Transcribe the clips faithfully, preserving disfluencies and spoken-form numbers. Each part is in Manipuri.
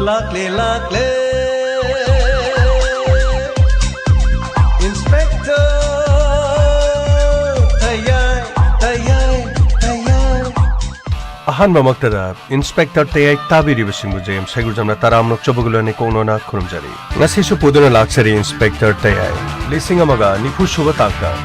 ꯂꯥꯛꯂꯦ, ꯂꯥꯛꯂꯦ, Inspector ꯇꯌꯥꯏ, ꯇꯌꯥꯏ, ꯇꯌꯥꯏ꯫ ꯑꯍꯥꯟꯕꯃꯛꯇꯗ Inspector ꯇꯌꯥꯏ ꯇꯥꯕꯤꯔꯤꯕꯁꯤꯡꯕꯨ ꯖꯦ ꯑꯦꯝ ꯁꯩꯒꯨꯖꯝꯅ ꯇꯔꯥꯝꯅ ꯑꯣꯛꯆꯕꯒ ꯂꯣꯏꯅꯅ ꯏꯀꯣꯛꯅꯣꯅ ꯈꯨꯔꯨꯝꯖꯔꯤ꯫ ꯉꯁꯤꯁꯨ ꯄꯨꯗꯨꯅ ꯂꯥꯛꯆꯔꯤ Inspector ꯇꯌꯥꯏ꯫ ꯂꯤꯁꯤꯡ ꯑꯃꯒ ꯅꯤꯐꯨ ꯁꯨꯕ ꯇꯥꯡꯀꯛ꯫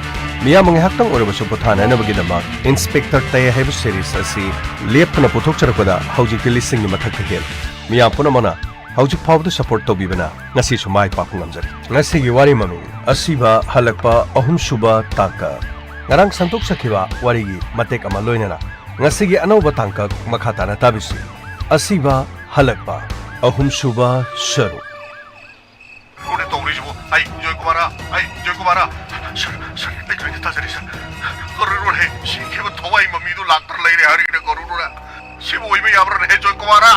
ꯃꯤꯌꯥꯝ ꯉꯥꯏꯍꯥꯛꯇꯪ ꯑꯣꯏꯔꯕꯁꯨ ꯄꯣꯊꯥꯅꯅꯕꯒꯤꯗꯃꯛ Inspector ꯇꯌꯥꯏ ꯍꯥꯏꯕ series ꯑꯁꯤ ꯂꯦꯞꯇꯅ ꯄꯨꯊꯣꯛꯆꯔꯛꯄꯗ ꯍꯧꯖꯤꯛꯇꯤ ꯂꯤꯁꯤꯡꯒꯤ ꯃꯊꯛꯇ ꯍꯦꯜꯂꯦ꯫ ꯃꯤꯌꯥꯝ ꯄꯨꯝꯅꯃꯛꯅ ꯍꯧꯖꯤꯛ ꯐꯥꯎꯕꯗ support ꯇꯧꯕꯤꯕꯅ ꯉꯁꯤꯁꯨ ꯃꯥꯏ ꯄꯥꯛꯄ ꯉꯝꯖꯔꯤ꯫ ꯉꯁꯤꯒꯤ ꯋꯥꯔꯤ ꯃꯃꯤꯡ: ꯑꯁꯤꯕ ꯍꯜꯂꯛꯄ ꯑꯍꯨꯝꯁꯨꯕ ꯇꯥꯡꯀꯛ꯫ ꯉꯔꯥꯡ ꯁꯟꯗꯣꯛꯆꯈꯤꯕ ꯋꯥꯔꯤꯒꯤ ꯃꯇꯦꯛ ꯑꯃ ꯂꯣꯏꯅꯅ ꯉꯁꯤꯒꯤ ꯑꯅꯧꯕ ꯇꯥꯡꯀꯛ ꯃꯈꯥ ꯇꯥꯅ ꯇꯥꯕꯤꯁꯤ꯫ ꯑꯁꯤꯕ ꯍꯜꯂꯛꯄ ꯑꯍꯨꯝꯁꯨꯕ ꯁꯔꯨꯛ꯫ ꯀꯔꯤꯅꯣꯅꯦ ꯇꯧꯔꯤꯁꯤꯕꯣ? ꯑꯩ ꯖꯣꯏꯀꯨꯃꯥꯔ, ꯑꯩ ꯖꯣꯏꯀꯨꯃꯥꯔ꯫ ꯁꯥꯔ, ꯁꯥꯔ, ꯑꯩ ꯂꯣꯏꯅ ꯇꯥꯖꯔꯦ, ꯁꯥꯔ꯫ ꯀꯔꯤꯅꯣꯅꯦ, ꯁꯤꯈꯤꯕ ꯊꯋꯥꯏ ꯃꯃꯤꯗꯨ ꯂꯥꯛꯇ꯭ꯔ ꯂꯩꯔꯦ ꯍꯥꯏꯔꯤꯅꯦ, ꯀꯔꯤꯅꯣꯅꯦ? ꯁꯤꯕꯨ ꯑꯣꯏꯕ ꯌꯥꯕ꯭ꯔꯥꯅꯦ, ꯖꯣꯏꯀꯨꯃꯥꯔ?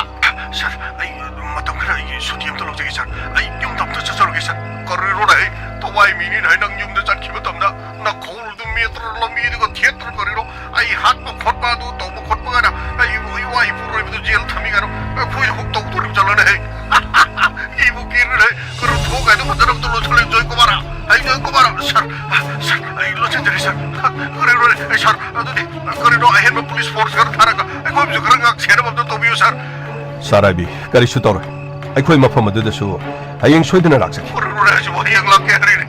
ꯁꯥꯔ, ꯑꯩ ꯃꯇꯝ ꯈꯔ ꯑꯩꯒꯤ ꯁꯨꯇꯤ ꯑꯝꯇ ꯂꯧꯖꯒꯦ, ꯁꯥꯔ꯫ ꯑꯩ ꯌꯨꯝꯗ ꯑꯝꯇ ꯆꯠꯆꯔꯨꯒꯦ, ꯁꯥꯔ꯫ ꯀꯔꯤꯅꯣꯅꯦ, ꯊꯋꯥꯏ ꯃꯤꯅꯤꯅꯦ, ꯅꯪ ꯌꯨꯝꯗ ꯆꯠꯈꯤꯕ ꯃꯇꯝꯗ ꯅꯈꯣꯡ ꯑꯗꯨ ꯃꯦꯠꯇ꯭ꯔ, ꯂꯝꯕꯤꯗꯨꯒ ꯊꯦꯠꯇ꯭ꯔ ꯀꯔꯤꯅꯣ? ꯑꯩ ꯍꯥꯠꯄ ꯈꯣꯠꯄ ꯑꯗꯨ ꯇꯧꯕ ꯈꯣꯠꯄ ꯀꯥꯏꯅ ꯑꯩꯕꯨ ꯏꯋꯥ ꯏꯄꯨꯔꯣꯏꯕꯗꯨ ꯖꯦꯜ ꯊꯝꯃꯤ ꯀꯥꯏꯅ ꯑꯩꯈꯣꯏꯗ ꯑꯃꯨꯛ ꯇꯧꯗꯣꯔꯤꯕ ꯖꯥꯠꯂꯅꯦ? ꯏꯕꯨ ꯀꯤꯔꯨꯔꯦ꯫ ꯀꯔꯨ ꯊꯣꯛ ꯀꯥꯏꯗꯣ ꯐꯖꯅ ꯑꯝꯇ ꯂꯣꯏꯁꯜꯂꯦ, ꯖꯣꯏꯀꯨꯃꯥꯔ꯫ ꯑꯩ ꯖꯣꯏꯀꯨꯃꯥꯔ, ꯁꯥꯔ, ꯁꯥꯔ, ꯑꯩ ꯂꯣꯏꯁꯤꯟꯖꯔꯦ, ꯁꯥꯔ꯫ ꯀꯔꯤꯅꯣꯅꯦ, ꯑꯩ ꯁꯥꯔ, ꯑꯗꯨꯗꯤ ꯀꯔꯤꯅꯣ, ꯑꯍꯦꯟꯕ ꯄꯨꯂꯤꯁ ꯐꯣꯔꯁ ꯈꯔ ꯊꯥꯔꯒ ꯑꯩꯈꯣꯏꯕꯨꯁꯨ ꯈꯔ ꯉꯥꯛ ꯁꯦꯟꯅꯕ ꯑꯝꯇ ꯇꯧꯕꯤꯌꯨ, ꯁꯥꯔ꯫ ꯁꯥꯔ ꯑꯥꯏꯕꯤ, ꯀꯔꯤꯁꯨ ꯇꯧꯔꯣꯏ꯫ ꯑꯩꯈꯣꯏ ꯃꯐꯝ ꯑꯗꯨꯗꯁꯨ ꯍꯌꯦꯡ ꯁꯣꯏꯗꯅ ꯂꯥꯛꯆꯒꯦ꯫ ꯀꯔꯤꯅꯣꯅꯦ ꯍꯥꯏꯁꯤꯕꯣ, ꯍꯌꯦꯡ ꯂꯥꯛꯀꯦ ꯍꯥꯏꯔꯤꯅꯦ?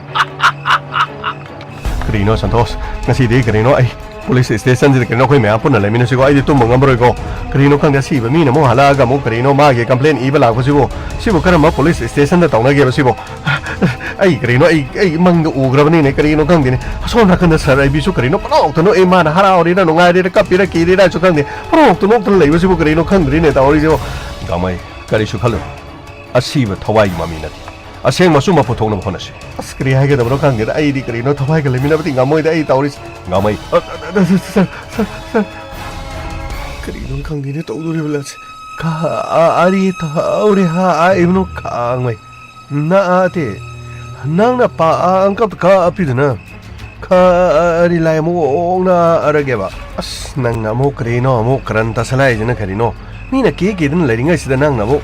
ꯀꯔꯤꯅꯣ ꯁꯟꯇꯣꯁ, ꯉꯁꯤꯗꯤ ꯀꯔꯤꯅꯣ ꯑꯩ ꯄꯨꯂꯤꯁ ꯁ꯭ꯇꯦꯁꯟꯁꯤꯗ ꯀꯔꯤꯅꯣ ꯑꯩꯈꯣꯏ ꯃꯌꯥꯝ ꯄꯨꯟꯅ ꯂꯩꯃꯤꯟꯅꯁꯤꯀꯣ? ꯑꯩꯗꯤ ꯇꯨꯝꯕ ꯉꯝꯃꯔꯣꯏꯀꯣ꯫ ꯀꯔꯤꯅꯣ ꯈꯪꯗꯦ, ꯑꯁꯤꯕ ꯃꯤꯅ ꯑꯃꯨꯛ ꯍꯜꯂꯛꯑꯒ ꯑꯃꯨꯛ ꯀꯔꯤꯅꯣ ꯃꯥꯒꯤ ꯀꯝꯄ꯭ꯂꯦꯟ ꯏꯕ ꯂꯥꯛꯄꯁꯤꯕꯨ? ꯁꯤꯕꯨ ꯀꯔꯝꯕ ꯄꯨꯂꯤꯁ ꯁ꯭ꯇꯦꯁꯟꯗ ꯇꯧꯅꯒꯦꯕ ꯁꯤꯕꯨ? ꯑꯩ ꯀꯔꯤꯅꯣ, ꯑꯩ, ꯑꯩ ꯃꯪꯗ ꯎꯈ꯭ꯔꯕꯅꯤꯅꯦ, ꯀꯔꯤꯅꯣ ꯈꯪꯗꯦꯅꯦ꯫ ꯑꯁꯣꯝ ꯅꯥꯀꯟꯗ ꯁꯥꯔ ꯑꯥꯏꯕꯤꯁꯨ ꯀꯔꯤꯅꯣ ꯄꯅꯣꯛꯇ ꯅꯣꯛꯑꯦ, ꯃꯥꯅ ꯍꯔꯥꯎꯔꯤꯔꯥ ꯅꯨꯡꯉꯥꯏꯔꯤꯔꯥ ꯀꯞꯄꯤꯔꯥ ꯀꯤꯔꯤꯔꯥꯁꯨ ꯈꯪꯗꯦ, ꯄꯅꯣꯛꯇ ꯅꯣꯛꯇꯅ ꯂꯩꯕꯁꯤꯕꯨ ꯀꯔꯤꯅꯣ ꯈꯪꯗ꯭ꯔꯤꯅꯦ ꯇꯧꯔꯤꯁꯤꯕꯨ꯫ ꯒꯥꯡꯃꯩ, ꯀꯔꯤꯁꯨ ꯈꯜꯂꯨꯅꯨ꯫ ꯑꯁꯤꯕ ꯊꯋꯥꯏꯒꯤ ꯃꯃꯤ ꯅꯠꯇꯦ꯫ ꯑꯁꯦꯡꯕ ꯑꯆꯨꯝꯕ ꯄꯨꯊꯣꯛꯅꯕ ꯍꯣꯠꯅꯁꯤ꯫ ꯑꯁ, ꯀꯔꯤ ꯍꯥꯏꯒꯗꯕꯅꯣ ꯈꯪꯗꯦꯗ꯫ ꯑꯩꯗꯤ ꯀꯔꯤꯅꯣ, ꯊꯋꯥꯏꯒ ꯂꯩꯃꯤꯟꯅꯕꯗꯤ ꯉꯝꯃꯣꯏꯗ ꯑꯩ ꯇꯧꯔꯤꯁꯦ꯫ ꯒꯥꯡꯃꯩ꯫ ꯑ, ꯑ, ꯑ, ꯁꯥꯔ, ꯁꯥꯔ, ꯁꯥꯔ꯫ ꯀꯔꯤꯅꯣ ꯈꯪꯗꯦꯅꯦ ꯇꯧꯗꯣꯔꯤꯕ ꯂꯥꯟꯁꯦ꯫ ꯀ, ꯑ, ꯑꯔꯤ ꯇꯧꯔꯦ ꯍꯥꯏꯕꯅꯣ ꯒꯥꯡꯃꯩ꯫ ꯅ, ꯑ, ꯇꯦ꯫ ꯅꯪꯅ ꯄꯥ, ꯑ, ꯑꯪꯀꯞꯇ ꯀꯥꯞꯄꯤꯗꯨꯅ꯫ ꯀꯔꯤ ꯂꯥꯏ ꯑꯃꯨꯛ ꯑꯣꯛꯅꯔꯒꯦꯕ? ꯑꯁ, ꯅꯪꯅ ꯑꯃꯨꯛ ꯀꯔꯤꯅꯣ ꯑꯃꯨꯛ ꯀꯔꯟ ꯇꯥꯁꯜꯂꯛꯏꯁꯤꯅ ꯀꯔꯤꯅꯣ? ꯃꯤꯅ ꯀꯦ ꯀꯦꯗꯅ ꯂꯩꯔꯤꯉꯩꯁꯤꯗ ꯅꯪꯅ ꯑꯃꯨꯛ꯫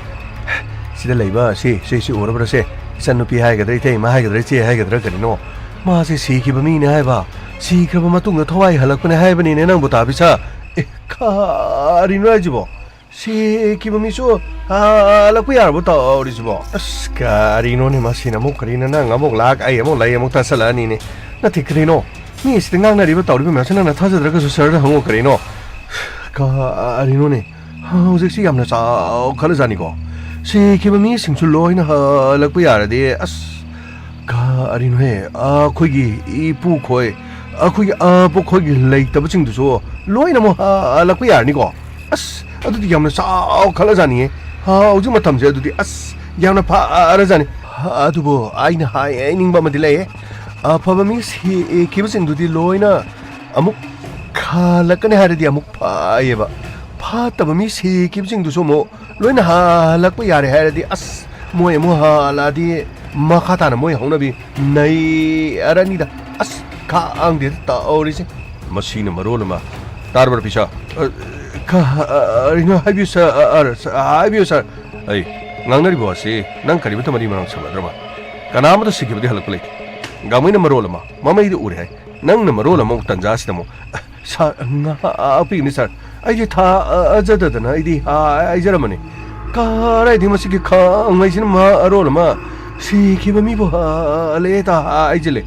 ꯁꯤꯗ ꯂꯩꯕ ꯁꯤ, ꯁꯤ, ꯁꯤ ꯎꯔꯕ꯭ꯔꯥ ꯁꯦ? ꯏꯆꯟꯅꯨꯄꯤ ꯍꯥꯏꯒꯗ꯭ꯔꯥ, ꯏꯇꯩꯃ ꯍꯥꯏꯒꯗ꯭ꯔꯥ, ꯏꯆꯦ ꯍꯥꯏꯒꯗ꯭ꯔꯥ ꯀꯔꯤꯅꯣ? ꯃꯥꯁꯦ ꯁꯤꯈꯤꯕ ꯃꯤꯅꯦ ꯍꯥꯏꯕ꯫ ꯁꯤꯈ꯭ꯔꯕ ꯃꯇꯨꯡꯗ ꯊꯋꯥꯏ ꯍꯜꯂꯛꯄꯅꯦ ꯍꯥꯏꯕꯅꯤꯅꯦ ꯅꯪꯕꯨ, ꯇꯥꯕꯤꯁꯥ꯫ ꯑꯦ, ꯀꯔꯤꯅꯣ ꯍꯥꯏꯁꯤꯕꯣ? ꯁꯤꯈꯤꯕ ꯃꯤꯁꯨ ꯍꯜꯂꯛꯄ ꯌꯥꯔꯕꯣ ꯇꯧꯔꯤꯁꯤꯕꯣ? ꯑꯁ, ꯀꯔꯤꯅꯣꯅꯦ ꯃꯁꯤꯅ ꯑꯃꯨꯛ, ꯀꯔꯤꯅꯣ ꯅꯪ ꯑꯃꯨꯛ ꯂꯥꯛ, ꯑꯩ ꯑꯃꯨꯛ ꯂꯩ, ꯑꯃꯨꯛ ꯇꯥꯁꯜꯂꯛꯑꯅꯤꯅꯦ꯫ ꯅꯠꯇꯦ, ꯀꯔꯤꯅꯣ? ꯃꯤ ꯑꯁꯤꯗ ꯉꯥꯡꯅꯔꯤꯕ ꯇꯧꯔꯤꯕ ꯃꯌꯥꯝꯁꯦ ꯅꯪꯅ ꯊꯥꯖꯗ꯭ꯔꯒꯁꯨ ꯁꯔꯗ ꯍꯪꯉꯣ ꯀꯔꯤꯅꯣ? ꯀꯔꯤꯅꯣꯅꯦ? ꯍꯧꯖꯤꯛꯁꯤ ꯌꯥꯝꯅ ꯆꯥꯎꯈꯠꯂꯖꯥꯠꯅꯤꯀꯣ꯫ ꯁꯤꯈꯤꯕ ꯃꯤꯁꯤꯡꯁꯨ ꯂꯣꯏꯅ ꯍꯜꯂꯛꯄ ꯌꯥꯔꯗꯤ, ꯑꯁ, ꯀꯔꯤꯅꯣꯍꯦ? ꯑꯩꯈꯣꯏꯒꯤ ꯏꯄꯨꯈꯣꯏ, ꯑꯩꯈꯣꯏꯒꯤ ꯑꯄꯨꯈꯣꯏꯒꯤ ꯂꯩꯇꯕꯁꯤꯡꯗꯨꯁꯨ ꯂꯣꯏꯅ ꯑꯃꯨꯛ ꯍꯜꯂꯛꯄ ꯌꯥꯔꯅꯤꯀꯣ꯫ ꯑꯁ, ꯑꯗꯨꯗꯤ ꯌꯥꯝꯅ ꯆꯥꯎꯈꯠꯂꯖꯥꯠꯅꯤꯌꯦ꯫ ꯍꯧꯖꯤꯛ ꯃꯇꯝꯁꯦ ꯑꯗꯨꯗꯤ, ꯑꯁ, ꯌꯥꯝꯅ ꯐꯔꯖꯥꯠꯅꯤ꯫ ꯑꯗꯨꯕꯨ ꯑꯩꯅ ꯍꯥꯏꯅꯤꯡꯕ ꯑꯃꯗꯤ ꯂꯩꯌꯦ꯫ ꯑꯐꯕ ꯃꯤ ꯁꯤꯈꯤꯕꯁꯤꯡꯗꯨꯗꯤ ꯂꯣꯏꯅ ꯑꯃꯨꯛ ꯍꯜꯂꯛꯀꯅꯤ ꯍꯥꯏꯔꯗꯤ ꯑꯃꯨꯛ ꯐꯩꯌꯦꯕ꯫ ꯐꯠꯇꯕ ꯃꯤ ꯁꯤꯈꯤꯕꯁꯤꯡꯗꯨꯁꯨ ꯑꯃꯨꯛ ꯂꯣꯏꯅ ꯍꯜꯂꯛꯄ ꯌꯥꯔꯦ ꯍꯥꯏꯔꯗꯤ, ꯑꯁ, ꯃꯣꯏ ꯑꯃꯨꯛ ꯍꯜꯂꯛꯑꯗꯤ ꯃꯈꯥ ꯇꯥꯅ ꯃꯣꯏ ꯍꯧꯅꯕꯤ ꯅꯩꯔꯅꯤꯗ꯫ ꯑꯁ, ꯈꯪꯗꯦꯗ ꯇꯧꯔꯤꯁꯦ꯫ ꯃꯁꯤꯅ ꯃꯔꯣꯜ ꯑꯃ꯫ ꯇꯥꯔꯕ꯭ꯔꯥ, ꯄꯤꯁꯥ? ꯑ, ꯀꯔꯤꯅꯣ? ꯍꯥꯏꯕꯤꯌꯨ, ꯁꯥꯔ꯫ ꯑ, ꯑ, ꯍꯥꯏꯕꯤꯌꯨ, ꯁꯥꯔ꯫ ꯑꯩ ꯉꯥꯡꯅꯔꯤꯕ ꯋꯥꯁꯤ ꯅꯪ ꯀꯔꯤꯃꯠꯇ ꯃꯔꯤ ꯃꯔꯥꯡ ꯁꯝꯅꯗ꯭ꯔꯕ? ꯀꯅꯥꯃꯠꯇ ꯁꯤꯈꯤꯕꯗꯤ ꯍꯜꯂꯛꯄ ꯂꯩꯇꯦ꯫ ꯒꯥꯡꯃꯩꯅ ꯃꯔꯣꯜ ꯑꯃ ꯃꯃꯩꯗ ꯎꯔꯦ ꯍꯥꯏ꯫ ꯅꯪꯅ ꯃꯔꯣꯜ ꯑꯃ ꯑꯃꯨꯛ ꯇꯟꯖꯥꯁꯤꯗ ꯑꯃꯨꯛ꯫ ꯁꯥꯔ, ꯉꯥꯛꯄꯤꯒꯅꯤ, ꯁꯥꯔ꯫ ꯑꯩꯁꯦ ꯊꯥꯖꯗꯗꯅ ꯑꯩꯗꯤ ꯍꯥꯏꯖꯔꯝꯕꯅꯤ꯫ ꯀꯗꯥꯏꯗꯒꯤ ꯃꯁꯤꯒꯤ ꯈꯥꯡꯉꯩꯁꯤꯅ ꯃꯔꯣꯜ ꯑꯃ ꯁꯤꯈꯤꯕ ꯃꯤꯕꯨ ꯍꯜꯂꯛꯑꯦ ꯇ ꯍꯥꯏꯖꯤꯜꯂꯦ꯫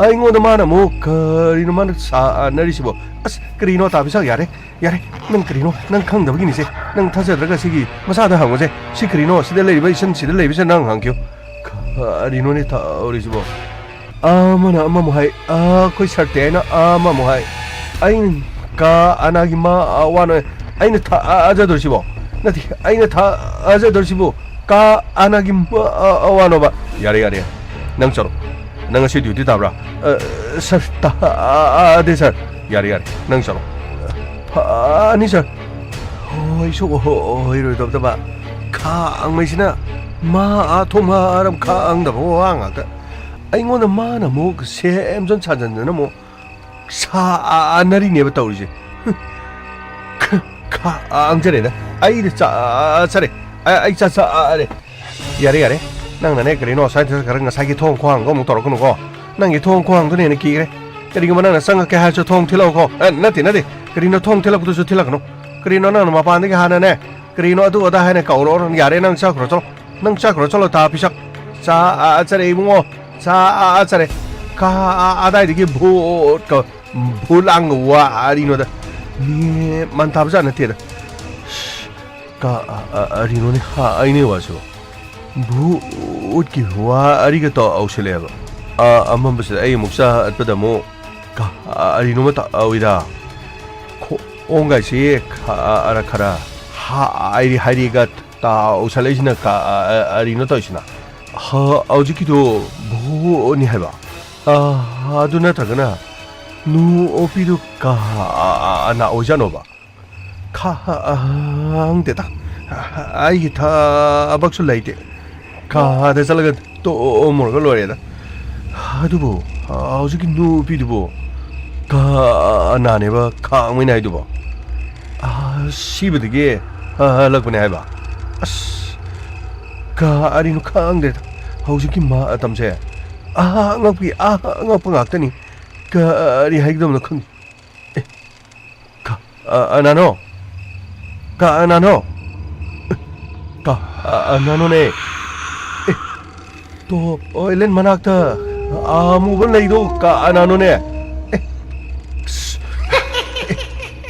ꯑꯩꯉꯣꯟꯗ ꯃꯥꯅ ꯑꯃꯨꯛ ꯀꯔꯤꯅꯣ ꯃꯥꯅ ꯁꯥꯟꯅꯔꯤꯁꯤꯕꯣ? ꯑꯁ, ꯀꯔꯤꯅꯣ ꯇꯥꯕꯤꯁꯥ? ꯌꯥꯔꯦ, ꯌꯥꯔꯦ꯫ ꯅꯪ ꯀꯔꯤꯅꯣ? ꯅꯪ ꯈꯪꯗꯕꯒꯤꯅꯤꯁꯦ꯫ ꯅꯪ ꯊꯥꯖꯗ꯭ꯔꯒ ꯁꯤꯒꯤ ꯃꯁꯥꯗ ꯍꯪꯉꯨꯁꯦ꯫ ꯁꯤ ꯀꯔꯤꯅꯣ? ꯁꯤꯗ ꯂꯩꯔꯤꯕ ꯏꯆꯟꯁꯤꯗ ꯂꯩꯕꯁꯤꯗ ꯅꯪ ꯍꯪꯈꯤꯌꯨ꯫ ꯀꯔꯤꯅꯣꯅꯦ ꯇꯧꯔꯤꯁꯤꯕꯣ? ꯑꯃꯅ ꯑꯃꯃꯨꯛ ꯍꯥꯏ, ꯑꯩꯈꯣꯏ ꯁꯛꯇꯦ ꯍꯥꯏꯅ ꯑꯃꯃꯨꯛ ꯍꯥꯏ꯫ ꯑꯩꯅ ꯀꯥ ꯑꯅꯥꯒꯤ ꯃꯥ ꯋꯥꯅꯣ ꯑꯩꯅ ꯊꯥꯖꯗꯣꯔꯤꯁꯤꯕꯣ? ꯅꯠꯇꯦ, ꯑꯩꯅ ꯊꯥꯖꯗꯣꯔꯤꯁꯤꯕꯨ ꯀꯥ ꯑꯅꯥꯒꯤ ꯃꯥ ꯋꯥꯅꯣꯕ? ꯌꯥꯔꯦ, ꯌꯥꯔꯦ, ꯌꯥꯔꯦ꯫ ꯅꯪ ꯆꯠꯂꯣ꯫ ꯅꯪ ꯉꯁꯤ ꯗ꯭ꯌꯨꯇꯤ ꯇꯥꯕ꯭ꯔꯥ? ꯑ, ꯁꯥꯔ, ꯇꯥꯗꯦ, ꯁꯥꯔ꯫ ꯌꯥꯔꯦ, ꯌꯥꯔꯦ, ꯅꯪ ꯆꯠꯂꯣ꯫ ꯐꯅꯤ, ꯁꯥꯔ꯫ ꯍꯣꯏ, ꯁꯣꯛ ꯍꯣꯏꯔꯣꯏꯗꯕꯗꯕ꯫ ꯈꯥꯡꯉꯩꯁꯤꯅ ꯃꯥ ꯑꯥ ꯊꯣꯡ ꯃꯥꯔꯝ ꯈꯥꯡꯗꯕ ꯋꯥ ꯉꯥꯛꯇ꯫ ꯑꯩꯉꯣꯟꯗ ꯃꯥꯅ ꯑꯃꯨꯛ ꯁꯦꯝꯖꯟ ꯁꯥꯖꯟꯗꯅ ꯑꯃꯨꯛ ꯁꯥꯟꯅꯔꯤꯅꯦꯕ ꯇꯧꯔꯤꯁꯦ꯫ ꯈꯥꯡꯖꯔꯦꯗ꯫ ꯑꯩꯗꯤ ꯆꯥꯖꯔꯦ꯫ ꯑꯩ, ꯑꯩ ꯆꯥꯖꯔꯦ꯫ ꯌꯥꯔꯦ, ꯌꯥꯔꯦ꯫ ꯅꯪꯅꯅꯦ ꯀꯔꯤꯅꯣ ꯑꯁ꯭ꯋꯥꯏꯗ ꯆꯠꯈ꯭ꯔꯒ ꯉꯁꯥꯏꯒꯤ ꯊꯣꯡ ꯈꯨꯍꯥꯡꯗꯣ ꯑꯃꯨꯛ ꯇꯧꯔꯛꯀꯅꯨꯀꯣ꯫ ꯅꯪꯒꯤ ꯊꯣꯡ ꯈꯨꯍꯥꯡꯗꯨꯅ ꯍꯦꯟꯅ ꯀꯤꯈ꯭ꯔꯦ꯫ ꯀꯔꯤꯒꯨꯝꯕ ꯅꯪꯅ ꯆꯪꯉꯛꯀꯦ ꯍꯥꯏꯔꯁꯨ ꯊꯣꯡ ꯊꯤꯜꯂꯛꯎꯀꯣ꯫ ꯑꯦ, ꯅꯠꯇꯦ, ꯅꯠꯇꯦ꯫ ꯀꯔꯤꯅꯣ ꯊꯣꯡ ꯊꯤꯜꯂꯛꯄꯗꯨꯁꯨ ꯊꯤꯜꯂꯛꯀꯅꯨ꯫ ꯀꯔꯤꯅꯣ ꯅꯪꯅ ꯃꯄꯥꯟꯗꯒꯤ ꯍꯥꯟꯅꯅꯦ ꯀꯔꯤꯅꯣ ꯑꯗꯨ ꯑꯗꯥ ꯍꯥꯏꯅ ꯀꯧꯔꯛꯑꯣ꯫ ꯌꯥꯔꯦ, ꯅꯪ ꯆꯠꯈ꯭ꯔꯣ ꯆꯠꯂꯣ꯫ ꯅꯪ ꯆꯠꯈ꯭ꯔꯣ ꯆꯠꯂꯣ, ꯇꯥ ꯄꯤꯁꯛ꯫ ꯆꯥ, ꯑ, ꯆꯔꯦ ꯏꯕꯨꯡꯉꯣ꯫ ꯆꯥ, ꯑ, ꯆꯔꯦ꯫ ꯀꯥ, ꯑ, ꯑꯗꯥꯏꯗꯒꯤ ꯚꯨꯠꯀ ꯚꯨꯠ ꯂꯥꯡꯒ ꯋꯥꯔꯤꯅꯣꯗ꯫ ꯃꯤ ꯃꯟ ꯇꯥꯕꯖꯥꯠ ꯅꯠꯇꯦꯗ꯫ ꯀꯥ, ꯑ, ꯑ, ꯑꯔꯤꯅꯣꯅꯦ ꯍꯥꯏꯅꯦ ꯋꯥꯁꯨ꯫ ꯚꯨꯠꯀꯤ ꯋꯥꯔꯤꯒ ꯇꯧꯁꯤꯜꯂꯛꯑꯦꯕ꯫ ꯑ, ꯑꯃꯝꯕꯁꯤꯗ ꯑꯩ ꯑꯃꯨꯛ ꯆꯠꯄꯗ ꯑꯃꯨꯛ ꯀꯥ, ꯑ, ꯑꯔꯤꯅꯣꯃ ꯇꯧꯏꯗ꯫ ꯈꯣꯡꯒꯥꯏꯁꯤ ꯈ-, ꯑ, ꯑꯔ ꯈꯔ ꯍꯥꯏꯔꯤ ꯍꯥꯏꯔꯤꯒ ꯇꯧꯁꯜꯂꯛꯏꯁꯤꯅ ꯀꯥ, ꯑ, ꯑ, ꯑꯔꯤꯅꯣ ꯇꯧꯔꯤꯁꯤꯅ꯫ ꯍ-, ꯍꯧꯖꯤꯛꯀꯤꯗꯣ ꯚꯨꯠꯅꯤ ꯍꯥꯏꯕ꯫ ꯑ, ꯑꯗꯨ ꯅꯠꯇ꯭ꯔꯒꯅ ꯅꯨꯄꯤꯗꯨ ꯀꯥ, ꯑ, ꯑ, ꯑ, ꯅꯥ ꯑꯣꯏꯖꯥꯠꯅꯣꯕ? ꯈꯪꯗꯦꯗ꯫ ꯑꯩꯒꯤ ꯊꯕꯛꯁꯨ ꯂꯩꯇꯦ꯫ ꯀꯥꯗ ꯆꯠꯂꯒ ꯇꯨꯝꯃꯨꯔꯒ ꯂꯣꯏꯔꯦꯗ꯫ ꯑꯗꯨꯕꯨ ꯍꯧꯖꯤꯛꯀꯤ ꯅꯨꯄꯤꯗꯨꯕꯨ ꯀꯅꯥꯅꯦꯕ ꯈꯥꯡꯃꯩꯅ ꯍꯥꯏꯗꯨꯕꯣ? ꯑꯁꯤꯕꯗꯒꯤ ꯍꯜꯂꯛꯄꯅꯦ ꯍꯥꯏꯕ? ꯑꯁ, ꯀꯔꯤꯅꯣ ꯈꯪꯗ꯭ꯔꯦꯗ꯫ ꯍꯧꯖꯤꯛꯀꯤ ꯃꯇꯝꯁꯦ ꯑꯉꯛꯄꯒꯤ ꯑꯉꯛꯄ ꯉꯥꯛꯇꯅꯤ꯫ ꯀꯔꯤ ꯍꯥꯏꯒꯗꯕꯅꯣ ꯈꯪꯗꯦ꯫ ꯑꯦ, ꯀ-, ꯑ, ꯑ, ꯅꯥꯅꯣ? ꯀ-, ꯑ, ꯅꯥꯅꯣ? ꯑꯦ, ꯀ-, ꯑ, ꯑ, ꯅꯥꯅꯣꯅꯦ? ꯑꯦ, ꯇꯣꯞ ꯑꯣꯏꯂꯦꯟ ꯃꯅꯥꯛꯇ ꯑꯃꯨꯕ ꯂꯩꯗꯣ ꯀ-, ꯑ, ꯅꯥꯅꯣꯅꯦ? ꯑꯦ, ꯑꯁ, ꯑꯦ,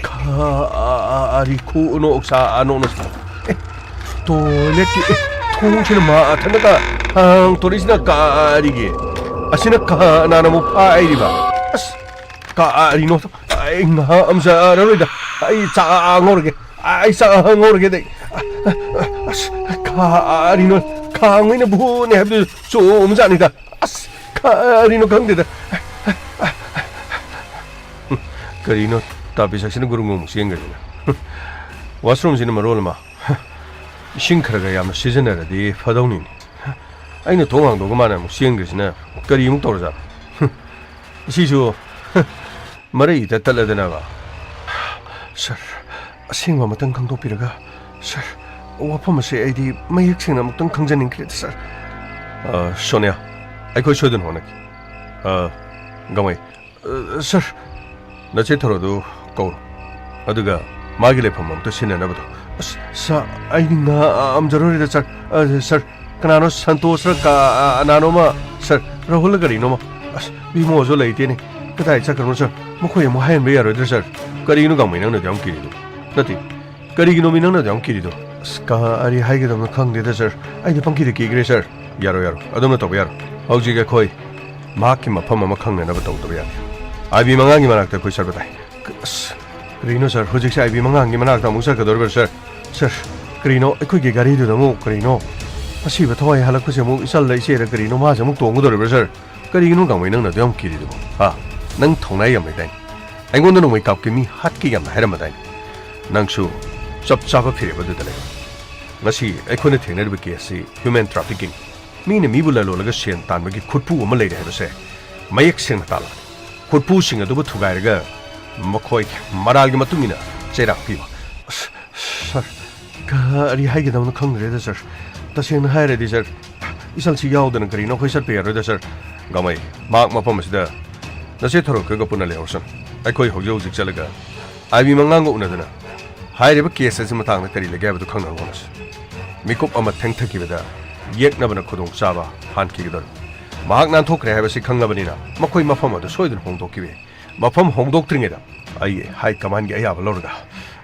ꯀ-, ꯑ, ꯑ, ꯑꯔꯤ ꯈꯨꯅꯣꯛ ꯁꯥ, ꯑ, ꯅꯣꯛꯅ ꯁꯥ꯫ ꯑꯦ, ꯇꯣꯏꯂꯦꯠꯀꯤ, ꯑꯦ, ꯊꯣꯡꯁꯤꯅ ꯃꯊꯟꯇ ꯍꯥꯡꯇꯣꯔꯛꯏꯁꯤꯅ ꯀꯔꯤꯒꯤ? ꯑꯁꯤꯅ ꯀꯅꯥꯅ ꯑꯃꯨꯛ ꯐꯥꯏꯔꯤꯕ? ꯑꯁ, ꯀꯔꯤꯅꯣ? ꯑꯩ ꯉꯥꯏꯍꯥꯛ ꯑꯃ ꯆꯥꯔꯔꯣꯏꯗ꯫ ꯑꯩ ꯆꯥꯛ ꯉꯧꯔꯒꯦ꯫ ꯑꯩ ꯆꯥꯛ ꯉꯧꯔꯒꯦꯗ꯫ ꯑꯁ, ꯀꯔꯤꯅꯣ? ꯈꯥꯡꯉꯩꯅ ꯚꯨꯠꯅꯦ ꯍꯥꯏꯕꯗꯨ ꯆꯨꯝꯕꯖꯥꯠꯅꯤꯗ꯫ ꯑꯁ, ꯀꯔꯤꯅꯣ ꯈꯪꯗꯦꯗ꯫ ꯀꯔꯤꯅꯣ ꯇꯥꯄꯤꯁꯛꯁꯤꯅ ꯒꯨꯔꯨꯡ ꯒꯨꯔꯨꯡ ꯆꯦꯟꯈ꯭ꯔꯤꯁꯤꯅ? ꯋꯥꯁꯔꯨꯝꯁꯤꯅ ꯃꯔꯣꯜ ꯑꯃ꯫ ꯏꯁꯤꯡ ꯈꯔ ꯈꯔ ꯌꯥꯝꯅ ꯁꯤꯖꯤꯟꯅꯔꯗꯤ ꯐꯗꯧꯅꯤꯅꯦ꯫ ꯑꯩꯅ ꯊꯣꯡ ꯍꯥꯡꯗꯣꯛꯑꯒ ꯃꯥꯅ ꯑꯃꯨꯛ ꯆꯦꯟꯈ꯭ꯔꯤꯁꯤꯅ ꯀꯔꯤ ꯑꯃꯨꯛ ꯇꯧꯔꯖꯥꯠꯅꯣ? ꯁꯤꯁꯨ ꯃꯔꯩ ꯏꯇꯠ ꯇꯠꯂꯗꯅꯕ꯫ ꯁꯥꯔ, ꯑꯁꯦꯡꯕ ꯃꯇꯪ ꯈꯪꯗꯣꯛꯄꯤꯔꯒ, ꯁꯥꯔ, ꯋꯥꯐꯝ ꯑꯁꯤ ꯑꯩꯗꯤ ꯃꯌꯦꯛ ꯁꯦꯡꯅ ꯑꯃꯨꯛꯇꯪ ꯈꯪꯖꯅꯤꯡꯈ꯭ꯔꯦꯗ, ꯁꯥꯔ꯫ ꯑ, ꯁꯣꯅꯤꯌꯥ, ꯑꯩꯈꯣꯏ ꯁꯣꯏꯗꯅ ꯍꯣꯠꯅꯒꯦ꯫ ꯑ, ꯒꯃꯩ, ꯑ, ꯁꯥꯔ, ꯅꯆꯦ ꯊꯔꯣꯗꯨ ꯀꯧꯔꯣ꯫ ꯑꯗꯨꯒ ꯃꯥꯒꯤ ꯂꯩꯐꯝ ꯑꯝꯇ ꯁꯤꯟꯅꯅꯕꯗꯣ꯫ ꯑꯁ, ꯁꯥꯔ, ꯑꯩꯗꯤ ꯉꯥ-, ꯑ, ꯉꯝꯖꯔꯣꯏꯗ, ꯁꯥꯔ꯫ ꯑ, ꯁꯥꯔ, ꯀꯅꯥꯅꯣ ꯁꯟꯇꯣꯁꯔ ꯀ-, ꯑ, ꯀꯅꯥꯅꯣꯃ, ꯁꯥꯔ, ꯔꯥꯍꯨꯜꯂ ꯀꯔꯤꯅꯣꯃ꯫ ꯑꯁ, ꯕꯤꯃꯣꯁꯨ ꯂꯩꯇꯦꯅꯦ꯫ ꯀꯗꯥꯏ ꯆꯠꯈ꯭ꯔꯕꯅꯣ, ꯁꯥꯔ? ꯃꯈꯣꯏ ꯑꯃꯨꯛ ꯍꯥꯏꯍꯟꯕ ꯌꯥꯔꯣꯏꯗ꯭ꯔꯥ, ꯁꯥꯔ? ꯀꯔꯤꯒꯤꯅꯣ ꯒꯃꯩ ꯅꯪꯅ ꯑꯗꯨ ꯌꯥꯝ ꯀꯤꯔꯤꯗꯨ? ꯅꯠꯇꯦ, ꯀꯔꯤꯒꯤꯅꯣ ꯃꯤ ꯅꯪꯅ ꯑꯗꯨ ꯌꯥꯝ ꯀꯤꯔꯤꯗꯣ? ꯑꯁ, ꯀꯔꯤ ꯍꯥꯏꯒꯗꯕꯅꯣ ꯈꯪꯗꯦꯗ, ꯁꯥꯔ꯫ ꯑꯩꯗꯤ ꯄꯪꯀꯤꯗ ꯀꯤꯈ꯭ꯔꯦ, ꯁꯥꯔ꯫ ꯌꯥꯔꯣꯏ, ꯌꯥꯔꯣꯏ꯫ ꯑꯗꯨꯝꯅ ꯇꯧꯕ ꯌꯥꯔꯣꯏ꯫ ꯍꯧꯖꯤꯛ ꯑꯩꯈꯣꯏ ꯃꯍꯥꯛꯀꯤ ꯃꯐꯝ ꯑꯃ ꯈꯪꯅꯅꯕ ꯇꯧꯗꯕ ꯌꯥꯗꯦ꯫ ꯑꯥꯏ ꯕꯤ ꯃꯉꯥꯒꯤ ꯃꯅꯥꯛꯇ ꯑꯩꯈꯣꯏ ꯆꯠꯄ ꯇꯥꯏ꯫ ꯑꯁ, ꯀꯔꯤꯅꯣ, ꯁꯥꯔ? ꯍꯧꯖꯤꯛꯁꯦ ꯑꯥꯏ ꯕꯤ ꯃꯉꯥꯒꯤ ꯃꯅꯥꯛꯇ ꯑꯃꯨꯛ ꯆꯠꯀꯗꯧꯔꯤꯕ꯭ꯔꯥ, ꯁꯥꯔ? ꯁꯥꯔ, ꯀꯔꯤꯅꯣ? ꯑꯩꯈꯣꯏꯒꯤ ꯒꯥꯔꯤꯗꯨꯗ ꯑꯃꯨꯛ ꯀꯔꯤꯅꯣ? ꯑꯁꯤꯕ ꯊꯋꯥꯏ ꯍꯜꯂꯛꯄꯁꯦ ꯑꯃꯨꯛ ꯏꯆꯜꯂ ꯏꯆꯦꯔ ꯀꯔꯤꯅꯣ ꯃꯥꯁꯦ ꯑꯃꯨꯛ ꯇꯣꯡꯒꯗꯧꯔꯤꯕ꯭ꯔꯥ, ꯁꯥꯔ? ꯀꯔꯤꯒꯤꯅꯣ ꯒꯃꯩ ꯅꯪꯅ ꯑꯗꯨ ꯌꯥꯝ ꯀꯤꯔꯤꯗꯨꯕꯣ? ꯍꯥ? ꯅꯪ ꯊꯧꯅꯥ ꯌꯥꯝ ꯂꯩꯗꯥꯏꯅꯦ? ꯑꯩꯉꯣꯟꯗ ꯅꯣꯡꯃꯩ ꯀꯥꯞꯀꯦ ꯃꯤ ꯍꯥꯠꯀꯦ ꯌꯥꯝꯅ ꯍꯥꯏꯔꯝꯕꯗꯥꯏꯅꯦ? ꯅꯪꯁꯨ ꯆꯞ ꯆꯥꯕ ꯐꯤꯔꯦꯞ ꯑꯗꯨꯗ ꯂꯩ꯫ ꯉꯁꯤ ꯑꯩꯈꯣꯏꯅ ꯊꯦꯡꯅꯔꯤꯕ ꯀꯦꯁꯁꯤ ꯍ꯭ꯌꯨꯃꯦꯟ ꯇ꯭ꯔꯥꯐꯤꯀꯤꯡ, ꯃꯤꯅ ꯃꯤꯕꯨ ꯂꯂꯣꯜꯂꯒ ꯁꯦꯟ ꯇꯥꯟꯕꯒꯤ ꯈꯨꯠꯄꯨ ꯑꯃ ꯂꯩꯔꯦ ꯍꯥꯏꯕꯁꯦ ꯃꯌꯦꯛ ꯁꯦꯡꯅ ꯇꯥꯛꯂꯕꯅꯤ꯫ ꯈꯨꯠꯄꯨꯁꯤꯡ ꯑꯗꯨꯕꯨ ꯊꯨꯒꯥꯏꯔꯒ ꯃꯈꯣꯏ ꯃꯔꯥꯜꯒꯤ ꯃꯇꯨꯡ ꯏꯟꯅ ꯆꯩꯔꯥꯛ ꯄꯤꯕ꯫ ꯑꯁ, ꯁꯥꯔ, ꯀꯔꯤ ꯍꯥꯏꯒꯗꯕꯅꯣ ꯈꯪꯗ꯭ꯔꯦꯗ, ꯁꯥꯔ꯫ ꯇꯁꯦꯡꯅ ꯍꯥꯏꯔꯗꯤ, ꯁꯥꯔ, ꯏꯆꯜꯁꯤ ꯌꯥꯎꯗꯅ ꯀꯔꯤꯅꯣ ꯑꯩꯈꯣꯏ ꯆꯠꯄ ꯌꯥꯔꯣꯏꯗ, ꯁꯥꯔ꯫ ꯒꯃꯩ, ꯃꯍꯥꯛ ꯃꯐꯝ ꯑꯁꯤꯗ ꯅꯆꯦ ꯊꯣꯔꯛꯀꯒ ꯄꯨꯟꯅ ꯂꯩꯍꯧꯔꯁꯅꯨ꯫ ꯑꯩꯈꯣꯏ ꯍꯧꯖꯤꯛ ꯍꯧꯖꯤꯛ ꯆꯠꯂꯒ ꯑꯥꯏ ꯕꯤ ꯃꯉꯥꯡꯒ ꯎꯅꯗꯨꯅ ꯍꯥꯏꯔꯤꯕ ꯀꯦꯁ ꯑꯁꯤ ꯃꯇꯥꯡꯗ ꯀꯔꯤ ꯂꯩꯒꯦ ꯍꯥꯏꯕꯗꯨ ꯈꯪꯅꯕ ꯍꯣꯠꯅꯁꯤ꯫ ꯃꯤꯀꯨꯞ ꯑꯃ ꯊꯦꯡꯊꯈꯤꯕꯗ ꯌꯦꯛꯅꯕꯅ ꯈꯨꯗꯣꯡꯆꯥꯕ ꯍꯥꯟꯈꯤꯒꯗꯧꯔꯤ꯫ ꯃꯍꯥꯛ ꯅꯥꯟꯊꯣꯛꯈ꯭ꯔꯦ ꯍꯥꯏꯕꯁꯤ ꯈꯪꯂꯕꯅꯤꯅ ꯃꯈꯣꯏ ꯃꯐꯝ ꯑꯗꯨ ꯁꯣꯏꯗꯅ ꯍꯣꯡꯗꯣꯛꯈꯤꯕ ꯌꯥꯏ꯫ ꯃꯐꯝ ꯍꯣꯡꯗꯣꯛꯇ꯭ꯔꯤꯉꯩꯗ ꯑꯩ ꯍꯥꯏ ꯀꯃꯥꯟꯒꯤ ꯑꯌꯥꯕ ꯂꯧꯔꯒ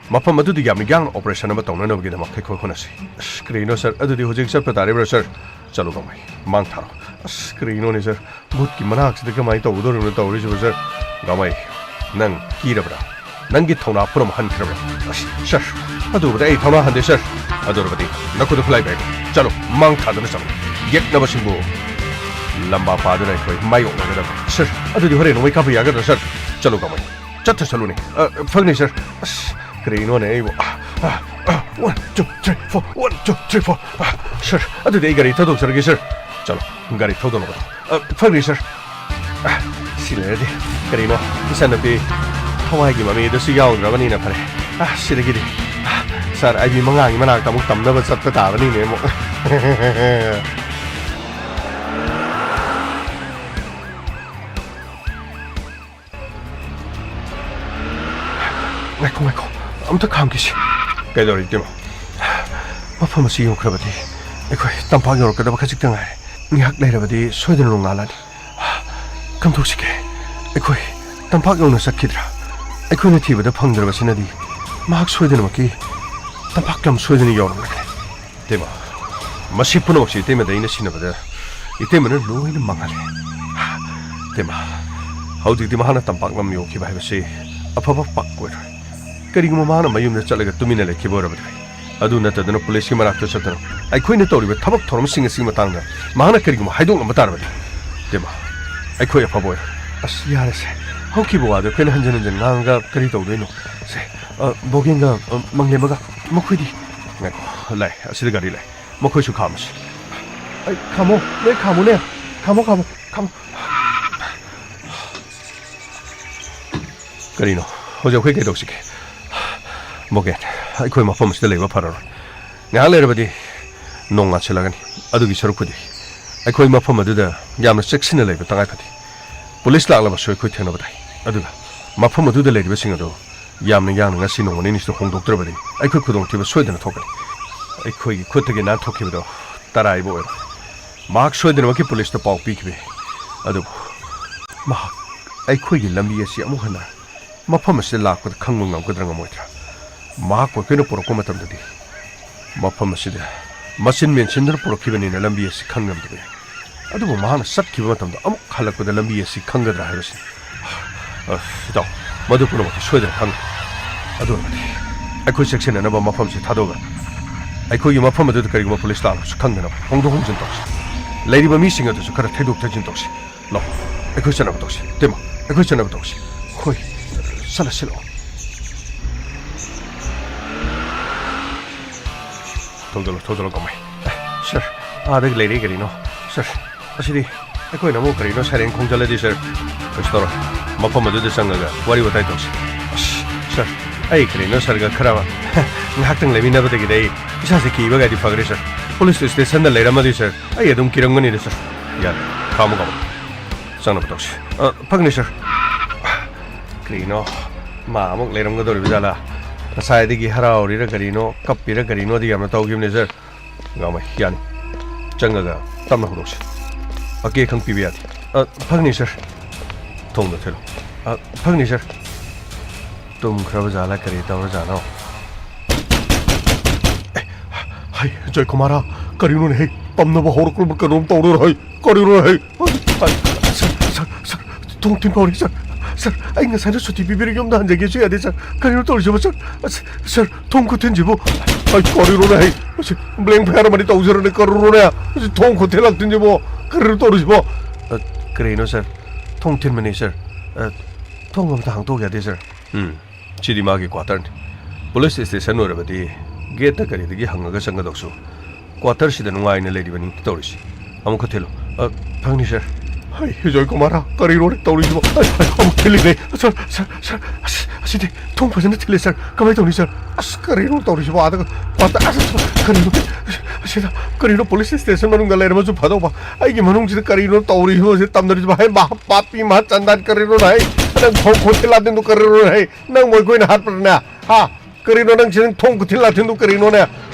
ꯃꯐꯝ ꯑꯗꯨꯗ ꯌꯥꯝꯅ ꯌꯥꯡꯅ ꯑꯣꯄꯔꯦꯁꯟ ꯑꯃ ꯇꯧꯅꯅꯕꯒꯤꯗꯃꯛ ꯑꯩꯈꯣꯏ ꯍꯣꯠꯅꯁꯤ꯫ ꯑꯁ, ꯀꯔꯤꯅꯣ, ꯁꯥꯔ? ꯑꯗꯨꯗꯤ ꯍꯧꯖꯤꯛ ꯆꯠꯄ ꯇꯥꯔꯤꯕ꯭ꯔꯥ, ꯁꯥꯔ? ꯆꯠꯂꯣ, ꯒꯃꯩ, ꯃꯥꯡ ꯊꯥꯔꯣ꯫ ꯑꯁ, ꯀꯔꯤꯅꯣꯅꯦ, ꯁꯥꯔ? ꯚꯨꯠꯀꯤ ꯃꯅꯥꯛꯁꯤꯗ ꯀꯃꯥꯏꯅ ꯇꯧꯒꯗꯧꯔꯤꯕꯅꯣ ꯇꯧꯔꯤꯁꯤꯕꯨ, ꯁꯥꯔ? ꯒꯃꯩ, ꯅꯪ ꯀꯤꯔꯕ꯭ꯔꯥ? ꯅꯪꯒꯤ ꯊꯧꯅꯥ ꯄꯨꯝꯅꯃꯛ ꯍꯟꯈ꯭ꯔꯕ꯭ꯔꯥ? ꯑꯁ, ꯁꯥꯔ, ꯑꯗꯨꯕꯨꯗꯤ ꯑꯩ ꯊꯧꯅꯥ ꯍꯟꯗꯦ, ꯁꯥꯔ꯫ ꯑꯗꯨꯔꯕꯗꯤ ꯅꯈꯨꯠꯇ ꯈꯨꯠꯂꯥꯏ ꯄꯥꯏꯔꯣ꯫ ꯆꯠꯂꯣ, ꯃꯥꯡ ꯊꯥꯗꯨꯅ ꯆꯠꯂꯣ꯫ ꯌꯦꯛꯅꯕꯁꯤꯡꯕꯨ ꯂꯝꯕꯥ ꯄꯥꯗꯨꯅ ꯑꯩꯈꯣꯏ ꯃꯥꯌꯣꯛꯅꯒꯗꯕꯅꯤ꯫ ꯁꯥꯔ, ꯑꯗꯨꯗꯤ ꯍꯣꯔꯦꯟ ꯅꯣꯡꯃꯩ ꯀꯥꯞꯄ ꯌꯥꯒꯗ꯭ꯔꯥ, ꯁꯥꯔ? ꯆꯠꯂꯣ, ꯒꯃꯩ꯫ ꯆꯠꯇ ꯆꯠꯂꯨꯅꯦ꯫ ꯑ, ꯐꯒꯅꯤ, ꯁꯥꯔ꯫ ꯑꯁ, ꯀꯔꯤꯅꯣꯅꯦ ꯑꯩꯕꯨ? ꯑ, ꯑ, ꯑ, one, two, three, four, one, two, three, four. ꯑ, ꯁꯥꯔ, ꯑꯗꯨꯗꯤ ꯑꯩ ꯒꯥꯔꯤ ꯊꯧꯗꯣꯛꯆꯔꯒꯦ, ꯁꯥꯔ꯫ ꯆꯠꯂꯣ, ꯒꯥꯔꯤ ꯊꯧꯗꯣꯛꯅꯕ꯫ ꯑ, ꯐꯒꯅꯤ, ꯁꯥꯔ꯫ ꯑ, ꯁꯤ ꯂꯩꯔꯗꯤ ꯀꯔꯤꯅꯣ, ꯏꯆꯟꯅꯨꯄꯤ ꯊꯋꯥꯏꯒꯤ ꯃꯃꯤ ꯑꯗꯨꯁꯨ ꯌꯥꯎꯗ꯭ꯔꯕꯅꯤꯅ ꯐꯔꯦ꯫ ꯑ, ꯁꯤꯗꯒꯤꯗꯤ, ꯑ, ꯁꯥꯔ, ꯑꯩꯗꯤ ꯃꯉꯥꯡꯒꯤ ꯃꯅꯥꯛꯇ ꯑꯃꯨꯛ ꯇꯝꯅꯕ ꯆꯠꯄ ꯇꯥꯕꯅꯤꯅꯦ ꯑꯃꯨꯛ꯫ ꯉꯥꯏꯈꯣ, ꯉꯥꯏꯈꯣ, ꯑꯝꯇ ꯈꯥꯝꯈꯤꯁꯤ꯫ ꯀꯩꯗꯧꯔꯤ, ꯏꯇꯩꯃ? ꯃꯐꯝ ꯑꯁꯤ ꯌꯧꯈ꯭ꯔꯕꯗꯤ ꯑꯩꯈꯣꯏ ꯇꯝꯄꯥꯛ ꯌꯧꯔꯛꯀꯗꯕ ꯈꯖꯤꯛꯇ ꯉꯥꯏꯔꯦ꯫ ꯉꯥꯏꯍꯥꯛ ꯂꯩꯔꯕꯗꯤ ꯁꯣꯏꯗꯅ ꯅꯣꯡꯉꯥꯜꯂꯅꯤ꯫ ꯀꯝꯗꯧꯁꯤꯒꯦ? ꯑꯩꯈꯣꯏ ꯇꯝꯄꯥꯛ ꯌꯧꯅ ꯆꯠꯈꯤꯗ꯭ꯔꯥ? ꯑꯩꯈꯣꯏꯅ ꯊꯤꯕꯗ ꯐꯪꯗ꯭ꯔꯕꯁꯤꯅꯗꯤ ꯃꯍꯥꯛ ꯁꯣꯏꯗꯅꯃꯛꯀꯤ ꯇꯝꯄꯥꯛ ꯂꯝ ꯁꯣꯏꯗꯅ ꯌꯧꯔꯝꯂꯒꯅꯤ꯫ ꯏꯇꯩꯃ, ꯃꯁꯤ ꯄꯨꯝꯅꯃꯛꯁꯤ ꯏꯇꯩꯃꯗ ꯑꯩꯅ ꯁꯤꯟꯅꯕꯗ ꯏꯇꯩꯃꯅ ꯂꯣꯏꯅ ꯃꯥꯡꯍꯜꯂꯦ꯫ ꯏꯇꯩꯃ, ꯍꯧꯖꯤꯛꯇꯤ ꯃꯍꯥꯛꯅ ꯇꯝꯄꯥꯛ ꯂꯝ ꯌꯧꯈꯤꯕ ꯍꯥꯏꯕꯁꯤ ꯑꯐꯕ ꯄꯥꯛ ꯑꯣꯏꯔꯣꯏ꯫ ꯀꯔꯤꯒꯨꯝꯕ ꯃꯍꯥꯛꯅ ꯃꯌꯨꯝꯗ ꯆꯠꯂꯒ ꯇꯨꯃꯤꯟꯅ ꯂꯩꯈꯤꯕ ꯑꯣꯏꯔꯕꯗꯤ ꯐꯩ꯫ ꯑꯗꯨ ꯅꯠꯇꯗꯅ ꯄꯨꯂꯤꯁꯀꯤ ꯃꯅꯥꯛꯇ ꯆꯠꯇꯅ ꯑꯩꯈꯣꯏꯅ ꯇꯧꯔꯤꯕ ꯊꯕꯛ ꯊꯧꯔꯝꯁꯤꯡ ꯑꯁꯤꯒꯤ ꯃꯇꯥꯡꯗ ꯃꯍꯥꯛꯅ ꯀꯔꯤꯒꯨꯝꯕ ꯍꯥꯏꯗꯣꯛꯂꯝꯕ ꯇꯥꯔꯕꯗꯤ, ꯏꯇꯩꯃ, ꯑꯩꯈꯣꯏ ꯑꯐꯕ ꯑꯣꯏꯔꯣꯏ꯫ ꯑꯁ, ꯌꯥꯔꯦꯁꯦ꯫ ꯍꯧꯈꯤꯕ ꯋꯥꯗꯣ ꯑꯩꯈꯣꯏꯅ ꯍꯟꯖꯤꯟ ꯍꯟꯖꯤꯟ ꯉꯥꯡꯉꯒ ꯀꯔꯤ ꯇꯧꯗꯣꯏꯅꯣ? ꯁꯦ, ꯑ, ꯕꯣꯒꯦꯟꯒ, ꯑ, ꯃꯪꯂꯦꯝꯕꯒ ꯃꯈꯣꯏꯗꯤ? ꯉꯥꯏꯈꯣ, ꯂꯥꯛꯑꯦ꯫ ꯑꯁꯤꯗ ꯒꯥꯔꯤ ꯂꯥꯛꯑꯦ꯫ ꯃꯈꯣꯏꯁꯨ ꯈꯥꯝꯃꯁꯤ꯫ ꯑꯩ, ꯈꯥꯝꯃꯣ, ꯅꯣꯏ ꯈꯥꯝꯃꯨꯅꯦ꯫ ꯈꯥꯝꯃꯣ, ꯈꯥꯝꯃꯣ, ꯈꯥꯝꯃꯣ꯫ ꯀꯔꯤꯅꯣ? ꯍꯧꯖꯤꯛ ꯑꯩꯈꯣꯏ ꯀꯩꯗꯧꯁꯤꯒꯦ? ꯕꯣꯒꯦꯟ, ꯑꯩꯈꯣꯏ ꯃꯐꯝ ꯑꯁꯤꯗ ꯂꯩꯕ ꯐꯔꯔꯣꯏ꯫ ꯉꯥꯏꯍꯥꯛ ꯂꯩꯔꯕꯗꯤ ꯅꯣꯡ ꯉꯥꯟꯁꯤꯜꯂꯒꯅꯤ꯫ ꯑꯗꯨꯒꯤ ꯁꯔꯨꯛꯄꯨꯗꯤ ꯑꯩꯈꯣꯏ ꯃꯐꯝ ꯑꯗꯨꯗ ꯌꯥꯝꯅ ꯆꯦꯛꯁꯤꯟꯅ ꯂꯩꯕ ꯇꯉꯥꯏ ꯐꯗꯦ꯫ ꯄꯨꯂꯤꯁ ꯂꯥꯛꯂꯕꯁꯨ ꯑꯩꯈꯣꯏ ꯊꯦꯡꯅꯕ ꯇꯥꯏ꯫ ꯑꯗꯨꯒ ꯃꯐꯝ ꯑꯗꯨꯗ ꯂꯩꯔꯤꯕꯁꯤꯡ ꯑꯗꯨ ꯌꯥꯝꯅ ꯌꯥꯡꯅ ꯉꯁꯤ ꯅꯣꯡꯃ ꯅꯤꯅꯤꯁꯤꯗ ꯍꯣꯡꯗꯣꯛꯇ꯭ꯔꯕꯗꯤ ꯑꯩꯈꯣꯏ ꯈꯨꯗꯣꯡꯊꯤꯕ ꯁꯣꯏꯗꯅ ꯊꯣꯛꯀꯅꯤ꯫ ꯑꯩꯈꯣꯏꯒꯤ ꯈꯨꯠꯇꯒꯤ ꯅꯥꯟꯊꯣꯛꯈꯤꯕꯗꯣ ꯇꯔꯥꯏꯕ ꯑꯣꯏꯔꯣꯏ꯫ ꯃꯍꯥꯛ ꯁꯣꯏꯗꯅꯃꯛꯀꯤ ꯄꯨꯂꯤꯁꯇ ꯄꯥꯎ ꯄꯤꯈꯤꯕ ꯌꯥꯏ꯫ ꯑꯗꯨꯕꯨ ꯃꯍꯥꯛ ꯑꯩꯈꯣꯏꯒꯤ ꯂꯝꯕꯤ ꯑꯁꯤ ꯑꯃꯨꯛ ꯍꯟꯅ ꯃꯐꯝ ꯑꯁꯤꯗ ꯂꯥꯛꯄꯗ ꯈꯪꯕ ꯉꯝꯒꯗ꯭ꯔꯥ ꯉꯝꯃꯣꯏꯗ꯭ꯔꯥ? ꯃꯍꯥꯛꯄꯨ ꯑꯩꯈꯣꯏꯅ ꯄꯨꯔꯛꯄ ꯃꯇꯝꯗꯗꯤ ꯃꯐꯝ ꯑꯁꯤꯗ ꯃꯆꯤꯟ ꯃꯦꯟꯁꯤꯟꯗꯨꯅ ꯄꯨꯔꯛꯈꯤꯕꯅꯤꯅ ꯂꯝꯕꯤ ꯑꯁꯤ ꯈꯪꯂꯝꯗꯕ ꯌꯥꯏ꯫ ꯑꯗꯨꯕꯨ ꯃꯍꯥꯛꯅ ꯆꯠꯈꯤꯕ ꯃꯇꯝꯗ ꯑꯃꯨꯛ ꯍꯜꯂꯛꯄꯗ ꯂꯝꯕꯤ ꯑꯁꯤ ꯈꯪꯒꯗ꯭ꯔꯥ ꯍꯥꯏꯕꯁꯤꯅꯤ꯫ ꯑ, ꯏꯇꯥꯎ, ꯃꯗꯨ ꯄꯨꯝꯅꯃꯛꯇꯤ ꯁꯣꯏꯗꯅ ꯈꯪꯒꯅꯤ꯫ ꯑꯗꯨ ꯑꯣꯏꯔꯕꯗꯤ ꯑꯩꯈꯣꯏ ꯆꯦꯛꯁꯤꯟꯅꯅꯕ ꯃꯐꯝꯁꯤ ꯊꯥꯗꯣꯛꯑꯒ ꯑꯩꯈꯣꯏꯒꯤ ꯃꯐꯝ ꯑꯗꯨꯗ ꯀꯔꯤꯒꯨꯝꯕ ꯄꯨꯂꯤꯁ ꯂꯥꯛꯂꯕꯁꯨ ꯈꯪꯗꯅꯕ ꯍꯣꯡꯗꯣꯛ ꯍꯣꯡꯖꯤꯟ ꯇꯧꯁꯤ꯫ ꯂꯩꯔꯤꯕ ꯃꯤꯁꯤꯡ ꯑꯗꯨꯁꯨ ꯈꯔ ꯊꯩꯗꯣꯛ ꯊꯩꯖꯤꯟ ꯇꯧꯁꯤ꯫ ꯂꯥꯛꯑꯣ, ꯑꯩꯈꯣꯏ ꯆꯠꯅꯕ ꯇꯧꯁꯤ꯫ ꯏꯇꯩꯃ, ꯑꯩꯈꯣꯏ ꯆꯠꯅꯕ ꯇꯧꯁꯤ꯫ ꯍꯣꯏ, ꯆꯠꯂꯁꯤ ꯂꯥꯛꯑꯣ꯫ ꯊꯧꯖꯤꯜꯂꯣ, ꯊꯧꯖꯤꯜꯂꯣ, ꯀꯃꯥꯏ? ꯁꯥꯔ, ꯑꯥꯗꯒꯤ ꯂꯩꯔꯛꯏ ꯀꯔꯤꯅꯣ? ꯁꯥꯔ, ꯑꯁꯤꯗꯤ ꯑꯩꯈꯣꯏꯅ ꯑꯃꯨꯛ ꯀꯔꯤꯅꯣ ꯁꯥꯏꯔꯦꯟ ꯈꯣꯡꯖꯜꯂꯗꯤ, ꯁꯥꯔ? ꯀꯩꯁꯨ ꯇꯧꯔꯣꯏ꯫ ꯃꯐꯝ ꯑꯗꯨꯗ ꯆꯪꯉꯒ ꯋꯥꯔꯤ ꯋꯥꯇꯥꯏ ꯇꯧꯁꯤ꯫ ꯑꯁ, ꯁꯥꯔ, ꯑꯩ ꯀꯔꯤꯅꯣ ꯁꯥꯔꯒ ꯈꯔ ꯉꯥꯏꯍꯥꯛꯇꯪ ꯂꯩꯃꯤꯟꯅꯕꯗꯒꯤꯗꯤ ꯑꯩ ꯏꯁꯥꯁꯦ ꯀꯤꯕꯒꯗꯤ ꯐꯈ꯭ꯔꯦ ꯁꯥꯔ꯫ ꯄꯨꯂꯤꯁ ꯁ꯭ꯇꯦꯁꯟꯗ ꯂꯩꯔꯝꯃꯗꯤ ꯁꯥꯔ, ꯑꯩ ꯑꯗꯨꯝ ꯀꯤꯔꯝꯒꯅꯤꯗ ꯁꯥꯔ꯫ ꯌꯥꯔꯦ, ꯈꯥꯝꯃꯣ, ꯈꯥꯝꯃꯣ꯫ ꯆꯪꯅꯕ ꯇꯧꯁꯤ꯫ ꯑ, ꯐꯒꯅꯤ ꯁꯥꯔ꯫ ꯀꯔꯤꯅꯣ, ꯃꯥ ꯑꯃꯨꯛ ꯂꯩꯔꯝꯒꯗꯧꯔꯤꯕ ꯖꯥꯠꯂꯥ? ꯉꯁꯥꯏꯗꯒꯤ ꯍꯔꯥꯎꯔꯤꯔ ꯀꯔꯤꯅꯣ, ꯀꯞꯄꯤꯔ ꯀꯔꯤꯅꯣꯗꯤ ꯌꯥꯝꯅ ꯇꯧꯈꯤꯕꯅꯦ ꯁꯥꯔ꯫ ꯉꯥꯎꯃꯩ, ꯌꯥꯅꯤ꯫ ꯆꯪꯉꯒ ꯇꯞꯅ ꯍꯧꯗꯣꯛꯁꯤ꯫ ꯑꯀꯦ ꯑꯈꯪ ꯄꯤꯕ ꯌꯥꯗꯦ꯫ ꯑ, ꯐꯒꯅꯤ ꯁꯥꯔ꯫ ꯊꯣꯡꯗꯣ ꯊꯤꯜꯂꯨ꯫ ꯑ, ꯐꯒꯅꯤ ꯁꯥꯔ꯫ ꯇꯨꯝꯈ꯭ꯔꯕ ꯖꯥꯠꯂꯥ, ꯀꯔꯤ ꯇꯧꯔꯖꯥꯠꯅꯣ? ꯑꯦ, ꯍꯩ, ꯖꯣꯏꯀꯨꯃꯥꯔꯥ, ꯀꯔꯤꯅꯣꯅꯦ ꯍꯩ? ꯄꯝꯅꯕ ꯍꯧꯔꯛꯄ꯭ꯔꯕ ꯀꯩꯅꯣꯝ ꯇꯧꯔꯦ ꯍꯩ꯫ ꯀꯔꯤꯅꯣ ꯍꯩ? ꯁꯥꯔ, ꯁꯥꯔ, ꯁꯥꯔ, ꯊꯣꯡ ꯊꯤꯟꯕ ꯍꯧꯔꯦ ꯁꯥꯔ꯫ ꯁꯥꯔ, ꯑꯩ ꯉꯁꯥꯏꯅ ꯁꯨꯇꯤ ꯄꯤꯕꯤꯔꯒ ꯌꯨꯝꯗ ꯍꯟꯖꯒꯦꯁꯨ ꯌꯥꯗꯦ ꯁꯥꯔ꯫ ꯀꯔꯤꯅꯣ ꯇꯧꯔꯤꯁꯤꯕꯣ ꯁꯥꯔ? ꯑꯁ, ꯁꯥꯔ, ꯊꯣꯡ ꯈꯨꯊꯤꯟꯁꯤꯕꯨ꯫ ꯑꯩ ꯀꯔꯤꯅꯣꯅꯦ ꯍꯩ? ꯃꯁꯤ blank fire ꯑꯃꯗꯤ ꯇꯧꯖꯔꯅꯤ, ꯀꯔꯤꯅꯣꯅꯦ? ꯃꯁꯤ ꯊꯣꯡ ꯈꯨꯊꯤꯟ ꯂꯥꯛꯊꯤꯟꯁꯤꯕꯣ? ꯀꯔꯤꯅꯣ ꯇꯧꯔꯤꯁꯤꯕꯣ? ꯑ, ꯀꯔꯤꯅꯣ ꯁꯥꯔ? ꯊꯣꯡ ꯊꯤꯟꯕꯅꯤ ꯁꯥꯔ꯫ ꯑ, ꯊꯣꯡ ꯑꯃꯇ ꯍꯥꯡꯗꯣꯛ ꯌꯥꯗꯦ ꯁꯥꯔ꯫ ꯎꯝ, ꯁꯤꯗꯤ ꯃꯥꯒꯤ quarterꯅꯤ꯫ ꯄꯨꯂꯤꯁ ꯁ꯭ꯇꯦꯁꯟ ꯑꯣꯏꯔꯕꯗꯤ ꯒꯦꯠꯇ ꯀꯔꯤꯗꯒꯤ ꯍꯪꯉꯒ ꯆꯪꯒꯗꯧꯁꯨ꯫ Quarterꯁꯤꯗ ꯅꯨꯡꯉꯥꯏꯅ ꯂꯩꯔꯤꯕꯅꯤ ꯇꯧꯔꯤꯁꯤ꯫ ꯑꯃꯨꯛ ꯈꯔ ꯊꯤꯜꯂꯨ꯫ ꯑ, ꯐꯪꯅꯤ ꯁꯥꯔ꯫ ꯍꯩ, ꯖꯣꯏꯀꯨꯃꯥꯔꯥ, ꯀꯔꯤꯅꯣꯅꯦ ꯇꯧꯔꯤꯁꯤꯕꯣ? ꯑꯩ, ꯑꯩ, ꯑꯃꯨꯛ ꯊꯤꯜꯂꯤꯅꯦ꯫ ꯁꯥꯔ, ꯁꯥꯔ, ꯁꯥꯔ, ꯑꯁ, ꯑꯁꯤꯗꯤ ꯊꯣꯡ ꯐꯖꯅ ꯊꯤꯜꯂꯦ ꯁꯥꯔ꯫ ꯀꯃꯥꯏꯅ ꯇꯧꯅꯤ ꯁꯥꯔ? ꯑꯁ, ꯀꯔꯤꯅꯣ ꯇꯧꯔꯤꯁꯤꯕꯣ? ꯑꯥꯗꯒ quarter, ꯑꯁ, ꯑꯁ, ꯀꯔꯤꯅꯣ? ꯑꯁꯤꯗ ꯀꯔꯤꯅꯣ, ꯄꯨꯂꯤꯁ ꯁ꯭ꯇꯦꯁꯟ ꯃꯅꯨꯡꯗ ꯂꯩꯔꯝꯃꯁꯨ ꯐꯗꯧꯕ꯫ ꯑꯩꯒꯤ ꯃꯅꯨꯡꯁꯤꯗ ꯀꯔꯤꯅꯣ ꯇꯧꯔꯤꯁꯤꯕꯣ? ꯁꯤ ꯇꯝꯅꯔꯤꯁꯤꯕꯣ? ꯍꯩ, ꯃꯍꯥ-, ꯄꯥꯄꯤ ꯃꯍꯥ ꯆꯟꯗꯥꯟ ꯀꯔꯤꯅꯣ ꯍꯩ? ꯅꯪ ꯈꯣꯡ ꯈꯣꯡ ꯊꯤꯜꯂꯥꯗꯤꯟꯗꯨ ꯀꯔꯤꯅꯣ ꯍꯩ? ꯅꯪ ꯃꯣꯏ ꯀꯣꯏꯅ ꯍꯥꯠꯄ꯭ꯔꯅꯦ? ꯍꯥ? ꯀꯔꯤꯅꯣ ꯅꯪ ꯁꯤ ꯊꯣꯡ ꯈꯨꯊꯤꯜ ꯂꯥꯊꯤꯟꯗꯨ ꯀꯔꯤꯅꯣꯅꯦ?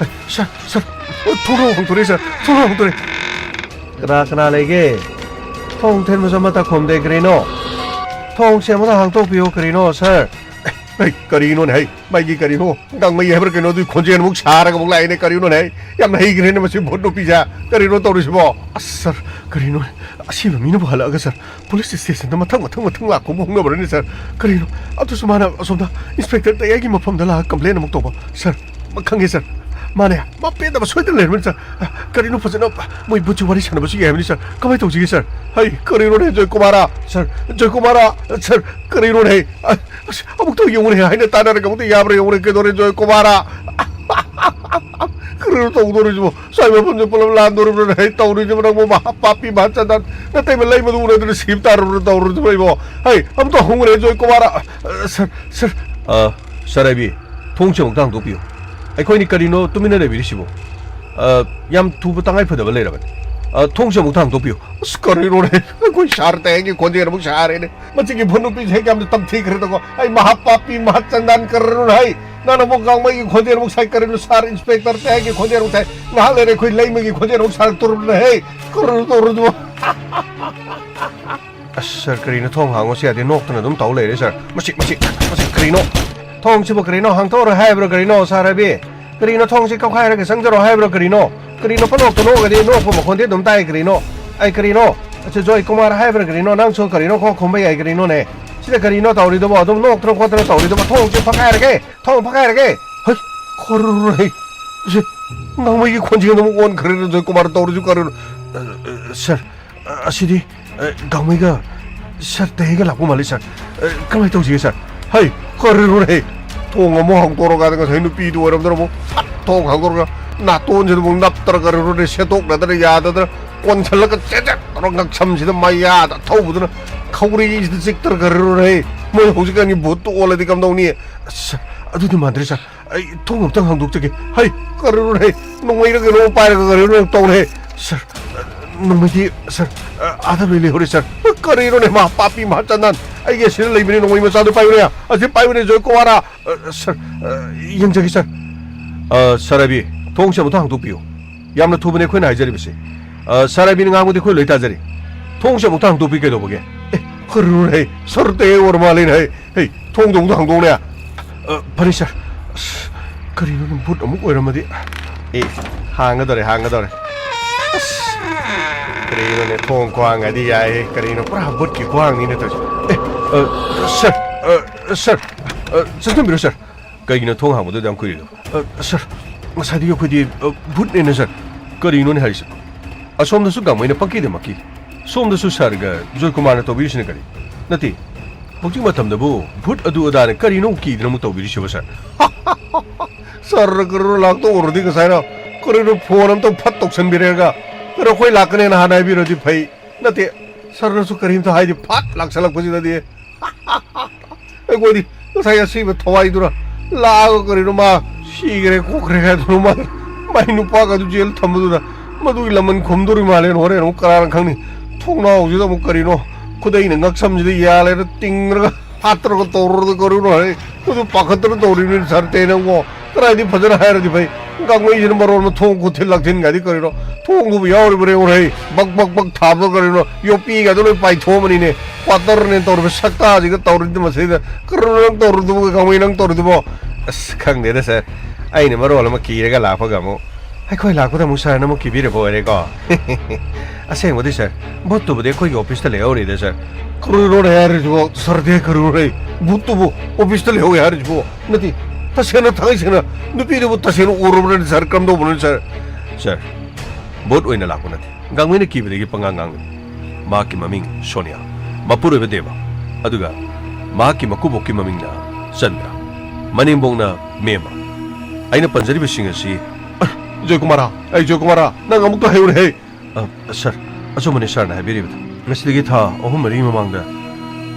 ꯁꯥꯔ, ꯁꯥꯔ, ꯊꯣꯡꯅꯥꯎ ꯍꯥꯡꯗꯣꯔꯛꯑꯦ, ꯁꯥꯔ, ꯊꯣꯡꯅꯥꯎ ꯍꯥꯡꯗꯣꯔꯛꯑꯦ꯫ ꯀꯅꯥ ꯀꯅꯥ ꯂꯩꯒꯦ? ꯊꯣꯡ ꯊꯤꯟꯕꯁꯨ ꯑꯃꯠꯇ ꯈꯨꯝꯗꯦ, ꯀꯔꯤꯅꯣ? ꯊꯣꯡꯁꯦ ꯑꯃꯨꯛꯇ ꯍꯥꯡꯗꯣꯛꯄꯤꯌꯣ, ꯀꯔꯤꯅꯣ, ꯁꯥꯔ? ꯑꯩ, ꯀꯔꯤꯅꯣꯅꯦ ꯍꯩ? ꯃꯥꯒꯤ ꯀꯔꯤꯅꯣ? ꯒꯥꯡꯃꯩ ꯍꯥꯏꯕ꯭ꯔꯥ ꯀꯩꯅꯣ, ꯑꯗꯨꯒꯤ ꯈꯣꯟꯖꯦꯜ ꯑꯃꯨꯛ ꯁꯥꯔꯒ ꯑꯃꯨꯛ ꯂꯥꯛꯑꯦꯅꯦ, ꯀꯔꯤꯅꯣꯅꯦ ꯍꯩ? ꯌꯥꯝꯅ ꯍꯩꯈ꯭ꯔꯦꯅꯦ ꯃꯁꯤ ꯚꯨꯠ ꯅꯨꯄꯤꯁꯦ꯫ ꯀꯔꯤꯅꯣ ꯇꯧꯔꯤꯁꯤꯕꯣ? ꯑꯁ, ꯁꯥꯔ, ꯀꯔꯤꯅꯣ? ꯑꯁꯤꯕ ꯃꯤꯅꯕꯨ ꯍꯜꯂꯛꯑꯒ, ꯁꯥꯔ, ꯄꯨꯂꯤꯁ ꯁ꯭ꯇꯦꯁꯟꯗ ꯃꯊꯪ ꯃꯊꯪ ꯃꯊꯪ ꯂꯥꯛꯄꯕꯨ ꯍꯧꯅꯕ꯭ꯔꯅꯦ, ꯁꯥꯔ? ꯀꯔꯤꯅꯣ? ꯑꯗꯨꯁꯨ ꯃꯥꯅ ꯑꯁꯣꯝꯗ ꯏꯟꯁꯄꯦꯛꯇꯔ ꯇꯌꯥꯏꯒꯤ ꯃꯐꯝꯗ ꯂꯥꯛꯑꯒ ꯀꯝꯄ꯭ꯂꯦꯟ ꯑꯃꯨꯛ ꯇꯧꯕ, ꯁꯥꯔ꯫ ꯈꯪꯉꯦ, ꯁꯥꯔ꯫ ꯃꯥꯅꯦ, ꯃꯥ ꯄꯦꯟꯗꯕ ꯁꯣꯏꯗꯅ ꯂꯩꯔꯝꯃꯅꯤ, ꯁꯥꯔ꯫ ꯑ, ꯀꯔꯤꯅꯣ, ꯐꯖꯅ ꯃꯣꯏ ꯚꯨꯠꯁꯤ ꯋꯥꯔꯤ ꯁꯥꯟꯅꯕꯁꯨ ꯌꯥꯏ ꯍꯥꯏꯕꯅꯤ, ꯁꯥꯔ꯫ ꯀꯃꯥꯏꯅ ꯇꯧꯁꯤꯒꯦ, ꯁꯥꯔ? ꯍꯩ, ꯀꯔꯤꯅꯣꯅꯦ, ꯖꯣꯏꯀꯨꯃꯥꯔꯥ? ꯁꯥꯔ, ꯖꯣꯏꯀꯨꯃꯥꯔꯥ, ꯁꯥꯔ, ꯀꯔꯤꯅꯣꯅꯦ? ꯑ, ꯑꯁ, ꯑꯃꯨꯛꯇ ꯌꯦꯡꯉꯨꯅꯦ, ꯍꯥꯏꯅ ꯇꯥꯟꯅꯔꯒ ꯑꯃꯨꯛꯇ ꯌꯥꯕ꯭ꯔꯥ ꯌꯦꯡꯉꯨꯅꯦ, ꯀꯩꯗꯧꯔꯦ, ꯖꯣꯏꯀꯨꯃꯥꯔꯥ? ꯀꯔꯤꯅꯣ ꯇꯧꯗꯧꯔꯤꯁꯤꯕꯣ? ꯁ꯭ꯋꯥꯏ ꯃꯐꯝꯁꯦ ꯄꯨꯂꯞ ꯂꯥꯟꯗꯧꯔꯤꯕ꯭ꯔꯥ? ꯍꯩ, ꯇꯧꯔꯤꯁꯤꯕꯣ ꯅꯪꯕꯨ? ꯃꯍꯥ ꯄꯥꯄꯤ, ꯃꯍꯥ ꯆꯟꯗꯥꯟ, ꯅꯇꯩꯃ ꯂꯩꯃꯗꯨ ꯎꯅꯗꯅ ꯁꯤꯕ ꯇꯥꯔꯕ꯭ꯔꯥ ꯇꯧꯔꯤꯁꯤꯕꯣ ꯑꯩꯕꯣ? ꯍꯩ, ꯑꯃꯨꯛꯇ ꯍꯣꯡꯉꯨꯅꯦ, ꯖꯣꯏꯀꯨꯃꯥꯔꯥ꯫ ꯑ, ꯁꯥꯔ, ꯁꯥꯔ꯫ ꯑ, ꯁꯥꯔ ꯔꯕꯤ, ꯊꯣꯡꯁꯦ ꯑꯃꯨꯛꯇ ꯍꯥꯡꯗꯣꯛꯄꯤꯌꯨ꯫ ꯑꯩꯈꯣꯏꯅꯤ ꯀꯔꯤꯅꯣ ꯇꯨꯃꯤꯟꯅ ꯂꯩꯕꯤꯔꯤꯁꯤꯕꯣ? ꯑ, ꯌꯥꯝ ꯊꯨꯕ ꯇꯉꯥꯏ ꯐꯗꯕ ꯂꯩꯔꯕꯅꯤ꯫ ꯑ, ꯊꯣꯡꯁꯦ ꯑꯃꯨꯛꯇ ꯍꯥꯡꯗꯣꯛꯄꯤꯌꯨ꯫ ꯑꯁ, ꯀꯔꯤꯅꯣꯅꯦ? ꯑꯩꯈꯣꯏ ꯁꯥꯔ ꯇꯌꯥꯡꯒꯤ ꯈꯣꯟꯖꯦꯜ ꯑꯃꯨꯛ ꯁꯥꯔꯦꯅꯦ꯫ ꯃꯁꯤꯒꯤ ꯚꯨꯠ ꯅꯨꯄꯤꯁꯦ ꯍꯦꯛ ꯌꯥꯝꯅ ꯇꯝꯊꯤꯈ꯭ꯔꯦꯗꯀꯣ꯫ ꯑꯩ ꯃꯍꯥ ꯄꯥꯄꯤ, ꯃꯍꯥ ꯆꯟꯗꯥꯟ ꯀꯔꯤꯅꯣ ꯍꯥꯏ? ꯅꯪꯅ ꯑꯃꯨꯛ ꯒꯥꯡꯃꯩꯒꯤ ꯈꯣꯟꯖꯦꯜ ꯑꯃꯨꯛ ꯁꯥꯏ ꯀꯔꯤꯅꯣ? ꯁꯥꯔ ꯏꯟꯁꯄꯦꯛꯇꯔ ꯇꯌꯥꯡꯒꯤ ꯈꯣꯟꯖꯦꯜ ꯑꯃꯨꯛ ꯁꯥꯏ꯫ ꯉꯥꯏꯍꯥꯛ ꯂꯩꯔꯦ ꯑꯩꯈꯣꯏ ꯂꯩꯃꯒꯤ ꯈꯣꯟꯖꯦꯜ ꯑꯃꯨꯛ ꯁꯥꯔꯛꯇꯧꯔꯕꯅꯦ ꯍꯦ꯫ ꯀꯔꯤꯅꯣ ꯇꯧꯔꯤꯗꯨꯕꯣ? ꯑꯁ, ꯁꯥꯔ, ꯀꯔꯤꯅꯣ ꯊꯣꯡ ꯍꯥꯡꯉꯣꯁꯨ ꯌꯥꯗꯦ, ꯅꯣꯛꯇꯅ ꯑꯗꯨꯝ ꯇꯧ ꯂꯩꯔꯦ, ꯁꯥꯔ꯫ ꯃꯁꯤ, ꯃꯁꯤ, ꯃꯁꯤ ꯀꯔꯤꯅꯣ? ꯊꯣꯡꯁꯤꯕꯨ ꯀꯔꯤꯅꯣ? ꯍꯥꯡꯇꯣꯛꯑꯔꯣꯏ ꯍꯥꯏꯕ꯭ꯔꯣ ꯀꯔꯤꯅꯣ, ꯁꯥꯔ ꯔꯕꯤ? ꯀꯔꯤꯅꯣ ꯊꯣꯡꯁꯤ ꯀꯧꯈꯥꯏꯔꯒ ꯆꯪꯖꯔꯣ ꯍꯥꯏꯕ꯭ꯔꯣ ꯀꯔꯤꯅꯣ? ꯀꯔꯤꯅꯣ ꯄꯪꯅꯣꯛꯇ ꯅꯣꯛꯑꯒꯗꯤ ꯅꯣꯛꯄ ꯃꯈꯣꯟꯗꯤ ꯑꯗꯨꯝ ꯇꯥꯏ ꯀꯔꯤꯅꯣ? ꯑꯩ ꯀꯔꯤꯅꯣ? ꯑꯁꯤ ꯖꯣꯏ ꯀꯨꯃꯥꯔ ꯍꯥꯏꯕ꯭ꯔꯥ ꯀꯔꯤꯅꯣ? ꯅꯪꯁꯨ ꯀꯔꯤꯅꯣ ꯈꯣꯡ ꯈꯨꯝꯕ ꯌꯥꯏ ꯀꯔꯤꯅꯣꯅꯦ? ꯁꯤꯗ ꯀꯔꯤꯅꯣ ꯇꯧꯔꯤꯗꯨꯕꯣ? ꯑꯗꯨꯝ ꯅꯣꯛꯇꯅ ꯈꯣꯠꯇꯅ ꯇꯧꯔꯤꯗꯨꯕꯣ? ꯊꯣꯡꯁꯤ ꯐꯛꯀꯥꯏꯔꯒꯦ! ꯊꯣꯡ ꯐꯛꯀꯥꯏꯔꯒꯦ! ꯍꯩ, ꯈꯣꯔꯨꯔꯨ ꯍꯩ! ꯁꯤ ꯅꯣꯡꯃꯩꯒꯤ ꯈꯣꯟꯖꯦꯜ ꯑꯃꯨꯛ ꯑꯣꯟꯈ꯭ꯔꯦ, ꯖꯣꯏ ꯀꯨꯃꯥꯔ ꯇꯧꯔꯤꯁꯤ ꯀꯔꯤꯅꯣ? ꯑ, ꯑ, ꯁꯥꯔ, ꯑ, ꯑꯁꯤꯗꯤ, ꯑ, ꯒꯥꯡꯃꯩꯒ ꯁꯥꯔ ꯇꯌꯥꯡꯒ ꯂꯥꯛꯄ ꯃꯥꯜꯂꯤ, ꯁꯥꯔ꯫ ꯑ, ꯀꯃꯥꯏꯅ ꯇꯧꯁꯤꯒꯦ, ꯁꯥꯔ? ꯍꯩ, ꯀꯔꯤꯅꯣꯅꯦ? ꯊꯣꯡ ꯑꯃꯨꯛ ꯍꯥꯡꯗꯣꯔꯀꯥꯟꯗ ꯉꯁꯥꯏ ꯅꯨꯄꯤꯗꯨ ꯑꯣꯏꯔꯝꯗꯅ ꯑꯃꯨꯛ ꯐꯠ ꯊꯣꯡ ꯍꯥꯡꯗꯣꯔꯒ ꯅꯥꯇꯣꯟꯁꯤꯗ ꯑꯃꯨꯛ ꯅꯞꯇ꯭ꯔ ꯀꯔꯤꯅꯣꯅꯦ? ꯁꯦꯠꯇꯣꯛꯅꯗꯅ ꯌꯥꯗꯗꯅ ꯀꯣꯟꯁꯤꯜꯂꯒ ꯆꯦꯆꯦꯠ ꯇꯧꯔ ꯉꯛꯁꯝꯁꯤꯗ ꯃꯌꯥꯗ ꯊꯧꯕꯗꯨꯅ ꯈꯧꯔꯤꯁꯤꯗ ꯆꯤꯛꯇ꯭ꯔ ꯀꯔꯤꯅꯣꯅꯦ? ꯃꯣꯏ ꯍꯧꯖꯤꯛꯀꯥꯟꯒꯤ ꯚꯨꯠꯇꯨ ꯑꯣꯜꯂꯗꯤ ꯀꯝꯗꯧꯅꯤ? ꯑꯁ, ꯑꯗꯨꯗꯤ ꯃꯥꯟꯗ꯭ꯔꯦ, ꯁꯥꯔ꯫ ꯑꯩ ꯊꯣꯡ ꯑꯝꯇꯪ ꯍꯥꯡꯗꯣꯛꯆꯒꯦ꯫ ꯍꯩ, ꯀꯔꯤꯅꯣꯅꯦ? ꯅꯣꯡꯃꯩꯔ ꯀꯩꯅꯣ ꯄꯥꯏꯔꯒ ꯀꯔꯤꯅꯣ ꯇꯧꯔꯦ? ꯁꯥꯔ, ꯅꯣꯡꯃꯩꯗꯤ, ꯁꯥꯔ, ꯑꯥꯗ ꯂꯣꯏ ꯂꯩꯍꯧꯔꯦ, ꯁꯥꯔ꯫ ꯀꯔꯤꯅꯣꯅꯦ, ꯃꯥ ꯄꯥꯄꯤ ꯃꯍꯥ ꯆꯟꯗꯥꯟ? ꯑꯩꯒꯤ ꯑꯁꯤꯗ ꯂꯩꯕꯅꯦ, ꯅꯣꯡꯃꯩ ꯃꯆꯥꯗꯨ ꯄꯥꯏꯌꯨꯅꯦ꯫ ꯑꯁꯤ ꯄꯥꯏꯌꯨꯅꯦ, ꯖꯣꯏ ꯀꯨꯃꯥꯔ꯫ ꯑ, ꯁꯥꯔ, ꯑ, ꯌꯦꯡꯖꯒꯦ, ꯁꯥꯔ꯫ ꯑ, ꯁꯥꯔ ꯔꯕꯤ, ꯊꯣꯡꯁꯦ ꯑꯃꯨꯛꯇ ꯍꯥꯡꯗꯣꯛꯄꯤꯌꯨ꯫ ꯌꯥꯝꯅ ꯊꯨꯕꯅꯦ ꯑꯩꯈꯣꯏꯅ ꯍꯥꯏꯖꯔꯤꯕꯁꯦ꯫ ꯑ, ꯁꯥꯔ ꯔꯕꯤꯅ ꯉꯥꯡꯕꯗꯤ ꯑꯩꯈꯣꯏ ꯂꯣꯏ ꯇꯥꯖꯔꯤ꯫ ꯊꯣꯡꯁꯦ ꯑꯃꯨꯛꯇ ꯍꯥꯡꯗꯣꯛꯄꯤ ꯀꯩꯗꯧꯕꯒꯦ? ꯑꯦ, ꯀꯔꯤꯅꯣꯅꯦ? ꯁꯥꯔ ꯇꯌꯥꯡ ꯑꯣꯏꯔ ꯃꯥꯜꯂꯦꯅꯦ꯫ ꯍꯩ, ꯍꯩ, ꯊꯣꯡꯗꯣ ꯑꯃꯨꯛꯇ ꯍꯥꯡꯗꯣꯛꯎꯅꯦ꯫ ꯑ, ꯐꯅꯤ, ꯁꯥꯔ꯫ ꯑꯁ, ꯀꯔꯤꯅꯣ, ꯅꯪ ꯚꯨꯠ ꯑꯃꯨꯛ ꯑꯣꯏꯔꯝꯃꯗꯤ? ꯑꯦ, ꯍꯥꯡꯒꯗꯧꯔꯦ, ꯍꯥꯡꯒꯗꯧꯔꯦ꯫ ꯑꯁ, ꯀꯔꯤꯅꯣꯅꯦ, ꯊꯣꯡ ꯈꯨꯍꯥꯡ ꯍꯥꯏꯗꯤ ꯌꯥꯏꯍꯦ꯫ ꯀꯔꯤꯅꯣ, ꯄꯨꯔꯥ ꯚꯨꯠꯀꯤ ꯈꯨꯍꯥꯡꯅꯤꯅꯦ ꯇꯧꯔꯤꯁꯦ꯫ ꯑꯦ, ꯑ, ꯁꯥꯔ, ꯑ, ꯁꯥꯔ, ꯑ, ꯆꯪꯁꯤꯟꯕꯤꯔꯣ, ꯁꯥꯔ꯫ ꯀꯩꯒꯤꯅꯣ ꯊꯣꯡ ꯍꯥꯡꯕꯗꯨꯗ ꯌꯥꯝ ꯀꯨꯏꯔꯤꯗꯣ? ꯑ, ꯁꯥꯔ, ꯉꯁꯥꯏꯗꯒꯤ ꯑꯩꯈꯣꯏꯗꯤ, ꯑ, ꯚꯨꯠꯅꯦꯅ, ꯁꯥꯔ꯫ ꯀꯔꯤꯅꯣꯅꯦ ꯍꯥꯏꯔꯤꯁꯤꯕꯣ? ꯑꯁꯣꯝꯗꯁꯨ ꯒꯥꯡꯃꯩꯅ ꯄꯪꯀꯤꯗ ꯃꯛꯀꯤ, ꯁꯣꯝꯗꯁꯨ ꯁꯥꯔꯒ ꯖꯣꯏ ꯀꯨꯃꯥꯔꯅ ꯇꯧꯕꯤꯔꯤꯁꯤꯅ ꯀꯔꯤ? ꯅꯠꯇꯦ, ꯍꯧꯖꯤꯛ ꯃꯇꯝꯗꯕꯨ ꯚꯨꯠ ꯑꯗꯨ ꯑꯗꯥꯅ ꯀꯔꯤꯅꯣ ꯀꯤꯗꯅ ꯑꯃꯨꯛ ꯇꯧꯕꯤꯔꯤꯁꯤꯕꯣ, ꯁꯥꯔ? ꯁꯥꯔ, ꯀꯔꯤꯅꯣ ꯂꯥꯛꯇ ꯎꯔꯗꯤ ꯉꯁꯥꯏꯅ? ꯀꯔꯤꯅꯣ, ꯐꯣꯟ ꯑꯝꯇꯪ ꯐꯠ ꯇꯧꯁꯟꯕꯤꯔꯦꯒ? ꯀꯩꯅꯣ, ꯑꯩꯈꯣꯏ ꯂꯥꯛꯀꯅꯦꯅ ꯍꯥꯟꯅ ꯍꯥꯏꯕꯤꯔꯗꯤ ꯐꯩ꯫ ꯅꯠꯇꯦ, ꯁꯥꯔꯅꯁꯨ ꯀꯔꯤꯝꯇ ꯍꯥꯏꯗꯦ, ꯐꯠ ꯂꯥꯛꯁꯜꯂꯛꯄꯁꯤꯗꯗꯤ꯫ ꯑꯩꯈꯣꯏꯗꯤ ꯉꯁꯥꯏ ꯑꯁꯤꯕ ꯊꯋꯥꯏꯗꯨꯅ ꯂꯥꯛꯑꯒ ꯀꯔꯤꯅꯣ ꯃꯥ ꯁꯤꯈ꯭ꯔꯦ ꯈꯣꯠꯈ꯭ꯔꯦ ꯍꯥꯏꯗꯨꯅ ꯃꯥ ꯃꯥꯏ ꯅꯨꯄꯥꯒ ꯑꯗꯨ ꯖꯦꯜ ꯊꯝꯕꯗꯨꯗ ꯃꯗꯨꯒꯤ ꯂꯃꯟ ꯈꯨꯝꯗꯣꯔꯤ ꯃꯥꯜꯂꯦꯅ ꯍꯣꯔꯦꯟ ꯑꯃꯨꯛ ꯀꯅꯥꯅ ꯈꯪꯅꯤ꯫ ꯊꯣꯡꯅꯥꯎꯁꯤꯗ ꯑꯃꯨꯛ ꯀꯔꯤꯅꯣ ꯈꯨꯗꯩꯅ ꯉꯛꯁꯝꯁꯤꯗ ꯌꯥꯜꯂꯦꯅ ꯇꯤꯡꯉꯒ ꯐꯥꯠꯇ꯭ꯔꯒ ꯇꯧꯔꯨꯔꯗ ꯀꯔꯤꯅꯣ ꯍꯥꯏ꯫ ꯃꯗꯨ ꯄꯥꯈꯠꯇꯅ ꯇꯧꯔꯤꯕꯅꯤ ꯁꯥꯔ ꯇꯦ ꯅꯪꯕꯣ꯫ ꯀꯗꯥꯏꯗꯤ ꯐꯖꯅ ꯍꯥꯏꯔꯗꯤ ꯐꯩ꯫ ꯀꯥꯡꯃꯩꯁꯤꯅ ꯃꯔꯣꯟ ꯑꯃ ꯊꯣꯡ ꯈꯨꯊꯤꯟ ꯂꯥꯛꯊꯤꯟꯒꯗꯤ ꯀꯔꯤꯅꯣ? ꯊꯣꯡꯗꯨꯕꯨ ꯌꯥꯎꯔꯤꯕ꯭ꯔꯥ ꯌꯦꯡꯉꯨꯔꯦ꯫ ꯕꯛ ꯕꯛ ꯕꯛ ꯊꯥꯕ ꯀꯔꯤꯅꯣ? ꯌꯣꯠꯄꯤꯒꯗꯣ ꯂꯣꯏ ꯄꯥꯏꯊꯣꯛꯑꯃꯅꯤꯅꯦ꯫ ꯀ꯭ꯋꯥꯇꯔꯅꯦ ꯇꯧꯔꯤꯕ ꯁꯛꯇꯥꯁꯤꯒ ꯇꯧꯔꯤꯗꯤ ꯃꯁꯤꯗ ꯀꯔꯤꯅꯣ ꯅꯪ ꯇꯧꯔꯤꯗꯨꯕꯣ? ꯀꯥꯡꯃꯩ ꯅꯪ ꯇꯧꯔꯤꯗꯨꯕꯣ? ꯑꯁ ꯈꯪꯗꯦꯗ ꯁꯥꯔ, ꯑꯩꯅ ꯃꯔꯣꯜ ꯑꯃ ꯀꯤꯔꯒ ꯂꯥꯛꯄꯒ ꯑꯃꯨꯛ ꯑꯩꯈꯣꯏ ꯂꯥꯛꯄꯗ ꯑꯃꯨꯛ ꯁꯥꯔꯅ ꯑꯃꯨꯛ ꯀꯤꯕꯤꯔꯕ ꯑꯣꯏꯔꯦꯀꯣ꯫ ꯑꯁꯦꯡꯕꯗꯤ ꯁꯥꯔ, ꯚꯨꯠꯇꯨꯕꯨꯗꯤ ꯑꯩꯈꯣꯏꯒꯤ ꯑꯣꯐꯤꯁꯇ ꯂꯩꯍꯧꯔꯤꯗ ꯁꯥꯔ꯫ ꯀꯔꯤꯅꯣꯅꯦ ꯍꯥꯏꯔꯤꯁꯤꯕꯣ? ꯁꯥꯔꯗꯤ ꯀꯔꯤꯅꯣꯅꯦ? ꯚꯨꯠꯇꯨꯕꯨ ꯑꯣꯐꯤꯁꯇ ꯂꯩꯍꯧꯋꯦ ꯍꯥꯏꯔꯤꯁꯤꯕꯣ? ꯅꯠꯇꯦ, ꯇꯁꯦꯡꯅ ꯊꯥꯡꯉꯩ ꯁꯦꯡꯅ ꯅꯨꯄꯤꯗꯨꯕꯨ ꯇꯁꯦꯡꯅ ꯎꯔꯕ꯭ꯔꯅꯦ ꯁꯥꯔ? ꯀꯝꯗꯧꯕꯅꯣ ꯁꯥꯔ? ꯁꯥꯔ, ꯚꯨꯠ ꯑꯣꯏꯅ ꯂꯥꯛꯄ ꯅꯠꯇꯦ꯫ ꯒꯥꯡꯃꯩꯅ ꯀꯤꯕꯗꯒꯤ ꯄꯉꯥꯡ ꯉꯥꯡꯂꯤ꯫ ꯃꯍꯥꯛꯀꯤ ꯃꯃꯤꯡ ꯁꯣꯅꯤꯌꯥ, ꯃꯄꯨꯔꯣꯏꯕ ꯗꯦꯕ, ꯑꯗꯨꯒ ꯃꯍꯥꯛꯀꯤ ꯃꯀꯨꯕꯣꯛꯀꯤ ꯃꯃꯤꯡꯅ ꯆꯟꯗ꯭ꯔ, ꯃꯅꯦꯝꯕꯣꯛꯅ ꯃꯦꯝꯃ꯫ ꯑꯩꯅ ꯄꯟꯖꯔꯤꯕꯁꯤꯡ ꯑꯁꯤ ꯖꯣꯏꯀꯨꯃꯥꯔꯥ, ꯑꯩ ꯖꯣꯏꯀꯨꯃꯥꯔꯥ, ꯅꯪ ꯑꯃꯨꯛꯇ ꯍꯥꯏꯌꯨꯅꯦ ꯍꯦ꯫ ꯑ, ꯁꯥꯔ, ꯑꯆꯨꯝꯕꯅꯤ ꯁꯥꯔꯅ ꯍꯥꯏꯕꯤꯔꯤꯕꯗꯣ꯫ ꯉꯁꯤꯗꯒꯤ ꯊꯥ ꯑꯍꯨꯝ ꯃꯔꯤ ꯃꯃꯥꯡꯗ,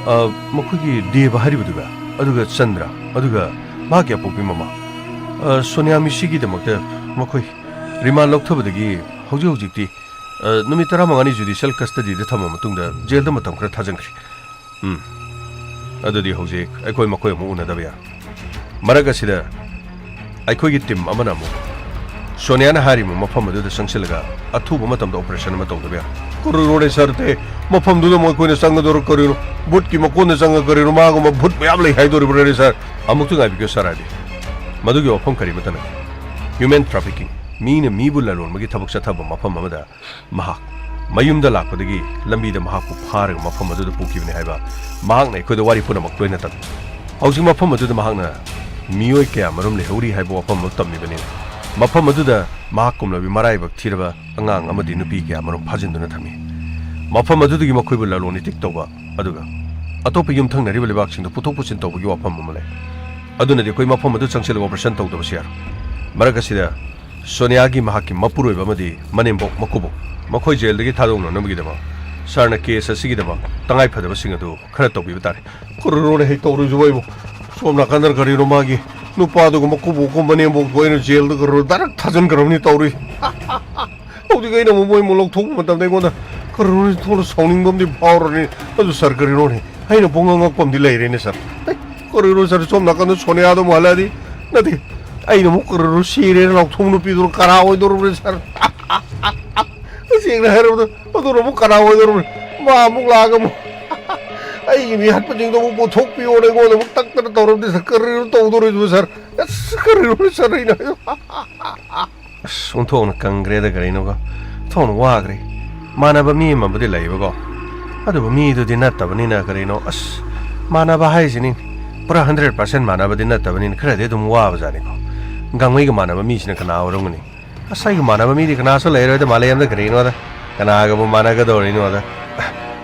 ꯑ, ꯃꯈꯣꯏꯒꯤ ꯗꯦꯕ ꯍꯥꯏꯔꯤꯕꯗꯨꯒ, ꯑꯗꯨꯒ ꯆꯟꯗ꯭ꯔ, ꯑꯗꯨꯒ ꯃꯍꯥꯛꯀꯤ ꯑꯄꯣꯛꯄꯤ ꯃꯃꯥ, ꯑ, ꯁꯣꯅꯤꯌꯥ ꯃꯤꯁꯤꯒꯤꯗꯃꯛꯇ ꯃꯈꯣꯏ ꯔꯤꯃꯥꯟ ꯂꯧꯊꯕꯗꯒꯤ ꯍꯧꯖꯤꯛ ꯍꯧꯖꯤꯛꯇꯤ, ꯑ, ꯅꯨꯃꯤꯠ ꯇꯔꯥꯃꯉꯥꯅꯤ ꯖꯨꯗꯤꯁꯤꯌꯦꯜ ꯀꯁꯇꯗꯤꯗ ꯊꯝꯕ ꯃꯇꯨꯡꯗ ꯖꯦꯜꯗ ꯃꯇꯝ ꯈꯔ ꯊꯥꯖꯤꯟꯈ꯭ꯔꯦ꯫ ꯎꯝ꯫ ꯑꯗꯨꯗꯤ ꯍꯧꯖꯤꯛ ꯑꯩꯈꯣꯏ ꯃꯈꯣꯏ ꯑꯃꯨꯛ ꯎꯅꯗꯕ ꯌꯥꯔꯣꯏ꯫ ꯃꯔꯛ ꯑꯁꯤꯗ ꯑꯩꯈꯣꯏꯒꯤ ꯇꯤꯝ ꯑꯃꯅ ꯑꯃꯨꯛ ꯁꯣꯅꯤꯌꯥꯅ ꯍꯥꯏꯔꯤꯕ ꯃꯐꯝ ꯑꯗꯨꯗ ꯆꯪꯁꯤꯜꯂꯒ ꯑꯊꯨꯕ ꯃꯇꯝꯗ ꯑꯣꯄꯔꯦꯁꯟ ꯑꯃ ꯇꯧꯗꯕ ꯌꯥꯔꯣꯏ꯫ ꯀꯔꯤꯅꯣꯅꯦ ꯁꯥꯔ ꯇꯦ? ꯃꯐꯝꯗꯨꯗ ꯑꯃꯨꯛ ꯑꯩꯈꯣꯏꯅ ꯆꯪꯒꯗꯧꯔ ꯀꯔꯤꯅꯣ? ꯚꯨꯠꯀꯤ ꯃꯀꯣꯟꯗ ꯆꯪꯉ ꯀꯔꯤꯅꯣ? ꯃꯥꯒꯨꯝꯕ ꯚꯨꯠ ꯃꯌꯥꯝ ꯂꯩ ꯍꯥꯏꯗꯣꯔꯤꯕ꯭ꯔꯥꯅꯦ ꯁꯥꯔ? ꯑꯃꯨꯛꯇ ꯉꯥꯏꯕꯤꯌꯨ ꯁꯥꯔ ꯍꯥꯏꯗꯤ꯫ ꯃꯗꯨꯒꯤ ꯋꯥꯐꯝ ꯀꯔꯤꯃꯠꯇ ꯅꯠꯇꯦ꯫ ꯍ꯭ꯌꯨꯃꯦꯟ ꯇ꯭ꯔꯥꯐꯤꯀꯤꯡ, ꯃꯤꯅ ꯃꯤꯕꯨ ꯂꯂꯣꯟꯕꯒꯤ ꯊꯕꯛ ꯆꯠꯊꯕ ꯃꯐꯝ ꯑꯃꯗ ꯃꯍꯥꯛ ꯃꯌꯨꯝꯗ ꯂꯥꯛꯄꯗꯒꯤ ꯂꯝꯕꯤꯗ ꯃꯍꯥꯛꯄꯨ ꯐꯥꯔꯒ ꯃꯐꯝ ꯑꯗꯨꯗ ꯄꯨꯈꯤꯕꯅꯤ ꯍꯥꯏꯕ ꯃꯍꯥꯛꯅ ꯑꯩꯈꯣꯏꯗ ꯋꯥꯔꯤ ꯄꯨꯝꯅꯃꯛ ꯂꯣꯏꯅ ꯇꯝꯃꯤ꯫ ꯍꯧꯖꯤꯛ ꯃꯐꯝ ꯑꯗꯨꯗ ꯃꯍꯥꯛꯅ ꯃꯤꯑꯣꯏ ꯀꯌꯥ ꯃꯔꯨꯝ ꯂꯩꯍꯧꯔꯤ ꯍꯥꯏꯕ ꯋꯥꯐꯝ ꯑꯃ ꯇꯝꯃꯤꯕꯅꯤꯅ, ꯃꯐꯝ ꯑꯗꯨꯗ ꯃꯍꯥꯛ ꯀꯨꯝꯂꯕꯤ ꯃꯔꯥꯏꯕꯛ ꯊꯤꯔꯕ ꯑꯉꯥꯡ ꯑꯃꯗꯤ ꯅꯨꯄꯤ ꯀꯌꯥ ꯃꯔꯨꯝ ꯐꯥꯖꯤꯟꯗꯨꯅ ꯊꯝꯃꯤ꯫ ꯃꯐꯝ ꯑꯗꯨꯗꯒꯤ ꯃꯈꯣꯏꯕꯨ ꯂꯂꯣꯟ ꯏꯇꯤꯛ ꯇꯧꯕ, ꯑꯗꯨꯒ ꯑꯇꯣꯞꯄ ꯌꯨꯝꯊꯪꯅꯔꯤꯕ ꯂꯩꯕꯥꯛꯁꯤꯡꯗ ꯄꯨꯊꯣꯛ ꯄꯨꯁꯤꯟ ꯇꯧꯕꯒꯤ ꯋꯥꯐꯝ ꯑꯃ ꯂꯩ꯫ ꯑꯗꯨꯅꯗꯤ ꯑꯩꯈꯣꯏ ꯃꯐꯝ ꯑꯗꯨ ꯆꯪꯁꯤꯜꯂꯒ ꯑꯣꯄꯔꯦꯁꯟ ꯇꯧꯗꯕꯁꯨ ꯌꯥꯔꯣꯏ꯫ ꯃꯔꯛ ꯑꯁꯤꯗ ꯁꯣꯅꯤꯌꯥꯒꯤ ꯃꯍꯥꯛꯀꯤ ꯃꯄꯨꯔꯣꯏꯕ ꯑꯃꯗꯤ ꯃꯅꯦꯝꯕꯣꯛ ꯃꯀꯨꯕꯣꯛ ꯃꯈꯣꯏ ꯖꯦꯜꯗꯒꯤ ꯊꯥꯗꯣꯛꯅꯅꯕꯒꯤꯗꯃꯛ ꯁꯥꯔꯅ ꯀꯦꯁ ꯑꯁꯤꯒꯤꯗꯃꯛ ꯇꯉꯥꯏ ꯐꯗꯕꯁꯤꯡ ꯑꯗꯨ ꯈꯔ ꯇꯧꯕꯤꯕ ꯇꯥꯔꯦ꯫ ꯀꯔꯤꯅꯣꯅꯦ ꯍꯦꯛ ꯇꯧꯔꯤꯁꯤꯕꯣ ꯑꯩꯕꯨ? ꯁꯣꯝ ꯅꯥꯀꯟꯗ ꯀꯔꯤꯅꯣ ꯃꯥꯒꯤ ꯅꯨꯄꯥꯗꯨꯒ ꯃꯀꯨꯕꯣꯛꯀꯨꯝꯕ ꯃꯅꯦꯝꯕꯣꯛꯇꯣ ꯑꯩꯅ ꯖꯦꯜꯗ ꯀꯔꯣ ꯗꯥꯏꯔꯦꯛ ꯊꯥꯖꯤꯟꯈ꯭ꯔꯕꯅꯤ ꯇꯧꯔꯤ꯫ ꯍꯧꯖꯤꯛ ꯑꯩꯅ ꯑꯃꯨꯛ ꯃꯣꯏ ꯑꯃꯨꯛ ꯂꯧꯊꯣꯛꯄ ꯃꯇꯝꯗ ꯑꯩꯉꯣꯟꯗ ꯀꯔꯤꯅꯣ ꯊꯣꯛꯅ ꯁꯥꯎꯅꯤꯡꯕ ꯑꯃꯗꯤ ꯐꯥꯎꯔꯅꯤ꯫ ꯑꯗꯨ ꯁꯥꯔ, ꯀꯔꯤꯅꯣꯅꯦ? ꯑꯩꯅ ꯄꯨꯡꯉꯥꯡ ꯉꯛꯄ ꯑꯃꯗꯤ ꯂꯩꯔꯦꯅꯦ ꯁꯥꯔ꯫ ꯑꯩ, ꯀꯔꯤꯅꯣ ꯁꯥꯔ, ꯁꯣꯝ ꯅꯥꯀꯟꯗ ꯁꯣꯅꯤꯌꯥꯗꯣ ꯑꯃꯨꯛ ꯍꯜꯂꯛꯑꯗꯤ? ꯅꯠꯇꯦ, ꯑꯩꯅ ꯑꯃꯨꯛ ꯀꯔꯤꯅꯣ ꯁꯤꯔꯦꯅ ꯂꯥꯎꯊꯣꯛ ꯅꯨꯄꯤꯗꯨꯅ ꯀꯅꯥ ꯑꯣꯏꯗꯧꯔꯕꯅꯦ ꯁꯥꯔ? ꯇꯁꯦꯡꯅ ꯍꯥꯏꯔꯕꯗ ꯑꯗꯨꯅ ꯑꯃꯨꯛ ꯀꯅꯥ ꯑꯣꯏꯗꯧꯔꯕꯅꯦ? ꯃꯥ ꯑꯃꯨꯛ ꯂꯥꯛꯑꯒ ꯑꯃꯨꯛ ꯑꯩꯒꯤ ꯃꯤ ꯍꯥꯠꯄꯁꯤꯡꯗꯣ ꯑꯃꯨꯛ ꯄꯨꯊꯣꯛꯄꯤꯌꯣꯅ ꯑꯩꯉꯣꯟꯗ ꯑꯃꯨꯛ ꯇꯛꯇꯅ ꯇꯧꯔꯕꯗꯤ ꯁꯥꯔ, ꯀꯔꯤꯅꯣ ꯇꯧꯗꯧꯔꯤꯗꯨꯕꯨ ꯁꯥꯔ? ꯑꯁ, ꯀꯔꯤꯅꯣ ꯁꯥꯔ, ꯑꯩꯅ ꯑꯁ, ꯑꯣꯟꯊꯣꯛꯅ ꯀꯪꯈ꯭ꯔꯦꯗ ꯀꯔꯤꯅꯣꯀꯣ, ꯑꯣꯟꯊꯣꯛꯅ ꯋꯥꯈ꯭ꯔꯦ꯫ ꯃꯥꯟꯅꯕ ꯃꯤ ꯑꯃꯕꯨꯗꯤ ꯂꯩꯕꯀꯣ, ꯑꯗꯨꯕꯨ ꯃꯤꯗꯨꯗꯤ ꯅꯠꯇꯕꯅꯤꯅ ꯀꯔꯤꯅꯣ, ꯑꯁ, ꯃꯥꯟꯅꯕ ꯍꯥꯏꯁꯤꯅꯤ, ꯄꯨꯔꯥ ꯍꯟꯗ꯭ꯔꯦꯠ ꯄꯥꯔꯁꯦꯟ ꯃꯥꯟꯅꯕꯗꯤ ꯅꯠꯇꯕꯅꯤꯅ ꯈꯔꯗꯤ ꯑꯗꯨꯝ ꯋꯥꯕꯖꯥꯠꯅꯤꯀꯣ꯫ ꯒꯥꯡꯃꯩꯒ ꯃꯥꯟꯅꯕ ꯃꯤꯁꯤꯅ ꯀꯅꯥ ꯑꯣꯏꯔꯝꯒꯅꯤ? ꯑꯁ, ꯑꯩꯒ ꯃꯥꯟꯅꯕ ꯃꯤꯗꯤ ꯀꯅꯥꯁꯨ ꯂꯩꯔꯣꯏꯗ ꯃꯥꯂꯦꯝꯗ, ꯀꯔꯤꯅꯣꯗ, ꯀꯅꯥꯒꯕꯨ ꯃꯥꯟꯅꯒꯗꯧꯔꯤꯅꯣꯗ?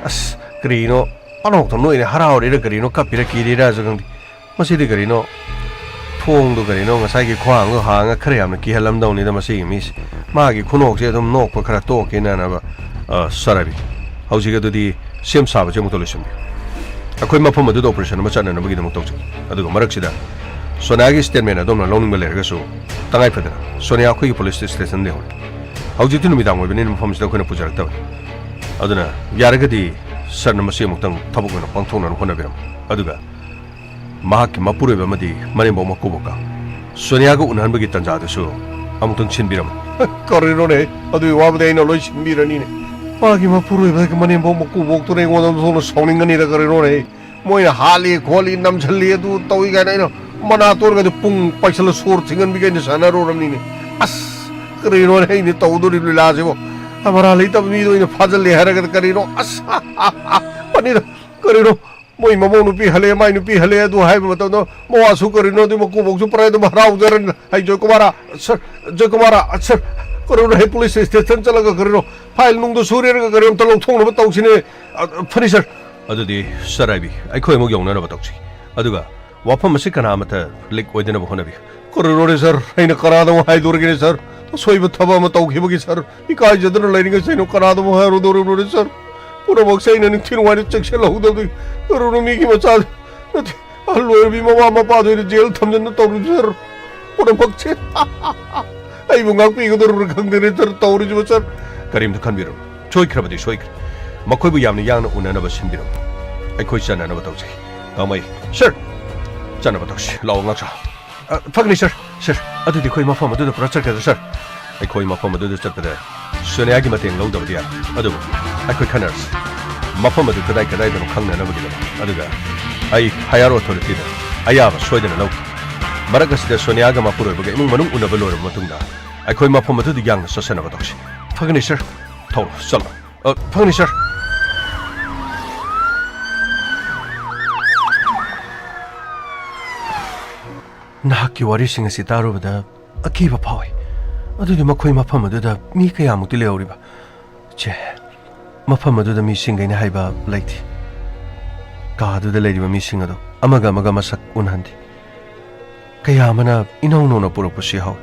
ꯑꯁ, ꯀꯔꯤꯅꯣ, ꯄꯥꯅꯣꯛꯇ ꯅꯣꯛꯏꯅꯦ, ꯍꯔꯥꯎꯔꯤꯔ ꯀꯔꯤꯅꯣ, ꯀꯞꯄꯤꯔ ꯀꯤꯔꯤꯔꯁꯨ ꯈꯪꯗꯦ꯫ ꯃꯁꯤꯗꯤ ꯀꯔꯤꯅꯣ? ꯊꯣꯡꯗꯣ ꯀꯔꯤꯅꯣ? ꯉꯁꯥꯏꯒꯤ ꯈ꯭ꯋꯥꯡꯗꯣ ꯍꯥꯡꯉ ꯈꯔ ꯌꯥꯝꯅ ꯀꯤꯍꯜꯂꯝꯗꯧꯅꯤꯗ ꯃꯁꯤꯒꯤ ꯃꯤꯁꯦ꯫ ꯃꯥꯒꯤ ꯈꯨꯅꯣꯛꯁꯦ ꯑꯗꯨꯝ ꯅꯣꯛꯄ ꯈꯔ ꯇꯣꯛꯀꯦꯅꯅꯕ, ꯑ, ꯁꯥꯔ ꯔꯕꯤ꯫ ꯍꯧꯖꯤꯛ ꯑꯗꯨꯗꯤ ꯁꯦꯝ ꯁꯥꯕꯁꯦ ꯑꯃꯨꯛꯇ ꯂꯣꯏꯁꯤꯟꯕꯤꯌꯨ꯫ ꯑꯩꯈꯣꯏ ꯃꯐꯝ ꯑꯗꯨꯗ ꯑꯣꯄꯔꯦꯁꯟ ꯑꯃ ꯆꯠꯅꯅꯕꯒꯤꯗꯃꯛ ꯇꯧꯖꯩ꯫ ꯑꯗꯨꯒ ꯃꯔꯛꯁꯤꯗ ꯁꯣꯅꯤꯌꯥꯒꯤ ꯁ꯭ꯇꯦꯠꯃꯦꯟ ꯑꯗꯣꯝꯅ ꯂꯧꯅꯤꯡꯕ ꯂꯩꯔꯒꯁꯨ, ꯇꯉꯥꯏ ꯐꯗꯅ ꯁꯣꯅꯤꯌꯥ ꯑꯩꯈꯣꯏꯒꯤ ꯄꯨꯂꯤꯁ ꯁ꯭ꯇꯦꯁꯟꯗ ꯂꯩꯍꯧꯔꯦ꯫ ꯍꯧꯖꯤꯛꯇꯤ ꯅꯨꯃꯤꯗꯥꯡ ꯑꯣꯏꯕꯅꯤꯅ ꯃꯐꯝꯁꯤꯗ ꯑꯩꯈꯣꯏꯅ ꯄꯨꯖꯔꯛꯇꯕꯅꯤ꯫ ꯑꯗꯨꯅ ꯌꯥꯔꯒꯗꯤ ꯁꯥꯔꯅ ꯃꯁꯤ ꯑꯃꯨꯛꯇꯪ ꯊꯕꯛ ꯑꯣꯏꯅ ꯄꯥꯡꯊꯣꯛꯅꯅꯕ ꯍꯣꯠꯅꯕꯤꯔꯝꯃꯨ꯫ ꯑꯗꯨꯒ ꯃꯍꯥꯛꯀꯤ ꯃꯄꯨꯔꯣꯏꯕ ꯑꯃꯗꯤ ꯃꯅꯦꯝꯕꯣꯛ ꯃꯀꯨꯕꯣꯛꯀ ꯁꯣꯅꯤꯌꯥꯒ ꯎꯅꯍꯟꯕꯒꯤ ꯇꯥꯟꯖꯥꯗꯨꯁꯨ ꯑꯃꯨꯛꯇꯪ ꯁꯤꯟꯕꯤꯔꯝꯃꯨ꯫ ꯀꯔꯤꯅꯣꯅꯦ? ꯑꯗꯨꯒꯤ ꯋꯥꯕꯨꯗꯤ ꯑꯩꯅ ꯂꯣꯏ ꯁꯤꯟꯕꯤꯔꯅꯤꯅꯦ꯫ ꯃꯥꯒꯤ ꯃꯄꯨꯔꯣꯏꯕꯒꯤ ꯃꯅꯦꯝꯕꯣꯛ ꯃꯀꯨꯕꯣꯛꯇꯨꯅ ꯑꯩꯉꯣꯟꯗ ꯑꯣꯟꯊꯣꯛꯅ ꯁꯥꯎꯅꯤꯡꯒꯅꯤꯗ ꯀꯔꯤꯅꯣꯅꯦ? ꯃꯣꯏꯅ ꯍꯥꯠꯂꯤ ꯈꯣꯠꯂꯤ ꯅꯝꯁꯤꯜꯂꯤ ꯑꯗꯨ ꯇꯧꯏ ꯀꯥꯏꯅ ꯑꯩꯅ ꯃꯅꯥ ꯇꯣꯔꯒꯗꯤ ꯄꯨꯡ ꯄꯥꯏꯁꯜꯂ ꯁꯣꯔ ꯊꯤꯡꯍꯟꯕꯤꯒꯦ ꯑꯩꯅ ꯁꯥꯟꯅꯔꯨꯔꯕꯅꯤꯅꯦ꯫ ꯑꯁ, ꯀꯔꯤꯅꯣꯅꯦ ꯑꯩꯅ ꯇꯧꯗꯣꯔꯤꯕ ꯂꯤꯂꯥꯁꯤꯕꯣ? ꯃꯔꯥ ꯂꯩꯇꯕ ꯃꯤꯗꯣ ꯑꯩꯅ ꯐꯥꯖꯤꯜꯂꯦ ꯍꯥꯏꯔꯒꯗꯤ ꯀꯔꯤꯅꯣ? ꯑꯁ, ꯐꯅꯤꯗ, ꯀꯔꯤꯅꯣ? ꯃꯣꯏ ꯃꯃꯧ ꯅꯨꯄꯤ ꯍꯜꯂꯦ, ꯃꯥꯏ ꯅꯨꯄꯤ ꯍꯜꯂꯦ ꯑꯗꯨ ꯍꯥꯏꯕ ꯃꯇꯝꯗ ꯃꯋꯥꯁꯨ ꯀꯔꯤꯅꯣ ꯑꯗꯨ ꯃꯀꯨꯕꯣꯛꯁꯨ ꯄꯨꯔꯥ ꯑꯗꯨꯝ ꯍꯔꯥꯎꯖꯔꯅꯤ꯫ ꯍꯥꯏ ꯖꯣꯏꯀꯨꯃꯥꯔ, ꯁꯔ, ꯖꯣꯏꯀꯨꯃꯥꯔ, ꯁꯔ, ꯀꯔꯤꯅꯣ ꯍꯦ ꯄꯨꯂꯤꯁ ꯁ꯭ꯇꯦꯁꯟ ꯆꯠꯂꯒ ꯀꯔꯤꯅꯣ ꯐꯥꯏꯜ ꯅꯨꯡꯗꯣ ꯁꯨꯔꯦꯔꯒ ꯀꯔꯤ ꯑꯝꯇ ꯂꯧꯊꯣꯛꯅꯕ ꯇꯧꯁꯤꯅꯦ꯫ ꯑ, ꯐꯅꯤ ꯁꯔ꯫ ꯑꯗꯨꯗꯤ ꯁꯔ ꯍꯥꯏꯕꯤ ꯑꯩꯈꯣꯏ ꯑꯃꯨꯛ ꯌꯧꯅꯅꯕ ꯇꯧꯁꯤ꯫ ꯑꯗꯨꯒ ꯋꯥꯐꯝ ꯑꯁꯤ ꯀꯅꯥ ꯑꯃꯠꯇ ꯂꯤꯛ ꯑꯣꯏꯗꯅꯕ ꯍꯣꯠꯅꯕꯤꯌꯨ꯫ ꯀꯔꯤꯅꯣꯅꯦ ꯁꯔ, ꯑꯩꯅ ꯀꯅꯥꯗ ꯑꯃꯨꯛ ꯍꯥꯏꯗꯣꯔꯤꯒꯦꯅꯦ ꯁꯔ? ꯑꯁꯣꯏꯕ ꯊꯕꯛ ꯑꯃ ꯇꯧꯈꯤꯕꯒꯤ ꯁꯔ, ꯏꯀꯥꯏꯖꯗꯅ ꯂꯩꯔꯤꯉꯩꯁꯤ ꯑꯩꯅ ꯀꯅꯥꯗ ꯑꯃꯨꯛ ꯍꯥꯏꯔꯨꯗꯧꯔꯤꯕꯅꯣꯅꯦ ꯁꯔ? ꯄꯨꯝꯅꯃꯛꯁꯦ ꯑꯩꯅ ꯅꯤꯡꯊꯤ ꯅꯨꯡꯉꯥꯏꯅ ꯆꯦꯛꯁꯤꯜꯍꯧꯗꯕꯗꯒꯤ ꯀꯔꯤꯅꯣ ꯃꯤꯒꯤ ꯃꯆꯥ ꯅꯠꯇꯦ꯫ ꯂꯣꯏꯔꯕꯤ ꯃꯃꯥ ꯃꯄꯥꯗꯣ ꯑꯩꯅ ꯖꯦꯜ ꯊꯝꯖꯟꯅ ꯇꯧꯔꯤꯕ ꯁꯥꯔ꯫ ꯄꯨꯝꯅꯃꯛꯁꯦ ꯑꯩꯕꯨ ꯉꯥꯛꯄꯤꯒꯗꯧꯔꯤꯕ꯭ꯔꯥ ꯈꯪꯗꯦꯅꯦ ꯁꯥꯔ, ꯇꯧꯔꯤꯁꯤꯕ ꯁꯥꯔ꯫ ꯀꯔꯤꯝꯇ ꯈꯟꯕꯤꯔꯨꯅꯨ, ꯁꯣꯏꯈ꯭ꯔꯕꯗꯤ ꯁꯣꯏꯈ꯭ꯔꯦ꯫ ꯃꯈꯣꯏꯕꯨ ꯌꯥꯝꯅ ꯌꯥꯡꯅ ꯎꯅꯅꯕ ꯁꯤꯟꯕꯤꯔꯝꯃꯨ꯫ ꯑꯩꯈꯣꯏ ꯆꯠꯅꯅꯕ ꯇꯧꯖꯩ꯫ ꯀꯥꯃꯩ, ꯁꯥꯔ, ꯆꯠꯅꯕ ꯇꯧꯁꯤ꯫ ꯂꯥꯛꯑꯣ, ꯉꯥꯛꯆꯥꯎ꯫ ꯑ, ꯐꯒꯅꯤ ꯁꯥꯔ꯫ ꯁꯥꯔ, ꯑꯗꯨꯗꯤ ꯑꯩꯈꯣꯏ ꯃꯐꯝ ꯑꯗꯨꯗ ꯄꯨꯔꯥ ꯆꯠꯀꯗ꯭ꯔꯥ ꯁꯥꯔ? ꯑꯩꯈꯣꯏ ꯃꯐꯝ ꯑꯗꯨꯗ ꯆꯠꯄꯗ ꯁꯣꯅꯤꯌꯥꯒꯤ ꯃꯇꯦꯡ ꯂꯧꯗꯕꯗꯤ ꯌꯥꯔꯣꯏ꯫ ꯑꯗꯨꯕꯨ ꯑꯩꯈꯣꯏ ꯈꯟꯅꯔꯁꯤ꯫ ꯃꯐꯝ ꯑꯗꯨ ꯀꯗꯥꯏ ꯀꯗꯥꯏꯗꯅꯣ ꯈꯪꯅꯅꯕꯒꯤꯗꯃꯛ꯫ ꯑꯗꯨꯒ ꯑꯩ higher authorityꯗ ꯑꯌꯥꯕ ꯁꯣꯏꯗꯅ ꯂꯧꯒꯦ꯫ ꯃꯔꯛ ꯑꯁꯤꯗ ꯁꯣꯅꯤꯌꯥꯒ ꯃꯄꯨꯔꯣꯏꯕꯒ ꯏꯃꯨꯡ ꯃꯅꯨꯡ ꯎꯅꯕ ꯂꯣꯏꯔꯕ ꯃꯇꯨꯡꯗ ꯑꯩꯈꯣꯏ ꯃꯐꯝ ꯑꯗꯨꯗ ꯌꯥꯡꯅ ꯆꯠꯆꯅꯕ ꯇꯧꯁꯤ꯫ ꯐꯒꯅꯤ ꯁꯥꯔ꯫ ꯊꯧꯔꯣ, ꯆꯠꯂꯣ꯫ ꯑ, ꯐꯒꯅꯤ ꯁꯥꯔ꯫ ꯅꯍꯥꯛꯀꯤ ꯋꯥꯔꯤꯁꯤꯡ ꯑꯁꯤ ꯇꯥꯔꯨꯕꯗ ꯑꯀꯤꯕ ꯐꯥꯎꯏ꯫ ꯑꯗꯨꯗꯤ ꯃꯈꯣꯏ ꯃꯐꯝ ꯑꯗꯨꯗ ꯃꯤ ꯀꯌꯥꯃꯨꯛꯇꯤ ꯂꯩꯍꯧꯔꯤꯕ? ꯆꯦ, ꯃꯐꯝ ꯑꯗꯨꯗ ꯃꯤ ꯁꯤꯡꯒꯩꯅꯤ ꯍꯥꯏꯕ ꯂꯩꯇꯦ꯫ ꯀꯥ ꯑꯗꯨꯗ ꯂꯩꯔꯤꯕ ꯃꯤꯁꯤꯡ ꯑꯗꯨ ꯑꯃꯒ ꯑꯃꯒ ꯃꯁꯛ ꯎꯅꯍꯟꯗꯦ꯫ ꯀꯌꯥ ꯑꯃꯅ ꯏꯅꯧ ꯅꯧꯅ ꯄꯨꯔꯛꯄꯁꯨ ꯌꯥꯎꯏ꯫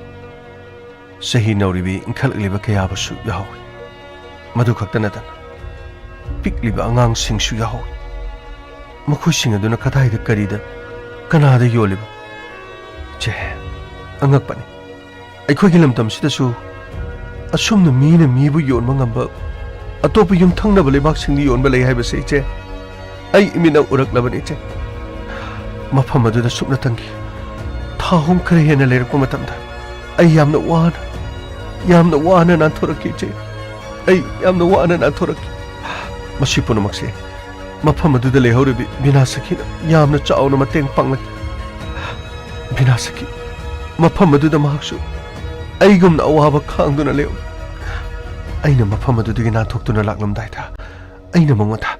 ꯆꯍꯤ ꯅꯧꯔꯤꯕꯤ ꯏꯟꯈꯠꯂꯛꯂꯤꯕ ꯀꯌꯥꯕꯨꯁꯨ ꯌꯥꯎꯏ꯫ ꯃꯗꯨ ꯈꯛꯇ ꯅꯠꯇꯅ ꯄꯤꯛꯂꯤꯕ ꯑꯉꯥꯡꯁꯤꯡꯁꯨ ꯌꯥꯎꯏ꯫ ꯃꯈꯣꯏꯁꯤꯡ ꯑꯗꯨꯅ ꯀꯗꯥꯏꯗ, ꯀꯔꯤꯗ, ꯀꯅꯥꯗ ꯌꯣꯜꯂꯤꯕ? ꯆꯦ, ꯑꯉꯛꯄꯅꯤ꯫ ꯑꯩꯈꯣꯏꯒꯤ ꯂꯝꯗꯝꯁꯤꯗꯁꯨ ꯑꯁꯨꯝꯅ ꯃꯤꯅ ꯃꯤꯕꯨ ꯌꯣꯟꯕ ꯉꯝꯕ ꯑꯇꯣꯞꯄ ꯌꯨꯝꯊꯪꯅꯕ ꯂꯩꯕꯥꯛꯁꯤꯡꯗ ꯌꯣꯟꯕ ꯂꯩ ꯍꯥꯏꯕꯁꯦ, ꯏꯆꯦ, ꯑꯩ ꯏꯃꯤꯠꯅ ꯎꯔꯛꯂꯕꯅꯤ, ꯏꯆꯦ꯫ ꯃꯐꯝ ꯑꯗꯨꯗ ꯁꯨꯞꯅꯇꯪꯒꯤ ꯊꯥ ꯑꯍꯨꯝ ꯈꯔ ꯍꯦꯟꯅ ꯂꯩꯔꯛꯄ ꯃꯇꯝꯗ ꯑꯩ ꯌꯥꯝꯅ ꯋꯥꯅ, ꯌꯥꯝꯅ ꯋꯥꯅ ꯅꯥꯟꯊꯣꯔꯛꯈꯤ, ꯏꯆꯦ꯫ ꯑꯩ ꯌꯥꯝꯅ ꯋꯥꯅ ꯅꯥꯟꯊꯣꯔꯛꯈꯤ꯫ ꯃꯁꯤ ꯄꯨꯝꯅꯃꯛꯁꯦ ꯃꯐꯝ ꯑꯗꯨꯗ ꯂꯩꯍꯧꯔꯤꯕꯤ ꯕꯤꯅꯥꯁꯈꯤꯅ ꯌꯥꯝꯅ ꯆꯥꯎꯅ ꯃꯇꯦꯡ ꯄꯥꯡꯂꯛꯈꯤ꯫ ꯕꯤꯅꯥꯁꯈꯤ, ꯃꯐꯝ ꯑꯗꯨꯗ ꯃꯍꯥꯛꯁꯨ ꯑꯩꯒꯨꯝꯅ ꯑꯋꯥꯕ ꯈꯥꯡꯗꯨꯅ ꯂꯩꯍꯧꯏ꯫ ꯑꯩꯅ ꯃꯐꯝ ꯑꯗꯨꯗꯒꯤ ꯅꯥꯟꯊꯣꯛꯇꯨꯅ ꯂꯥꯛꯂꯝꯗꯥꯏꯗ ꯑꯩꯅ ꯃꯉꯣꯟꯗ,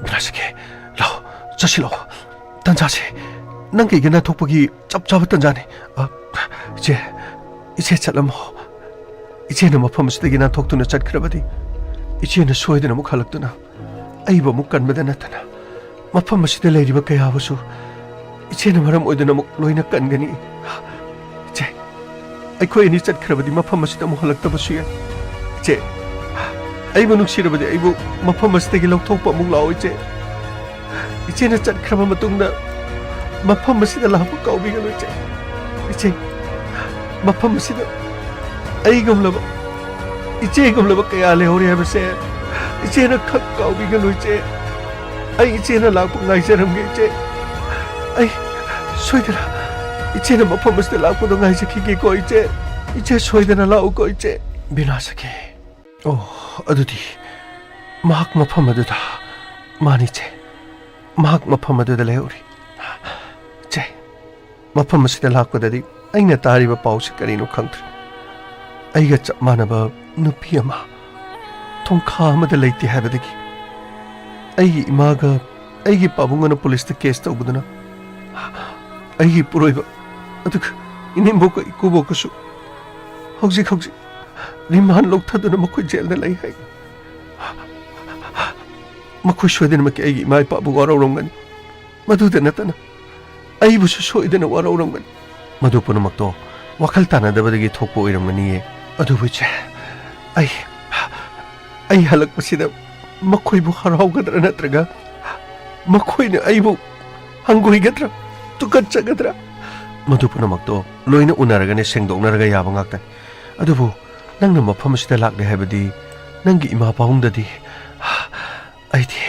"ꯕꯤꯅꯥꯁꯈꯤ, ꯂꯥꯛꯑꯣ, ꯆꯠꯁꯤ ꯂꯥꯛꯑꯣ꯫ ꯇꯟꯖꯥꯁꯦ ꯅꯪ ꯀꯩꯒꯤ ꯅꯥꯟꯊꯣꯛꯄꯒꯤ ꯆꯞ ꯆꯥꯕ ꯇꯟꯖꯥꯅꯤ꯫ ꯑ, ꯏꯆꯦ, ꯏꯆꯦ ꯆꯠꯂꯝꯃꯣ꯫ ꯏꯆꯦꯅ ꯃꯐꯝ ꯑꯁꯤꯗꯒꯤ ꯅꯥꯟꯊꯣꯛꯇꯨꯅ ꯆꯠꯈ꯭ꯔꯕꯗꯤ ꯏꯆꯦꯅ ꯁꯣꯏꯗꯅ ꯑꯃꯨꯛ ꯍꯜꯂꯛꯇꯨꯅ ꯑꯩꯕꯨ ꯑꯃꯨꯛ ꯀꯟꯕꯗ ꯅꯠꯇꯅ ꯃꯐꯝ ꯑꯁꯤꯗ ꯂꯩꯔꯤꯕ ꯀꯌꯥꯕꯨꯁꯨ ꯏꯆꯦꯅ ꯃꯔꯝ ꯑꯣꯏꯗꯨꯅ ꯑꯃꯨꯛ ꯂꯣꯏꯅ ꯀꯟꯒꯅꯤ꯫ ꯏꯆꯦ, ꯑꯩꯈꯣꯏ ꯑꯅꯤ ꯆꯠꯈ꯭ꯔꯕꯗꯤ ꯃꯐꯝ ꯑꯁꯤꯗ ꯑꯃꯨꯛ ꯍꯜꯂꯛꯇꯕꯁꯨ ꯌꯥꯏ꯫ ꯏꯆꯦ, ꯑꯩꯕꯨ ꯅꯨꯡꯁꯤꯔꯕꯗꯤ ꯑꯩꯕꯨ ꯃꯐꯝ ꯑꯁꯤꯗꯒꯤ ꯂꯧꯊꯣꯛꯄ ꯑꯃꯨꯛ ꯂꯥꯛꯑꯣ, ꯏꯆꯦ꯫ ꯏꯆꯦꯅ ꯆꯠꯈ꯭ꯔꯕ ꯃꯇꯨꯡꯗ ꯃꯐꯝ ꯑꯁꯤꯗ ꯂꯥꯛꯄ ꯀꯥꯎꯕꯤꯒꯅꯨ, ꯏꯆꯦ꯫ ꯏꯆꯦ, ꯃꯐꯝ ꯑꯁꯤꯗ ꯑꯩꯒꯨꯝꯂꯕ, ꯏꯆꯦꯒꯨꯝꯂꯕ ꯀꯌꯥ ꯂꯩꯍꯧꯔꯤ ꯍꯥꯏꯕꯁꯦ ꯏꯆꯦꯅ ꯈꯛ ꯀꯥꯎꯕꯤꯒꯅꯨ, ꯏꯆꯦ꯫ ꯑꯩ ꯏꯆꯦꯅ ꯂꯥꯛꯄ ꯉꯥꯏꯖꯔꯝꯒꯦ, ꯏꯆꯦ꯫ ꯑꯩ ꯁꯣꯏꯗꯅ ꯏꯆꯦꯅ ꯃꯐꯝ ꯑꯁꯤꯗ ꯂꯥꯛꯄꯗꯣ ꯉꯥꯏꯖꯈꯤꯒꯦꯀꯣ, ꯏꯆꯦ꯫ ꯏꯆꯦ ꯁꯣꯏꯗꯅ ꯂꯥꯛꯎꯀꯣ, ꯏꯆꯦ꯫ ꯕꯤꯅꯥ ꯁꯈꯤ꯫ ꯑꯣ, ꯑꯗꯨꯗꯤ ꯃꯍꯥꯛ ꯃꯐꯝ ꯑꯗꯨꯗ, ꯃꯥꯅꯤ, ꯏꯆꯦ꯫ ꯃꯍꯥꯛ ꯃꯐꯝ ꯑꯗꯨꯗ ꯂꯩꯍꯧꯔꯤ꯫ ꯏꯆꯦ, ꯃꯐꯝ ꯑꯁꯤꯗ ꯂꯥꯛꯄꯗꯗꯤ ꯑꯩꯅ ꯇꯥꯔꯤꯕ ꯄꯥꯎꯁꯤ ꯀꯔꯤꯅꯣ ꯈꯪꯗ꯭ꯔꯦ꯫ ꯑꯩꯒ ꯆꯞ ꯃꯥꯟꯅꯕ ꯅꯨꯄꯤ ꯑꯃ ꯊꯣꯡꯈꯥ ꯑꯃꯗ ꯂꯩꯇꯦ ꯍꯥꯏꯕꯗꯒꯤ ꯑꯩꯒꯤ ꯏꯃꯥꯒ ꯑꯩꯒꯤ ꯄꯥꯕꯨꯡꯒꯅ ꯄꯨꯂꯤꯁꯇ ꯀꯦꯁ ꯇꯧꯕꯗꯨꯅ ꯑꯩꯒꯤ ꯄꯨꯔꯣꯏꯕ, ꯑꯗꯨꯒ ꯏꯅꯦꯝꯕꯣꯛꯀ ꯏꯀꯨꯕꯣꯛꯀꯁꯨ ꯍꯧꯖꯤꯛ ꯍꯧꯖꯤꯛ ꯔꯤꯃꯥꯟ ꯂꯧꯊꯗꯨꯅ ꯃꯈꯣꯏ ꯖꯦꯜꯗ ꯂꯩ ꯍꯥꯏ꯫ ꯃꯈꯣꯏ ꯁꯣꯏꯗꯅꯃꯛꯀꯤ ꯑꯩꯒꯤ ꯏꯃꯥ ꯏꯄꯥꯕꯨ ꯋꯥꯔꯧꯔꯝꯒꯅꯤ꯫ ꯃꯗꯨꯗ ꯅꯠꯇꯅ ꯑꯩꯕꯨꯁꯨ ꯁꯣꯏꯗꯅ ꯋꯥꯔꯧꯔꯝꯒꯅꯤ꯫ ꯃꯗꯨ ꯄꯨꯝꯅꯃꯛꯇꯣ ꯋꯥꯈꯜ ꯇꯥꯅꯗꯕꯗꯒꯤ ꯊꯣꯛꯄ ꯑꯣꯏꯔꯝꯒꯅꯤꯌꯦ꯫ ꯑꯗꯨꯕꯨ ꯏꯆꯦ, ꯑꯩ, ꯑꯩ ꯍꯜꯂꯛꯄꯁꯤꯗ ꯃꯈꯣꯏꯕꯨ ꯍꯔꯥꯎꯒꯗ꯭ꯔꯥ ꯅꯠꯇ꯭ꯔꯒ ꯃꯈꯣꯏꯅ ꯑꯩꯕꯨ ꯍꯪꯒꯣꯏꯒꯗ꯭ꯔꯥ, ꯇꯨꯀꯠꯆꯒꯗ꯭ꯔꯥ? ꯃꯗꯨ ꯄꯨꯝꯅꯃꯛꯇꯣ ꯂꯣꯏꯅ ꯎꯅꯔꯒꯅꯦ ꯁꯦꯡꯗꯣꯛꯅꯔꯒ ꯌꯥꯕ ꯉꯥꯛꯇꯅꯤ꯫ ꯑꯗꯨꯕꯨ ꯅꯪꯅ ꯃꯐꯝ ꯑꯁꯤꯗ ꯂꯥꯛꯂꯦ ꯍꯥꯏꯕꯗꯤ ꯅꯪꯒꯤ ꯏꯃꯥ ꯄꯥꯕꯨꯡꯗꯗꯤ ꯑꯩꯗꯤ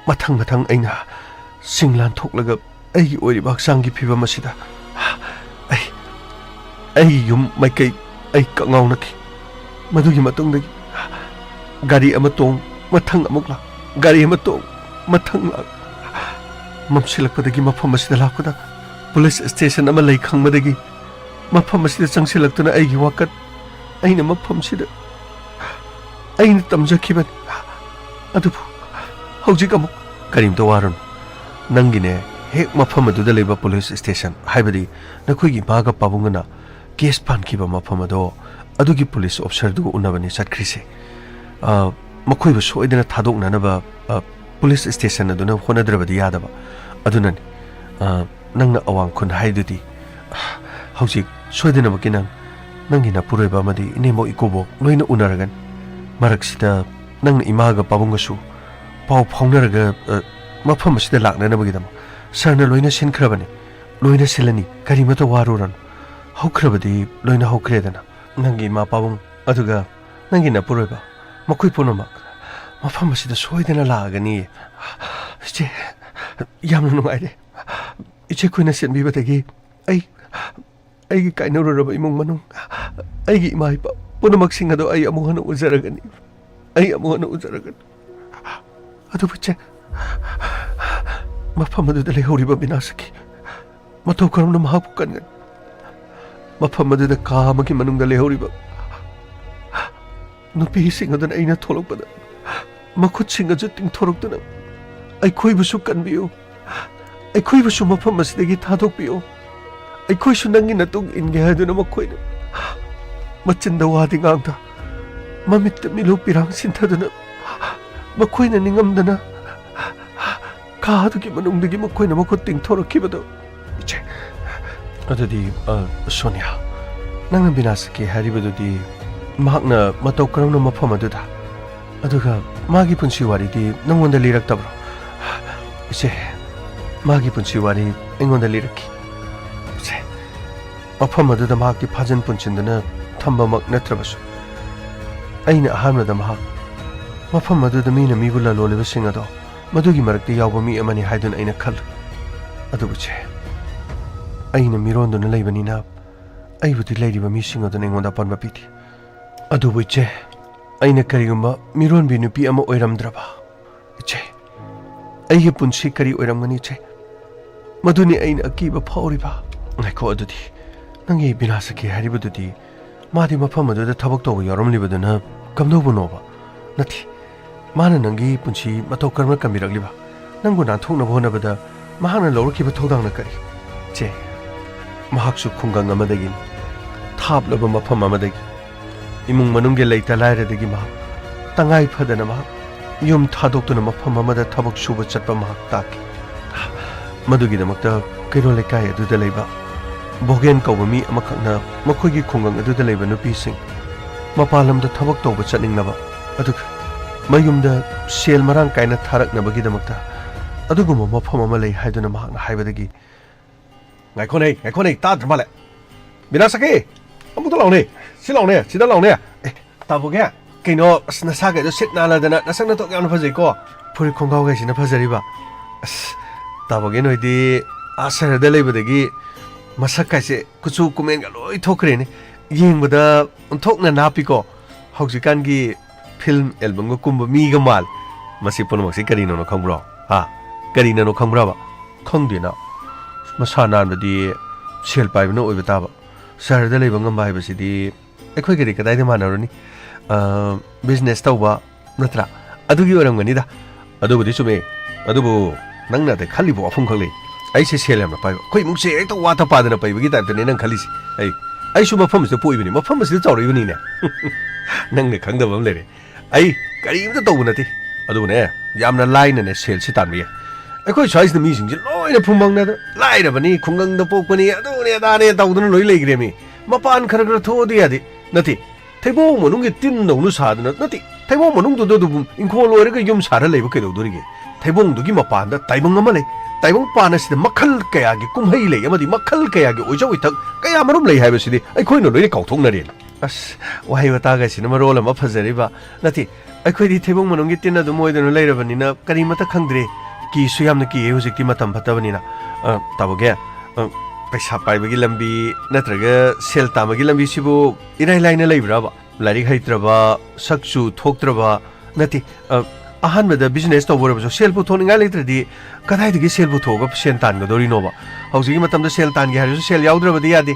ꯃꯊꯪ ꯃꯊꯪ ꯑꯩꯅ ꯁꯤꯡ ꯂꯥꯟꯊꯣꯛꯂꯒ ꯑꯩꯒꯤ ꯑꯣꯏꯔꯤꯕ ꯍꯛꯆꯥꯡꯒꯤ ꯐꯤꯕꯝ ꯑꯁꯤꯗ ꯑꯩ, ꯑꯩꯒꯤ ꯌꯨꯝ ꯃꯥꯏꯀꯩ ꯑꯩ ꯀꯛꯉꯥꯎꯅꯈꯤ꯫ ꯃꯗꯨꯒꯤ ꯃꯇꯨꯡꯗꯒꯤ ꯒꯥꯔꯤ ꯑꯃ ꯇꯣꯡ, ꯃꯊꯪ ꯑꯃꯨꯛ ꯂꯥꯛ, ꯒꯥꯔꯤ ꯑꯃ ꯇꯣꯡ, ꯃꯊꯪ ꯂꯥꯛ꯫ ꯃꯝꯁꯤꯜꯂꯛꯄꯗꯒꯤ ꯃꯐꯝ ꯑꯁꯤꯗ ꯂꯥꯛꯄꯗ ꯄꯨꯂꯤꯁ ꯁ꯭ꯇꯦꯁꯟ ꯑꯃ ꯂꯩ ꯈꯪꯕꯗꯒꯤ ꯃꯐꯝ ꯑꯁꯤꯗ ꯆꯪꯁꯤꯜꯂꯛꯇꯨꯅ ꯑꯩꯒꯤ ꯋꯥꯀꯠ, ꯑꯩꯅ ꯃꯐꯝꯁꯤꯗ ꯑꯩꯅ ꯇꯝꯖꯈꯤꯕꯅꯤ꯫ ꯑꯗꯨꯕꯨ ꯍꯧꯖꯤꯛ ꯑꯃꯨꯛ ꯀꯔꯤꯝꯇ ꯋꯥꯔꯨꯅꯨ꯫ ꯅꯪꯒꯤꯅꯦ, ꯍꯦꯛ ꯃꯐꯝ ꯑꯗꯨꯗ ꯂꯩꯕ ꯄꯨꯂꯤꯁ ꯁ꯭ꯇꯦꯁꯟ, ꯍꯥꯏꯕꯗꯤ ꯅꯈꯣꯏꯒꯤ ꯏꯃꯥꯒ ꯄꯥꯕꯨꯡꯒꯅ ꯀꯦꯁ ꯄꯥꯟꯈꯤꯕ ꯃꯐꯝ ꯑꯗꯣ, ꯑꯗꯨꯒꯤ ꯄꯨꯂꯤꯁ ꯑꯣꯐꯤꯁꯔꯗꯨꯒ ꯎꯅꯕꯅꯤ ꯆꯠꯈ꯭ꯔꯤꯁꯦ꯫ ꯑ, ꯃꯈꯣꯏꯕꯨ ꯁꯣꯏꯗꯅ ꯊꯥꯗꯣꯛꯅꯅꯕ, ꯑ, ꯄꯨꯂꯤꯁ ꯁ꯭ꯇꯦꯁꯟ ꯑꯗꯨꯅ ꯍꯣꯠꯅꯗ꯭ꯔꯕꯗꯤ ꯌꯥꯗꯕ꯫ ꯑꯗꯨꯅꯅꯤ, ꯑ, ꯅꯪꯅ ꯑꯋꯥꯡ ꯈꯨꯟ ꯍꯥꯏꯗꯨꯗꯤ꯫ ꯍꯧꯖꯤꯛ ꯁꯣꯏꯗꯅꯃꯛꯀꯤ ꯅꯪ, ꯅꯪꯒꯤ ꯅꯄꯨꯔꯣꯏꯕ ꯑꯃꯗꯤ ꯏꯅꯦꯝꯕꯣꯛ ꯏꯀꯨꯕꯣꯛ ꯂꯣꯏꯅ ꯎꯅꯔꯒꯅꯤ꯫ ꯃꯔꯛꯁꯤꯗ ꯅꯪꯅ ꯏꯃꯥꯒ ꯄꯥꯕꯨꯡꯒꯁꯨ ꯄꯥꯎ ꯐꯥꯎꯅꯔꯒ, ꯑ, ꯃꯐꯝ ꯑꯁꯤꯗ ꯂꯥꯛꯅꯅꯕꯒꯤꯗꯃꯛ "ꯁꯥꯔꯅ ꯂꯣꯏꯅ ꯁꯤꯟꯈ꯭ꯔꯕꯅꯤ, ꯂꯣꯏꯅ ꯁꯤꯜꯂꯅꯤ, ꯀꯔꯤꯃꯠꯇ ꯋꯥꯔꯨꯔꯅꯨ꯫ ꯍꯧꯈ꯭ꯔꯕꯗꯤ ꯂꯣꯏꯅ ꯍꯧꯈ꯭ꯔꯦꯗꯅ꯫ ꯅꯪꯒꯤ ꯏꯃꯥ ꯄꯥꯕꯨꯡ, ꯑꯗꯨꯒ ꯅꯪꯒꯤ ꯅꯄꯨꯔꯣꯏꯕ, ꯃꯈꯣꯏ ꯄꯨꯝꯅꯃꯛ ꯃꯐꯝ ꯑꯁꯤꯗ ꯁꯣꯏꯗꯅ ꯂꯥꯛꯑꯒꯅꯤ꯫ ꯏꯆꯦ, ꯌꯥꯝꯅ ꯅꯨꯡꯉꯥꯏꯔꯦ꯫ ꯏꯆꯦ ꯈꯣꯏꯅ ꯁꯤꯟꯕꯤꯕꯗꯒꯤ ꯑꯩ, ꯑꯩꯒꯤ ꯀꯥꯏꯅꯔꯨꯔꯕ ꯏꯃꯨꯡ ꯃꯅꯨꯡ, ꯑꯩꯒꯤ ꯏꯃꯥ ꯏꯄꯥ ꯄꯨꯝꯅꯃꯛꯁꯤꯡ ꯑꯗꯣ ꯑꯩ ꯑꯃꯨꯛ ꯍꯟꯅ ꯎꯖꯔꯒꯅꯤ꯫ ꯑꯩ ꯑꯃꯨꯛ ꯍꯟꯅ ꯎꯖꯔꯒꯅꯤ꯫ ꯑꯗꯨꯕꯨ ꯏꯆꯦ, ꯃꯐꯝ ꯑꯗꯨꯗ ꯂꯩꯍꯧꯔꯤꯕ ꯕꯤꯅꯥꯁꯀꯤ ꯃꯇꯧ ꯀꯔꯝꯅ ꯃꯍꯥꯛꯄꯨ ꯀꯟꯒꯅꯤ? ꯃꯐꯝ ꯑꯗꯨꯗ ꯀꯥ ꯑꯃꯒꯤ ꯃꯅꯨꯡꯗ ꯂꯩꯍꯧꯔꯤꯕ ꯅꯨꯄꯤꯁꯤꯡ ꯑꯗꯨꯅ ꯑꯩꯅ ꯊꯣꯛꯂꯛꯄꯗ ꯃꯈꯨꯠꯁꯤꯡ ꯑꯗꯨ ꯇꯤꯡꯊꯣꯔꯛꯇꯨꯅ, "ꯑꯩꯈꯣꯏꯕꯨꯁꯨ ꯀꯟꯕꯤꯌꯨ, ꯑꯩꯈꯣꯏꯕꯨꯁꯨ ꯃꯐꯝ ꯑꯁꯤꯗꯒꯤ ꯊꯥꯗꯣꯛꯄꯤꯌꯨ, ꯑꯩꯈꯣꯏꯁꯨ ꯅꯪꯒꯤ ꯅꯇꯨꯡ ꯏꯟꯒꯦ" ꯍꯥꯏꯗꯨꯅ ꯃꯈꯣꯏꯅ ꯃꯆꯤꯟꯗ ꯋꯥꯗꯤ ꯉꯥꯡꯗ, ꯃꯃꯤꯠꯇ ꯃꯤꯠꯂꯨ ꯄꯤꯔꯥꯡ ꯁꯤꯟꯊꯗꯨꯅ, ꯃꯈꯣꯏꯅ ꯅꯤꯡꯉꯝꯗꯅ ꯀꯥ ꯑꯗꯨꯒꯤ ꯃꯅꯨꯡꯗꯒꯤ ꯃꯈꯣꯏꯅ ꯃꯈꯨꯠ ꯇꯤꯡꯊꯣꯔꯛꯈꯤꯕꯗꯨ꯫ ꯏꯆꯦ, ꯑꯗꯨꯗꯤ, ꯑ, ꯁꯣꯅꯤꯌꯥ, ꯅꯪꯅ ꯕꯤꯅꯥꯁꯀꯤ ꯍꯥꯏꯔꯤꯕꯗꯨꯗꯤ ꯃꯍꯥꯛꯅ ꯃꯇꯧ ꯀꯔꯝꯅ ꯃꯐꯝ ꯑꯗꯨꯗ, ꯑꯗꯨꯒ ꯃꯥꯒꯤ ꯄꯨꯟꯁꯤ ꯋꯥꯔꯤꯗꯤ ꯅꯪꯉꯣꯟꯗ ꯂꯤꯔꯛꯇꯕ꯭ꯔꯣ? ꯏꯆꯦ, ꯃꯥꯒꯤ ꯄꯨꯟꯁꯤ ꯋꯥꯔꯤ ꯑꯩꯉꯣꯟꯗ ꯂꯤꯔꯛꯈꯤ꯫ ꯏꯆꯦ, ꯃꯐꯝ ꯑꯗꯨꯗ ꯃꯍꯥꯛꯇꯤ ꯐꯥꯖꯤꯟ ꯄꯨꯟꯁꯤꯟꯗꯨꯅ ꯊꯝꯕꯃꯛ ꯅꯠꯇ꯭ꯔꯕꯁꯨ, ꯑꯩꯅ ꯑꯍꯥꯟꯕꯗ ꯃꯍꯥꯛ ꯃꯐꯝ ꯑꯗꯨꯗ ꯃꯤꯅ ꯃꯤꯕꯨ ꯂꯂꯣꯜꯂꯤꯕꯁꯤꯡ ꯑꯗꯣ ꯃꯗꯨꯒꯤ ꯃꯔꯛꯇ ꯌꯥꯎꯕ ꯃꯤ ꯑꯃꯅꯤ ꯍꯥꯏꯗꯨꯅ ꯑꯩꯅ ꯈꯜꯂꯨꯏ꯫ ꯑꯗꯨꯕꯨ ꯏꯆꯦ, ꯑꯩꯅ ꯃꯤꯔꯣꯟꯗꯨꯅ ꯂꯩꯕꯅꯤꯅ ꯑꯩꯕꯨꯗꯤ ꯂꯩꯔꯤꯕ ꯃꯤꯁꯤꯡ ꯑꯗꯨꯅ ꯑꯩꯉꯣꯟꯗ ꯑꯄꯟꯕ ꯄꯤꯗꯦ꯫ ꯑꯗꯨꯕꯨ ꯏꯆꯦ, ꯑꯩꯅ ꯀꯔꯤꯒꯨꯝꯕ ꯃꯤꯔꯣꯟꯕꯤ ꯅꯨꯄꯤ ꯑꯃ ꯑꯣꯏꯔꯝꯗ꯭ꯔꯕ? ꯏꯆꯦ, ꯑꯩꯒꯤ ꯄꯨꯟꯁꯤ ꯀꯔꯤ ꯑꯣꯏꯔꯝꯒꯅꯤ ꯏꯆꯦ? ꯃꯗꯨꯅꯤ ꯑꯩꯅ ꯑꯀꯤꯕ ꯐꯥꯎꯔꯤꯕ꯫ ꯉꯥꯏꯈꯣ ꯑꯗꯨꯗꯤ, ꯅꯪꯒꯤ ꯕꯤꯅꯥꯁꯀꯤ ꯍꯥꯏꯔꯤꯕꯗꯨꯗꯤ ꯃꯥꯗꯤ ꯃꯐꯝ ꯑꯗꯨꯗ ꯊꯕꯛ ꯇꯧꯕ ꯌꯥꯎꯔꯝꯂꯤꯕꯗꯨꯅ ꯀꯝꯗꯧꯕꯅꯣꯕ? ꯅꯠꯇꯦ, ꯃꯥꯅ ꯅꯪꯒꯤ ꯄꯨꯟꯁꯤ ꯃꯇꯧ ꯀꯔꯝꯅ ꯀꯟꯕꯤꯔꯛꯂꯤꯕ? ꯅꯪꯕꯨ ꯅꯥꯟꯊꯣꯛꯅꯕ ꯍꯣꯠꯅꯕꯗ ꯃꯍꯥꯛꯅ ꯂꯧꯔꯛꯈꯤꯕ ꯊꯧꯗꯥꯡꯅ ꯀꯔꯤ? ꯆꯦ, ꯃꯍꯥꯛꯁꯨ ꯈꯨꯡꯒꯪ ꯑꯃꯗꯒꯤꯅꯤ, ꯊꯥꯞꯂꯕ ꯃꯐꯝ ꯑꯃꯗꯒꯤ, ꯏꯃꯨꯡ ꯃꯅꯨꯡꯒꯤ ꯂꯩꯇ ꯂꯥꯏꯔꯗꯒꯤ ꯃꯍꯥꯛ ꯇꯉꯥꯏ ꯐꯗꯅ ꯃꯍꯥꯛ ꯌꯨꯝ ꯊꯥꯗꯣꯛꯇꯨꯅ ꯃꯐꯝ ꯑꯃꯗ ꯊꯕꯛ ꯁꯨꯕ ꯆꯠꯄ ꯃꯍꯥꯛ ꯇꯥꯈꯤ꯫ ꯃꯗꯨꯒꯤꯗꯃꯛꯇ ꯀꯩꯔꯣꯜ ꯂꯩꯀꯥꯏ ꯑꯗꯨꯗ ꯂꯩꯕ ꯕꯣꯒꯦꯟ ꯀꯧꯕ ꯃꯤ ꯑꯃꯈꯛꯅ ꯃꯈꯣꯏꯒꯤ ꯈꯨꯡꯒꯪ ꯑꯗꯨꯗ ꯂꯩꯕ ꯅꯨꯄꯤꯁꯤꯡ ꯃꯄꯥꯟ ꯂꯝꯗ ꯊꯕꯛ ꯇꯧꯕ ꯆꯠꯅꯤꯡꯅꯕ, ꯑꯗꯨꯒ ꯃꯌꯨꯝꯗ ꯁꯦꯜ ꯃꯔꯥꯡ ꯀꯥꯏꯅ ꯊꯥꯔꯛꯅꯕꯒꯤꯗꯃꯛꯇ ꯑꯗꯨꯒꯨꯝꯕ ꯃꯐꯝ ꯑꯃ ꯂꯩ ꯍꯥꯏꯗꯨꯅ ꯃꯍꯥꯛꯅ ꯍꯥꯏꯕꯗꯒꯤ, "ꯉꯥꯏꯈꯣꯅꯦ, ꯉꯥꯏꯈꯣꯅꯦ, ꯇꯥꯗ꯭ꯔ ꯃꯥꯜꯂꯦ꯫ ꯕꯤꯅꯥꯁꯀꯤ, ꯑꯃꯨꯛꯇ ꯂꯥꯎꯅꯦ, ꯁꯤ ꯂꯥꯎꯅꯦ, ꯁꯤꯗ ꯂꯥꯎꯅꯦ꯫ ꯑꯦ, ꯇꯥꯕꯣꯒꯦ, ꯀꯩꯅꯣ, ꯑꯁ, ꯅꯁꯥꯒꯩꯗꯣ ꯁꯤꯠ ꯅꯥꯜꯂꯗꯅ ꯅꯁꯛ ꯅꯇꯣꯛ ꯌꯥꯝꯅ ꯐꯖꯩꯀꯣ꯫ ꯐꯨꯔꯤꯠ ꯈꯣꯡꯒ꯭ꯔꯥꯎꯒꯩꯁꯤꯅ ꯐꯖꯔꯤꯕ꯫ ꯑꯁ, ꯇꯥꯕꯣꯒꯦ ꯅꯣꯏꯗꯤ ꯑꯥ ꯁꯍꯔꯗ ꯂꯩꯕꯗꯒꯤ ꯃꯁꯛ ꯀꯥꯏꯁꯦ ꯀꯨꯆꯨ ꯀꯨꯃꯦꯟꯒ ꯂꯣꯏ ꯊꯣꯛꯈ꯭ꯔꯦꯅꯦ꯫ ꯌꯦꯡꯕꯗ ꯑꯣꯟꯊꯣꯛꯅ ꯅꯥꯞꯄꯤꯀꯣ꯫ ꯍꯧꯖꯤꯛꯀꯥꯟꯒꯤ ꯐꯤꯂꯝ ꯑꯦꯜꯕꯝꯒ ꯀꯨꯝꯕ ꯃꯤꯒ ꯃꯥꯜꯂꯦ꯫ ꯃꯁꯤ ꯄꯨꯝꯅꯃꯛꯁꯤ ꯀꯔꯤꯅꯣꯅ ꯈꯪꯕ꯭ꯔꯣ? ꯍꯥ? ꯀꯔꯤꯅꯅꯣ ꯈꯪꯕ꯭ꯔꯕ? ꯈꯪꯗꯦꯅ꯫ ꯃꯁꯥ ꯅꯥꯟꯕꯗꯤ ꯁꯦꯜ ꯄꯥꯏꯕꯅ ꯑꯣꯏꯕ ꯇꯥꯕ꯫ ꯁꯍꯔꯗ ꯂꯩꯕ ꯉꯝꯕ ꯍꯥꯏꯕꯁꯤꯗꯤ ꯑꯩꯈꯣꯏꯒꯗꯤ ꯀꯗꯥꯏꯗ ꯃꯥꯟꯅꯔꯨꯅꯤ? ꯑ, ꯕꯤꯖꯤꯅꯦꯁ ꯇꯧꯕ ꯅꯠꯇ꯭ꯔꯥ? ꯑꯗꯨꯒꯤ ꯑꯣꯏꯔꯝꯒꯅꯤꯗ꯫ ꯑꯗꯨꯕꯨꯗꯤ ꯆꯨꯝꯃꯦ꯫ ꯑꯗꯨꯕꯨ ꯅꯪꯅ ꯑꯗ ꯈꯜꯂꯤꯕ ꯋꯥꯐꯝꯈꯛ ꯂꯩ꯫ ꯑꯩꯁꯦ ꯁꯦꯜ ꯌꯥꯝꯅ ꯄꯥꯏꯕ꯫ ꯑꯩꯈꯣꯏ ꯏꯃꯨꯡꯁꯦ ꯍꯦꯛꯇ ꯋꯥꯠꯇ ꯄꯥꯗꯅ ꯄꯩꯕꯒꯤ ꯇꯥꯏꯞꯇꯅꯦ ꯅꯪ ꯈꯜꯂꯤꯁꯦ꯫ ꯑꯩ, ꯑꯩꯁꯨ ꯃꯐꯝ ꯑꯁꯤꯗ ꯄꯣꯛꯏꯕꯅꯤ, ꯃꯐꯝ ꯑꯁꯤꯗ ꯆꯥꯎꯔꯛꯏꯕꯅꯤꯅꯦ꯫ ꯅꯪꯅ ꯈꯪꯗꯕ ꯑꯃ ꯂꯩꯔꯦ꯫ ꯑꯩ ꯀꯔꯤꯝꯇ ꯇꯧꯕ ꯅꯠꯇꯦ꯫ ꯑꯗꯨꯕꯨꯅꯦ, ꯌꯥꯝꯅ ꯂꯥꯏꯅꯅꯦ ꯁꯦꯜꯁꯤ ꯇꯥꯟꯕ ꯌꯥꯏ꯫ ꯑꯩꯈꯣꯏ ꯁ꯭ꯋꯥꯏꯁꯤꯗ ꯃꯤꯁꯤꯡꯁꯦ ꯂꯣꯏꯅ ꯐꯨꯝꯕꯪꯅꯗ ꯂꯥꯏꯔꯕꯅꯤ, ꯈꯨꯡꯒꯪꯗ ꯄꯣꯛꯄꯅꯤ, ꯑꯗꯨꯅꯦ ꯑꯗꯥꯅꯦ ꯇꯧꯗꯅ ꯂꯣꯏ ꯂꯩꯈ꯭ꯔꯦꯃꯤ꯫ ꯃꯄꯥꯟ ꯈꯔ ꯈꯔ ꯊꯣꯛꯑꯗꯤ ꯌꯥꯗꯦ꯫ ꯅꯠꯇꯦ, ꯊꯩꯕꯣꯡ ꯃꯅꯨꯡꯒꯤ ꯇꯤꯟꯗꯧꯅ ꯁꯥꯗꯅ, ꯅꯠꯇꯦ, ꯊꯩꯕꯣꯡ ꯃꯅꯨꯡꯗꯨꯗ ꯑꯗꯨꯕꯨ ꯏꯪꯈꯣꯜ ꯑꯣꯏꯔꯒ ꯌꯨꯝ ꯁꯥꯔ ꯂꯩꯕ ꯀꯩꯗꯧꯗꯣꯔꯤꯒꯦ? ꯊꯩꯕꯣꯡꯗꯨꯒꯤ ꯃꯄꯥꯟꯗ ꯇꯥꯏꯕꯪ ꯑꯃ ꯂꯩ꯫ ꯇꯥꯏꯕꯪ ꯄꯥꯟ ꯑꯁꯤꯗ ꯃꯈꯜ ꯀꯌꯥꯒꯤ ꯀꯨꯝꯍꯩ ꯂꯩ ꯑꯃꯗꯤ ꯃꯈꯜ ꯀꯌꯥꯒꯤ ꯑꯣꯏꯖ ꯑꯣꯏꯊꯛ ꯀꯌꯥ ꯃꯔꯨꯝ ꯂꯩ ꯍꯥꯏꯕꯁꯤꯗꯤ ꯑꯩꯈꯣꯏꯅ ꯂꯣꯏꯅ ꯀꯥꯎꯊꯣꯛꯅꯔꯦꯅꯦ꯫ ꯑꯁ, ꯋꯥꯍꯩ ꯋꯥꯇꯥꯒꯁꯤꯅ ꯃꯔꯣꯜ ꯑꯃ ꯐꯖꯔꯤꯕ꯫ ꯅꯠꯇꯦ, ꯑꯩꯈꯣꯏꯗꯤ ꯊꯩꯕꯣꯡ ꯃꯅꯨꯡꯒꯤ ꯇꯤꯟ ꯑꯗꯨꯝ ꯑꯣꯏꯗꯨꯅ ꯂꯩꯔꯕꯅꯤꯅ ꯀꯔꯤꯃꯠꯇ ꯈꯪꯗ꯭ꯔꯦ꯫ ꯀꯤꯁꯨ ꯌꯥꯝꯅ ꯀꯤꯌꯦ ꯍꯧꯖꯤꯛꯇꯤ ꯃꯇꯝ ꯐꯠꯇꯕꯅꯤꯅ꯫ ꯑ, ꯇꯥꯃꯣꯒꯤ, ꯑ, ꯄꯩꯁꯥ ꯄꯥꯏꯕꯒꯤ ꯂꯝꯕꯤ ꯅꯠꯇ꯭ꯔꯒ ꯁꯦꯜ ꯇꯥꯟꯕꯒꯤ ꯂꯝꯕꯤꯁꯤꯕꯨ ꯏꯔꯥꯏ ꯂꯥꯏꯅ ꯂꯩꯕ꯭ꯔꯕ? ꯂꯥꯏꯔꯤꯛ ꯍꯩꯇ꯭ꯔꯕ, ꯁꯛꯁꯨ ꯊꯣꯛꯇ꯭ꯔꯕ, ꯅꯠꯇꯦ, ꯑ, ꯑꯍꯥꯟꯕꯗ ꯕꯤꯖꯤꯅꯦꯁ ꯇꯧꯕ ꯑꯣꯏꯔꯕꯁꯨ ꯁꯦꯜ ꯄꯨꯊꯣꯛꯅꯤꯡꯉꯥꯏ ꯂꯩꯇ꯭ꯔꯗꯤ ꯀꯗꯥꯏꯗꯒꯤ ꯁꯦꯜ ꯄꯨꯊꯣꯛꯑꯒ ꯁꯦꯜ ꯇꯥꯟꯒꯗꯧꯔꯤꯅꯣꯕ? ꯍꯧꯖꯤꯛꯀꯤ ꯃꯇꯝꯗ ꯁꯦꯜ ꯇꯥꯟꯒꯦ ꯍꯥꯏꯔꯁꯨ ꯁꯦꯜ ꯌꯥꯎꯗ꯭ꯔꯕꯗꯤ ꯌꯥꯗꯦ,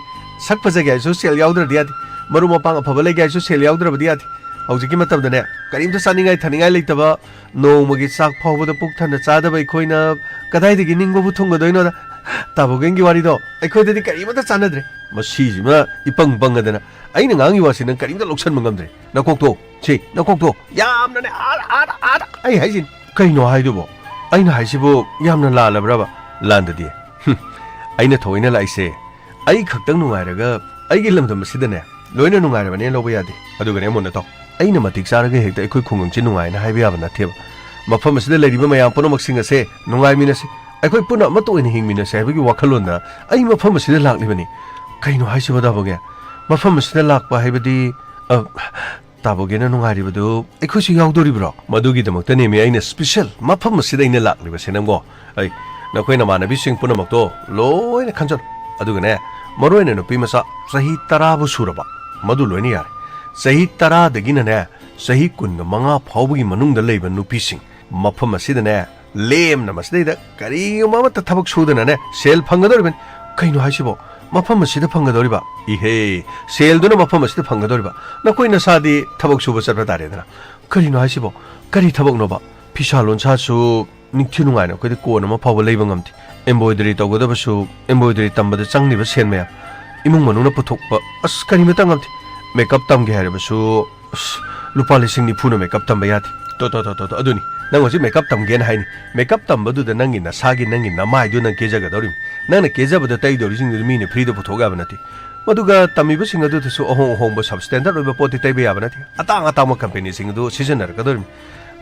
ꯁꯛ ꯐꯖꯒꯦ ꯍꯥꯏꯔꯁꯨ ꯁꯦꯜ ꯌꯥꯎꯗ꯭ꯔꯗꯤ ꯌꯥꯗꯦ, ꯃꯔꯨꯞ ꯃꯄꯥꯡ ꯑꯐꯕ ꯂꯩꯒꯦ ꯍꯥꯏꯔꯁꯨ ꯁꯦꯜ ꯌꯥꯎꯗ꯭ꯔꯕꯗꯤ ꯌꯥꯗꯦ꯫ ꯍꯧꯖꯤꯛꯀꯤ ꯃꯇꯝꯗꯅꯦ, ꯀꯔꯤꯝꯇ ꯆꯥꯅꯤꯡꯉꯥꯏ ꯊꯛꯅꯤꯡꯉꯥꯏ ꯂꯩꯇꯕ, ꯅꯣꯡꯃꯒꯤ ꯆꯥꯛ ꯐꯥꯎꯕꯗ ꯄꯨꯛ ꯊꯟꯅ ꯆꯥꯗꯕ ꯑꯩꯈꯣꯏꯅ ꯀꯗꯥꯏꯗꯒꯤ ꯅꯤꯡꯕꯕꯨ ꯊꯨꯡꯒꯗꯣꯏꯅꯣꯗ? ꯇꯥꯕꯣꯒꯦꯟꯒꯤ ꯋꯥꯔꯤꯗꯣ ꯑꯩꯈꯣꯏꯗꯗꯤ ꯀꯔꯤꯃꯠꯇ ꯆꯥꯟꯅꯗ꯭ꯔꯦ꯫ ꯃꯁꯤꯁꯤꯃ ꯏꯄꯪ ꯄꯪꯉꯗꯅ ꯑꯩꯅ ꯉꯥꯡꯉꯤ ꯋꯥꯁꯤ ꯅꯪ ꯀꯔꯤꯝꯇ ꯂꯧꯁꯟꯕ ꯉꯝꯗ꯭ꯔꯦ꯫ ꯅꯀꯣꯛꯇꯣ, ꯁꯤ, ꯅꯀꯣꯛꯇꯣ ꯌꯥꯝꯅꯅꯦ, ꯑꯥꯗ, ꯑꯥꯗ, ꯑꯥꯗ ꯑꯩ ꯍꯥꯏꯁꯤꯅꯤ꯫ ꯀꯩꯅꯣ ꯍꯥꯏꯗꯨꯕꯣ? ꯑꯩꯅ ꯍꯥꯏꯁꯤꯕꯨ ꯌꯥꯝꯅ ꯂꯥꯜꯂꯕ꯭ꯔꯕ? ꯂꯥꯟꯗꯗꯤ꯫ ꯍꯨꯝ, ꯑꯩꯅ ꯊꯑꯣꯏꯅ ꯂꯥꯛꯏꯁꯦ ꯑꯩ ꯈꯛꯇꯪ ꯅꯨꯡꯉꯥꯏꯔꯒ ꯑꯩꯒꯤ ꯂꯝꯗꯝ ꯑꯁꯤꯗꯅꯦ ꯂꯣꯏꯅ ꯅꯨꯡꯉꯥꯏꯔꯕꯅꯦ ꯂꯧꯕ ꯌꯥꯗꯦ꯫ ꯑꯗꯨꯒꯅꯦ ꯃꯨꯟꯅ ꯇꯧ꯫ ꯑꯩꯅ ꯃꯇꯤꯛ ꯆꯥꯔꯒ ꯍꯦꯛꯇ ꯑꯩꯈꯣꯏ ꯈꯨꯡꯒꯪꯁꯤ ꯅꯨꯡꯉꯥꯏꯅ ꯍꯥꯏꯕ ꯌꯥꯕ ꯅꯠꯇꯦꯕ꯫ ꯃꯐꯝ ꯑꯁꯤꯗ ꯂꯩꯔꯤꯕ ꯃꯌꯥꯝ ꯄꯨꯝꯅꯃꯛꯁꯤꯡ ꯑꯁꯦ ꯅꯨꯡꯉꯥꯏꯃꯤꯟꯅꯁꯤ, ꯑꯩꯈꯣꯏ ꯄꯨꯟꯅ ꯑꯃꯠꯇ ꯑꯣꯏꯅ ꯍꯤꯡꯃꯤꯟꯅꯁꯤ ꯍꯥꯏꯕꯒꯤ ꯋꯥꯈꯜꯂꯣꯟꯗ ꯑꯩ ꯃꯐꯝ ꯑꯁꯤꯗ ꯂꯥꯛꯂꯤꯕꯅꯤ꯫ ꯀꯩꯅꯣ ꯍꯥꯏꯁꯤꯕꯣ, ꯇꯥꯕꯒꯦ? ꯃꯐꯝ ꯑꯁꯤꯗ ꯂꯥꯛꯄ ꯍꯥꯏꯕꯗꯤ, ꯑ, ꯇꯥꯕꯒꯦꯅ ꯅꯨꯡꯉꯥꯏꯔꯤꯕꯗꯨ ꯑꯩꯈꯣꯏꯁꯨ ꯌꯥꯎꯗꯣꯔꯤꯕ꯭ꯔꯣ? ꯃꯗꯨꯒꯤꯗꯃꯛꯇꯅꯦꯃꯤ ꯑꯩꯅ special ꯃꯐꯝ ꯑꯁꯤꯗ ꯑꯩꯅ ꯂꯥꯛꯂꯤꯕꯁꯦ, ꯅꯪꯕꯣ꯫ ꯑꯩ, ꯅꯈꯣꯏ ꯅꯃꯥꯟꯅꯕꯤꯁꯤꯡ ꯄꯨꯝꯅꯃꯛꯇꯣ ꯂꯣꯏꯅ ꯈꯟꯖꯜꯂꯨ꯫ ꯑꯗꯨꯒꯅꯦ, ꯃꯔꯨ ꯑꯣꯏꯅ ꯅꯨꯄꯤ ꯃꯆꯥ ꯆꯍꯤ ꯇꯔꯥꯕꯨ ꯁꯨꯔꯕ, ꯃꯗꯨ ꯂꯣꯏꯅ ꯌꯥꯔꯦ꯫ ꯆꯍꯤ ꯇꯔꯥꯗꯒꯤꯅꯅꯦ, ꯆꯍꯤ ꯀꯨꯟꯒ ꯃꯉꯥ ꯐꯥꯎꯕꯒꯤ ꯃꯅꯨꯡꯗ ꯂꯩꯕ ꯅꯨꯄꯤꯁꯤꯡ, ꯃꯐꯝ ꯑꯁꯤꯗꯅꯦ, ꯂꯦꯝꯅ ꯃꯁꯤꯗꯩꯗ ꯀꯔꯤꯒꯨꯝꯕ ꯑꯃꯠꯇ ꯊꯕꯛ ꯁꯨꯗꯅꯅꯦ, ꯁꯦꯜ ꯐꯪꯒꯗꯧꯔꯤꯕꯅꯤ꯫ ꯀꯩꯅꯣ ꯍꯥꯏꯁꯤꯕꯣ? ꯃꯐꯝ ꯑꯁꯤꯗ ꯐꯪꯒꯗꯧꯔꯤꯕ? ꯏꯍꯦ, ꯁꯦꯜꯗꯨꯅ ꯃꯐꯝ ꯑꯁꯤꯗ ꯐꯪꯒꯗꯧꯔꯤꯕ? ꯅꯈꯣꯏ ꯅꯁꯥꯗꯤ ꯊꯕꯛ ꯁꯨꯕ ꯆꯠꯄ ꯇꯥꯔꯦꯗꯅ꯫ ꯀꯔꯤꯅꯣ ꯍꯥꯏꯁꯤꯕꯣ? ꯀꯔꯤ ꯊꯕꯛꯅꯣꯕ? ꯐꯤꯁꯥ ꯂꯣꯟꯁꯥꯁꯨ ꯅꯤꯡꯊꯤ ꯅꯨꯡꯉꯥꯏꯅ ꯑꯩꯈꯣꯏꯗꯤ ꯀꯣꯟ ꯑꯃ ꯐꯥꯎꯕ ꯂꯩꯕ ꯉꯝꯗꯦ꯫ Embroidery ꯇꯧꯒꯗꯕꯁꯨ, embroidery ꯇꯝꯕꯗ ꯆꯪꯂꯤꯕ ꯁꯦꯟ ꯃꯌꯥꯝ, ꯏꯃꯨꯡ ꯃꯅꯨꯡꯅ ꯄꯨꯊꯣꯛꯄ, ꯑꯁ, ꯀꯔꯤꯃꯇ ꯉꯝꯗꯦ꯫ Makeup ꯇꯝꯒꯦ ꯍꯥꯏꯔꯕꯁꯨ, ꯑꯁ, ꯂꯨꯄꯥ ꯂꯤꯁꯤꯡ ꯅꯤꯐꯨꯅ makeup ꯇꯝꯕ ꯌꯥꯗꯦ꯫ ꯇꯣ, ꯇꯣ, ꯇꯣ, ꯇꯣ, ꯇꯣ, ꯑꯗꯨꯅꯤ꯫ ꯅꯪ ꯍꯧꯖꯤꯛ makeup ꯇꯝꯒꯦꯅ ꯍꯥꯏꯅꯤ꯫ Makeup ꯇꯝꯕꯗꯨꯗ ꯅꯪꯒꯤ ꯅꯁꯥꯒꯤ, ꯅꯪꯒꯤ ꯅꯃꯥꯏꯗꯨ ꯅꯪ ꯀꯦꯖꯒꯗꯧꯔꯤꯕꯅꯤ꯫ ꯅꯪꯅ ꯀꯦꯖꯕꯗ ꯇꯩꯗꯧꯔꯤꯁꯤꯡꯗꯨꯗꯤ ꯃꯤꯅ free ꯗ ꯄꯨꯊꯣꯛ ꯌꯥꯕ ꯅꯠꯇꯦ꯫ ꯃꯗꯨꯒ ꯇꯝꯃꯤꯕꯁꯤꯡ ꯑꯗꯨꯗꯁꯨ ꯑꯍꯣꯡ ꯑꯍꯣꯡꯕ substandard ꯑꯣꯏꯕ ꯄꯣꯠꯇꯤ ꯇꯩꯕ ꯌꯥꯕ ꯅꯠꯇꯦ꯫ ꯑꯇꯥꯡ ꯑꯇꯥꯡꯕ company ꯁꯤꯡ ꯑꯗꯨ ꯁꯤꯖꯤꯟꯅꯔꯛꯀꯗꯧꯔꯤꯕꯅꯤ꯫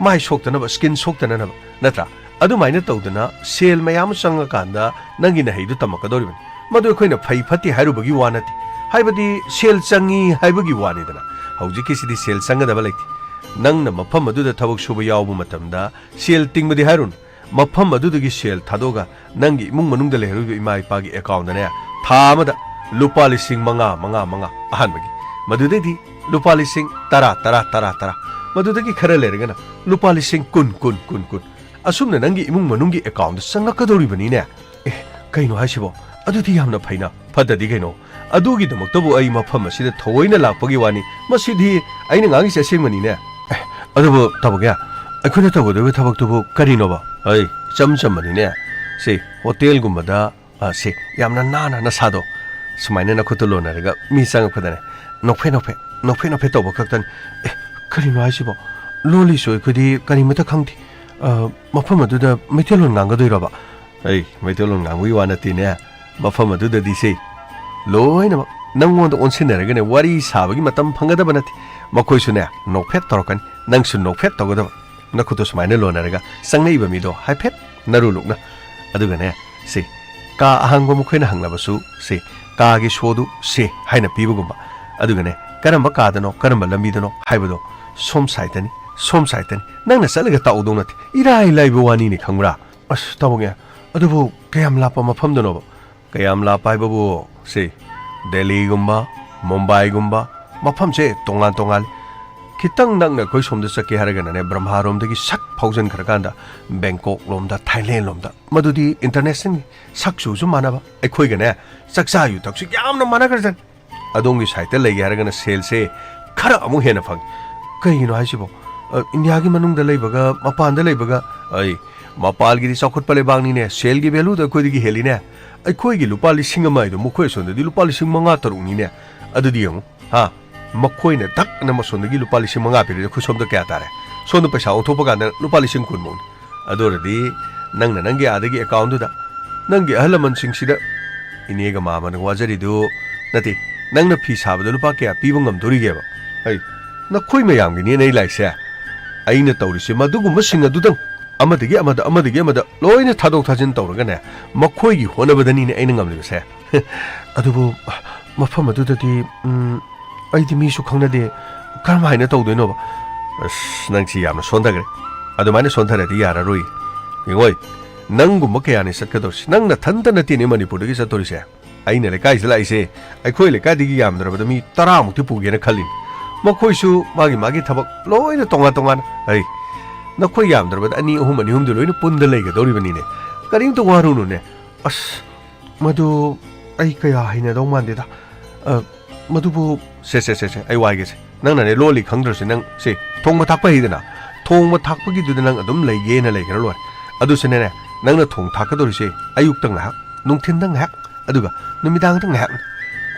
ꯃꯥꯏ ꯁꯣꯛꯇꯅꯕ, skin ꯁꯣꯛꯇꯅꯅꯕ, ꯅꯠꯇ꯭ꯔꯥ? ꯑꯗꯨꯃꯥꯏꯅ ꯇꯧꯗꯅ ꯁꯦꯜ ꯃꯌꯥꯝ ꯑꯃ ꯆꯪꯉꯀꯥꯟꯗ ꯅꯪꯒꯤ ꯅꯍꯩꯗꯨ ꯇꯝꯃꯛꯀꯗꯧꯔꯤꯕꯅꯤ꯫ ꯃꯗꯨ ꯑꯩꯈꯣꯏꯅ ꯐꯩ ꯐꯠꯇꯦ ꯍꯥꯏꯔꯨꯕꯒꯤ ꯋꯥ ꯅꯠꯇꯦ, ꯍꯥꯏꯕꯗꯤ ꯁꯦꯜ ꯆꯪꯉꯤ ꯍꯥꯏꯕꯒꯤ ꯋꯥꯅꯤꯗꯅ꯫ ꯍꯧꯖꯤꯛꯀꯤꯁꯤꯗꯤ ꯁꯦꯜ ꯆꯪꯒꯗꯕ ꯂꯩꯇꯦ꯫ ꯅꯪꯅ ꯃꯐꯝ ꯑꯗꯨꯗ ꯊꯕꯛ ꯁꯨꯕ ꯌꯥꯎꯕ ꯃꯇꯝꯗ ꯁꯦꯜ ꯇꯤꯡꯕꯗꯤ ꯍꯥꯏꯔꯨꯅꯨ, ꯃꯐꯝ ꯑꯗꯨꯗꯒꯤ ꯁꯦꯜ ꯊꯥꯗꯣꯛꯑꯒ ꯅꯪꯒꯤ ꯏꯃꯨꯡ ꯃꯅꯨꯡꯗ ꯂꯩꯍꯧꯔꯤꯕ ꯏꯃꯥ ꯏꯄꯥꯒꯤ account ꯗꯅꯦ, ꯊꯥ ꯑꯃꯗ ꯂꯨꯄꯥ ꯂꯤꯁꯤꯡ ꯃꯉꯥ, ꯃꯉꯥ, ꯃꯉꯥ ꯑꯍꯥꯟꯕꯒꯤ, ꯃꯗꯨꯗꯩꯗꯤ ꯂꯨꯄꯥ ꯂꯤꯁꯤꯡ ꯇꯔꯥ, ꯇꯔꯥ, ꯇꯔꯥ, ꯇꯔꯥ, ꯃꯗꯨꯗꯒꯤ ꯈꯔ ꯂꯩꯔꯒꯅ ꯂꯨꯄꯥ ꯂꯤꯁꯤꯡ ꯀꯨꯟ, ꯀꯨꯟ, ꯀꯨꯟ, ꯀꯨꯟ, ꯑꯁꯨꯝꯅ ꯅꯪꯒꯤ ꯏꯃꯨꯡ ꯃꯅꯨꯡꯒꯤ account ꯗ ꯆꯪꯉꯛꯀꯗꯧꯔꯤꯕꯅꯤꯅꯦ꯫ ꯑꯦ, ꯀꯩꯅꯣ ꯍꯥꯏꯁꯤꯕꯣ? ꯑꯗꯨꯗꯤ ꯌꯥꯝꯅ ꯐꯩꯅ꯫ ꯐꯠꯇꯗꯤ ꯀꯩꯅꯣ? ꯑꯗꯨꯒꯤꯗꯃꯛꯇꯕꯨ ꯑꯩ ꯃꯐꯝ ꯑꯁꯤꯗ ꯊꯑꯣꯏꯅ ꯂꯥꯛꯄꯒꯤ ꯋꯥꯅꯤ꯫ ꯃꯁꯤꯗꯤ ꯑꯩꯅ ꯉꯥꯡꯉꯤꯁꯦ ꯑꯁꯦꯡꯕꯅꯤꯅꯦ꯫ ꯑꯦ, ꯑꯗꯨꯕꯨ ꯇꯥꯃꯣꯒꯤ, ꯑꯩꯈꯣꯏꯅ ꯇꯧꯒꯗꯧꯔꯤꯕ ꯊꯕꯛꯇꯨꯕꯨ ꯀꯔꯤꯅꯣꯕ? ꯑꯩ, ꯏꯆꯝ ꯆꯝꯕꯅꯤꯅꯦ꯫ ꯁꯤ, ꯍꯣꯇꯦꯜꯒꯨꯝꯕꯗ, ꯑ, ꯁꯤ, ꯌꯥꯝꯅ ꯅꯥꯟꯅ ꯅꯁꯥꯗꯣ ꯁꯨꯃꯥꯏꯅ ꯅꯈꯨꯠꯇꯣ ꯂꯣꯟꯅꯔꯒ ꯃꯤ ꯆꯪꯉꯛꯄꯗꯅꯦ, ꯅꯣꯛꯐꯦꯠ ꯅꯣꯛꯐꯦꯠ, ꯅꯣꯛꯐꯦꯠ ꯅꯣꯛꯐꯦꯠ ꯇꯧꯕ ꯈꯛꯇꯅꯤ꯫ ꯑꯦ, ꯀꯔꯤꯅꯣ ꯍꯥꯏꯁꯤꯕꯣ? ꯂꯣꯜꯂꯤꯁꯨ ꯑꯩꯈꯣꯏꯗꯤ ꯀꯔꯤꯃꯇ ꯈꯪꯗꯦ꯫ ꯑ, ꯃꯐꯝ ꯑꯗꯨꯗ ꯃꯩꯇꯩꯂꯣꯟ ꯉꯥꯡꯒꯗꯣꯏꯔꯕ? ꯑꯩ, ꯃꯩꯇꯩꯂꯣꯟ ꯉꯥꯡꯕꯒꯤ ꯋꯥ ꯅꯠꯇꯦꯅꯦ꯫ ꯃꯐꯝ ꯑꯗꯨꯗꯗꯤ ꯁꯦ, ꯂꯣꯏꯅꯃꯛ ꯅꯪꯉꯣꯟꯗ ꯑꯣꯟꯁꯤꯟꯅꯔꯒꯅꯦ ꯋꯥꯔꯤ ꯁꯥꯕꯒꯤ ꯃꯇꯝ ꯐꯪꯒꯗꯕ ꯅꯠꯇꯦ꯫ ꯃꯈꯣꯏꯁꯨꯅꯦ ꯅꯣꯛꯐꯦꯠ ꯇꯧꯔꯛꯀꯅꯤ, ꯅꯪꯁꯨ ꯅꯣꯛꯐꯦꯠ ꯇꯧꯒꯗꯕ꯫ ꯅꯈꯨꯠꯇꯣ ꯁꯨꯃꯥꯏꯅ ꯂꯣꯟꯅꯔꯒ ꯆꯪꯂꯛꯏꯕ ꯃꯤꯗꯣ ꯍꯥꯏꯐꯦꯠ ꯅꯔꯨ ꯂꯨꯛꯅ, ꯑꯗꯨꯒꯅꯦ, ꯁꯤ, ꯀꯥ ꯑꯍꯥꯡꯕ ꯃꯈꯣꯏꯅ ꯍꯪꯂꯕꯁꯨ, ꯁꯤ, "ꯀꯥꯒꯤ ꯁꯣꯗꯨ ꯁꯦ" ꯍꯥꯏꯅ ꯄꯤꯕꯒꯨꯝꯕ, ꯑꯗꯨꯒꯅꯦ, ꯀꯔꯝꯕ ꯀꯥꯗꯅꯣ, ꯀꯔꯝꯕ ꯂꯝꯕꯤꯗꯅꯣ ꯍꯥꯏꯕꯗꯣ ꯁꯣꯝ ꯁꯥꯏꯠꯇꯅꯤ, ꯁꯣꯝ ꯁꯥꯏꯠꯇꯅꯤ, ꯅꯪꯅ ꯆꯠꯂꯒ ꯇꯥꯛꯎꯗꯧ ꯅꯠꯇꯦ, ꯏꯔꯥꯏ ꯂꯥꯏꯕ ꯋꯥꯅꯤꯅꯦ, ꯈꯪꯕ꯭ꯔꯥ? ꯑꯁ, ꯇꯥꯃꯣꯒꯤ, ꯑꯗꯨꯕꯨ ꯀꯌꯥꯝ ꯂꯥꯞꯄ ꯃꯐꯝꯗꯅꯣꯕ? ꯀꯌꯥꯝ ꯂꯥꯞꯄ ꯍꯥꯏꯕꯕꯨ, ꯁꯤ, ꯗꯦꯜꯂꯤꯒꯨꯝꯕ, ꯃꯨꯝꯕꯥꯏꯒꯨꯝꯕ, ꯃꯐꯝꯁꯦ ꯇꯣꯉꯥꯟ ꯇꯣꯉꯥꯟ꯫ ꯈꯤꯇꯪ ꯅꯛꯅ ꯑꯩꯈꯣꯏ ꯁꯣꯝꯗ ꯆꯠꯀꯦ ꯍꯥꯏꯔꯒꯅꯅꯦ, ꯕ꯭ꯔꯍ꯭ꯃꯥꯔꯣꯝꯗꯒꯤ ꯁꯛ ꯐꯥꯎꯖꯟꯈ꯭ꯔꯀꯥꯟꯗ ꯕꯦꯡꯀꯣꯛ ꯂꯣꯝꯗ, ꯊꯥꯏꯂꯦꯟ ꯂꯣꯝꯗ, ꯃꯗꯨꯗꯤ ꯏꯟꯇꯔꯅꯦꯁꯅꯦꯜꯒꯤ ꯁꯛ ꯆꯨꯁꯨ ꯃꯥꯟꯅꯕ, ꯑꯩꯈꯣꯏꯒꯅꯦ ꯆꯥꯛꯆꯥ ꯌꯨꯊꯛꯁꯨ ꯌꯥꯝꯅ ꯃꯥꯟꯅꯈ꯭ꯔꯖꯥꯠꯅꯤ꯫ ꯑꯗꯣꯝꯒꯤ ꯁꯥꯏꯠꯇ ꯂꯩꯒꯦ ꯍꯥꯏꯔꯒꯅ ꯁꯦꯜꯁꯦ ꯈꯔ ꯑꯃꯨꯛ ꯍꯦꯟꯅ ꯐꯪꯉꯤ꯫ ꯀꯩꯒꯤꯅꯣ ꯍꯥꯏꯁꯤꯕꯣ? ꯑ, ꯏꯟꯗꯤꯌꯥꯒꯤ ꯃꯅꯨꯡꯗ ꯂꯩꯕꯒ ꯃꯄꯥꯟꯗ ꯂꯩꯕꯒ, ꯑꯩ, ꯃꯄꯥꯟꯒꯤꯗꯤ ꯆꯥꯎꯈꯠꯄ ꯂꯩꯕꯥꯛꯅꯤꯅꯦ, ꯁꯦꯜꯒꯤ ꯚꯦꯂꯨꯗ ꯑꯩꯈꯣꯏꯗꯒꯤ ꯍꯦꯜꯂꯤꯅꯦ꯫ ꯑꯩꯈꯣꯏꯒꯤ ꯂꯨꯄꯥ ꯂꯤꯁꯤꯡ ꯑꯃ ꯍꯥꯏꯗꯣ ꯃꯈꯣꯏ ꯑꯁꯣꯝꯗꯗꯤ ꯂꯨꯄꯥ ꯂꯤꯁꯤꯡ ꯃꯉꯥ ꯇꯔꯨꯛꯅꯤꯅꯦ꯫ ꯑꯗꯨꯗꯤ ꯌꯦꯡꯉꯨ, ꯍꯥ? ꯃꯈꯣꯏꯅ ꯗꯛ ꯑꯅ ꯃꯁꯣꯝꯗꯒꯤ ꯂꯨꯄꯥ ꯂꯤꯁꯤꯡ ꯃꯉꯥ ꯄꯤꯔꯗꯤ ꯑꯩꯈꯣꯏ ꯁꯣꯝꯗ ꯀꯌꯥ ꯇꯥꯔꯦ? ꯁꯣꯝꯗ ꯄꯩꯁꯥ ꯑꯣꯟꯊꯣꯛꯄ ꯀꯥꯟꯗ ꯂꯨꯄꯥ ꯂꯤꯁꯤꯡ ꯀꯨꯟꯃꯨꯛꯅꯤ꯫ ꯑꯗꯨ ꯑꯣꯏꯔꯗꯤ ꯅꯪꯅ ꯅꯪꯒꯤ ꯑꯥꯗꯒꯤ ꯑꯦꯀꯥꯎꯟꯗꯨꯗ, ꯅꯪꯒꯤ ꯑꯍꯜ ꯂꯃꯟꯁꯤꯡꯁꯤꯗ, "ꯏꯅꯦꯒ ꯃꯥꯃꯅ ꯋꯥꯖꯔꯤꯗꯨ ꯅꯠꯇꯦ, ꯅꯪꯅ ꯐꯤ ꯁꯥꯕꯗ ꯂꯨꯄꯥ ꯀꯌꯥ ꯄꯤꯕ ꯉꯝꯗꯣꯔꯤꯒꯦꯕ?" ꯑꯩ, ꯅꯈꯣꯏ ꯃꯌꯥꯝꯒꯤꯅꯦꯅ ꯑꯩ ꯂꯥꯛꯏꯁꯦ꯫ ꯑꯩꯅ ꯇꯧꯔꯤꯁꯦ ꯃꯗꯨꯒꯨꯝꯕꯁꯤꯡ ꯑꯗꯨꯗꯪ, ꯑꯃꯗꯒꯤ ꯑꯃꯗ, ꯑꯃꯗꯒꯤ ꯑꯃꯗ ꯂꯣꯏꯅ ꯊꯥꯗꯣꯛ ꯊꯥꯖꯤꯟ ꯇꯧꯔꯒꯅꯦ, ꯃꯈꯣꯏꯒꯤ ꯍꯣꯠꯅꯕꯗꯅꯤꯅꯦ ꯑꯩꯅ ꯉꯝꯂꯤꯕꯁꯦ꯫ ꯑꯗꯨꯕꯨ ꯃꯐꯝ ꯑꯗꯨꯗꯗꯤ, ꯎꯝ, ꯑꯩꯗꯤ ꯃꯤꯁꯨ ꯈꯪꯅꯗꯦ, ꯀꯔꯝ ꯍꯥꯏꯅ ꯇꯧꯗꯣꯏꯅꯣꯕ? ꯑꯁ, ꯅꯪꯁꯤ ꯌꯥꯝꯅ ꯁꯣꯟꯊꯈ꯭ꯔꯦ꯫ ꯑꯗꯨꯃꯥꯏꯅ ꯁꯣꯟꯊꯔꯗꯤ ꯌꯥꯔꯔꯣꯏ꯫ ꯌꯦꯡꯉꯣꯏ, ꯅꯪꯒꯨꯝꯕ ꯀꯌꯥꯅꯤ ꯆꯠꯀꯗꯧꯔꯤꯁꯤ? ꯅꯪ ꯅꯊꯟꯇ ꯅꯠꯇꯦꯅꯦ ꯃꯅꯤꯄꯨꯔꯗꯒꯤ ꯆꯠꯇꯧꯔꯤꯁꯦ꯫ ꯑꯩꯅ ꯂꯩꯀꯥꯏꯁꯤꯗ ꯂꯥꯛꯏꯁꯦ, ꯑꯩꯈꯣꯏ ꯂꯩꯀꯥꯏꯗꯒꯤ ꯌꯥꯝꯗ꯭ꯔꯕꯗ ꯃꯤ ꯇꯔꯥꯃꯨꯛꯇꯤ ꯄꯨꯒꯦꯅ ꯈꯜꯂꯤꯅꯤ꯫ ꯃꯈꯣꯏꯁꯨ ꯃꯥꯒꯤ ꯃꯥꯒꯤ ꯊꯕꯛ ꯂꯣꯏꯅ ꯇꯣꯉꯥꯟ ꯇꯣꯉꯥꯟꯅ꯫ ꯑꯩ, ꯅꯈꯣꯏ ꯌꯥꯝꯗ꯭ꯔꯕꯗ ꯑꯅꯤ, ꯑꯍꯨꯝ, ꯑꯅꯤ, ꯑꯍꯨꯝꯗꯤ ꯂꯣꯏꯅ ꯄꯨꯟꯗ ꯂꯩꯒꯗꯧꯔꯤꯕꯅꯤꯅꯦ꯫ ꯀꯔꯤꯝꯇ ꯋꯥꯔꯨꯅꯨꯅꯦ꯫ ꯑꯁ, ꯃꯗꯨ ꯑꯩ ꯀꯌꯥ ꯍꯩꯅꯗꯧ ꯃꯥꯟꯗꯦꯗ꯫ ꯑ, ꯃꯗꯨꯕꯨ, ꯁꯦ, ꯁꯦ, ꯁꯦ, ꯁꯦ, ꯑꯩ ꯋꯥꯏꯒꯦꯁꯦ꯫ ꯅꯪꯅꯅꯦ ꯂꯣꯜꯂꯤ ꯈꯪꯗ꯭ꯔꯁꯨ ꯅꯪ, ꯁꯦ, ꯊꯣꯡꯕ ꯊꯥꯛꯄ ꯍꯩꯗꯅ? ꯊꯣꯡꯕ ꯊꯥꯛꯄꯒꯤꯗꯨꯗ ꯅꯪ ꯑꯗꯨꯝ ꯂꯩꯒꯦꯅ ꯂꯩꯈ꯭ꯔ ꯂꯣꯏꯔꯦ꯫ ꯑꯗꯨꯁꯨꯅꯦ, ꯅꯪꯅ ꯊꯣꯡ ꯊꯥꯛꯀꯗꯧꯔꯤꯁꯦ ꯑꯌꯨꯛꯇ ꯉꯥꯏꯍꯥꯛ, ꯅꯨꯡꯊꯤꯟꯗ ꯉꯥꯏꯍꯥꯛ, ꯑꯗꯨꯒ ꯅꯨꯃꯤꯗꯥꯡꯗ ꯉꯥꯏꯍꯥꯛ꯫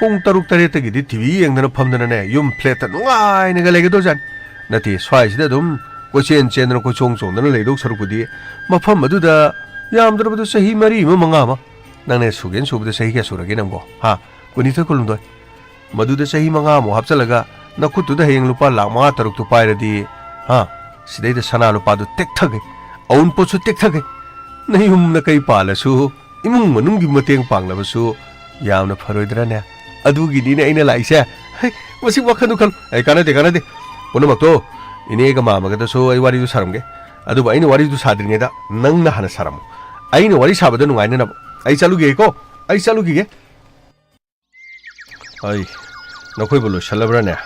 ꯄꯨꯡ ꯇꯔꯨꯛ ꯇꯔꯦꯠꯇꯒꯤꯗꯤ ꯇꯤ ꯚꯤ ꯌꯦꯡꯗꯅ ꯐꯝꯗꯅꯅꯦ, ꯌꯨꯝ ꯐ꯭ꯂꯦꯠꯇ ꯅꯨꯡꯉꯥꯏꯅꯒ ꯂꯩꯒꯗꯧꯖꯥꯠꯅꯤ꯫ ꯅꯠꯇꯦ, ꯁ꯭ꯋꯥꯏꯁꯤꯗ ꯑꯗꯨꯝ ꯀꯣꯏꯆꯦꯟ ꯆꯦꯟꯗꯅ ꯀꯣꯏꯆꯣꯡ ꯆꯣꯡꯗꯅ ꯂꯩꯗꯧ ꯁꯔꯨꯛꯄꯨꯗꯤ ꯃꯐꯝ ꯑꯗꯨꯗ ꯌꯥꯝꯗ꯭ꯔꯕꯗ ꯆꯍꯤ ꯃꯔꯤ ꯑꯃ ꯃꯉꯥ ꯑꯃ, ꯅꯪꯅ ꯁꯨꯒꯦꯅ ꯁꯨꯕꯗ ꯆꯍꯤ ꯀꯌꯥ ꯁꯨꯔꯒꯦ ꯅꯪꯕꯣ? ꯍꯥ? ꯀꯨꯟꯅꯤꯊꯣꯏ, ꯀꯨꯟꯍꯨꯝꯗꯣꯏ꯫ ꯃꯗꯨꯗ ꯆꯍꯤ ꯃꯉꯥꯃꯨꯛ ꯍꯥꯞꯆꯤꯜꯂꯒ ꯅꯈꯨꯠꯇꯨꯗ ꯍꯌꯦꯡ ꯂꯨꯄꯥ ꯂꯥꯛ ꯃꯉꯥ ꯇꯔꯨꯛꯇꯨ ꯄꯥꯏꯔꯗꯤ, ꯍꯥ? ꯁꯤꯗꯩꯗ ꯁꯅꯥ ꯂꯨꯄꯥꯗꯨ ꯇꯦꯛꯊꯒꯩ, ꯑꯎꯟꯄꯣꯠꯁꯨ ꯇꯦꯛꯊꯒꯩ꯫ ꯅꯌꯨꯝ ꯅꯀꯩ ꯄꯥꯜꯂꯁꯨ, ꯏꯃꯨꯡ ꯃꯅꯨꯡꯒꯤ ꯃꯇꯦꯡ ꯄꯥꯡꯂꯕꯁꯨ ꯌꯥꯝꯅ ꯐꯔꯣꯏꯗ꯭ꯔꯅꯦ? ꯑꯗꯨꯒꯤꯅꯤꯅꯦ ꯑꯩꯅ ꯂꯥꯛꯏꯁꯦ꯫ ꯍꯩ, ꯃꯁꯤ ꯋꯥꯈꯜꯗꯨ ꯈꯜ-, ꯑꯩ, ꯀꯥꯟꯅꯗꯦ, ꯀꯥꯟꯅꯗꯦ꯫ ꯄꯨꯝꯅꯃꯛꯇꯣ ꯏꯅꯦꯒ ꯃꯥꯃꯒꯗꯁꯨ ꯑꯩ ꯋꯥꯔꯤꯗꯨ ꯁꯥꯔꯝꯒꯦ꯫ ꯑꯗꯨꯕꯨ ꯑꯩꯅ ꯋꯥꯔꯤꯗꯨ ꯁꯥꯗ꯭ꯔꯤꯉꯩꯗ ꯅꯪꯅ ꯍꯥꯟꯅ ꯁꯥꯔꯝꯃꯨ꯫ ꯑꯩꯅ ꯋꯥꯔꯤ ꯁꯥꯕꯗ ꯅꯨꯡꯉꯥꯏꯅꯅꯕ꯫ ꯑꯩ ꯆꯠꯂꯨꯒꯦꯀꯣ, ꯑꯩ ꯆꯠꯂꯨꯈꯤꯒꯦ꯫ ꯑꯩ, ꯅꯈꯣꯏꯕꯨ ꯂꯣꯏꯁꯜꯂꯕ꯭ꯔꯥꯅꯦ?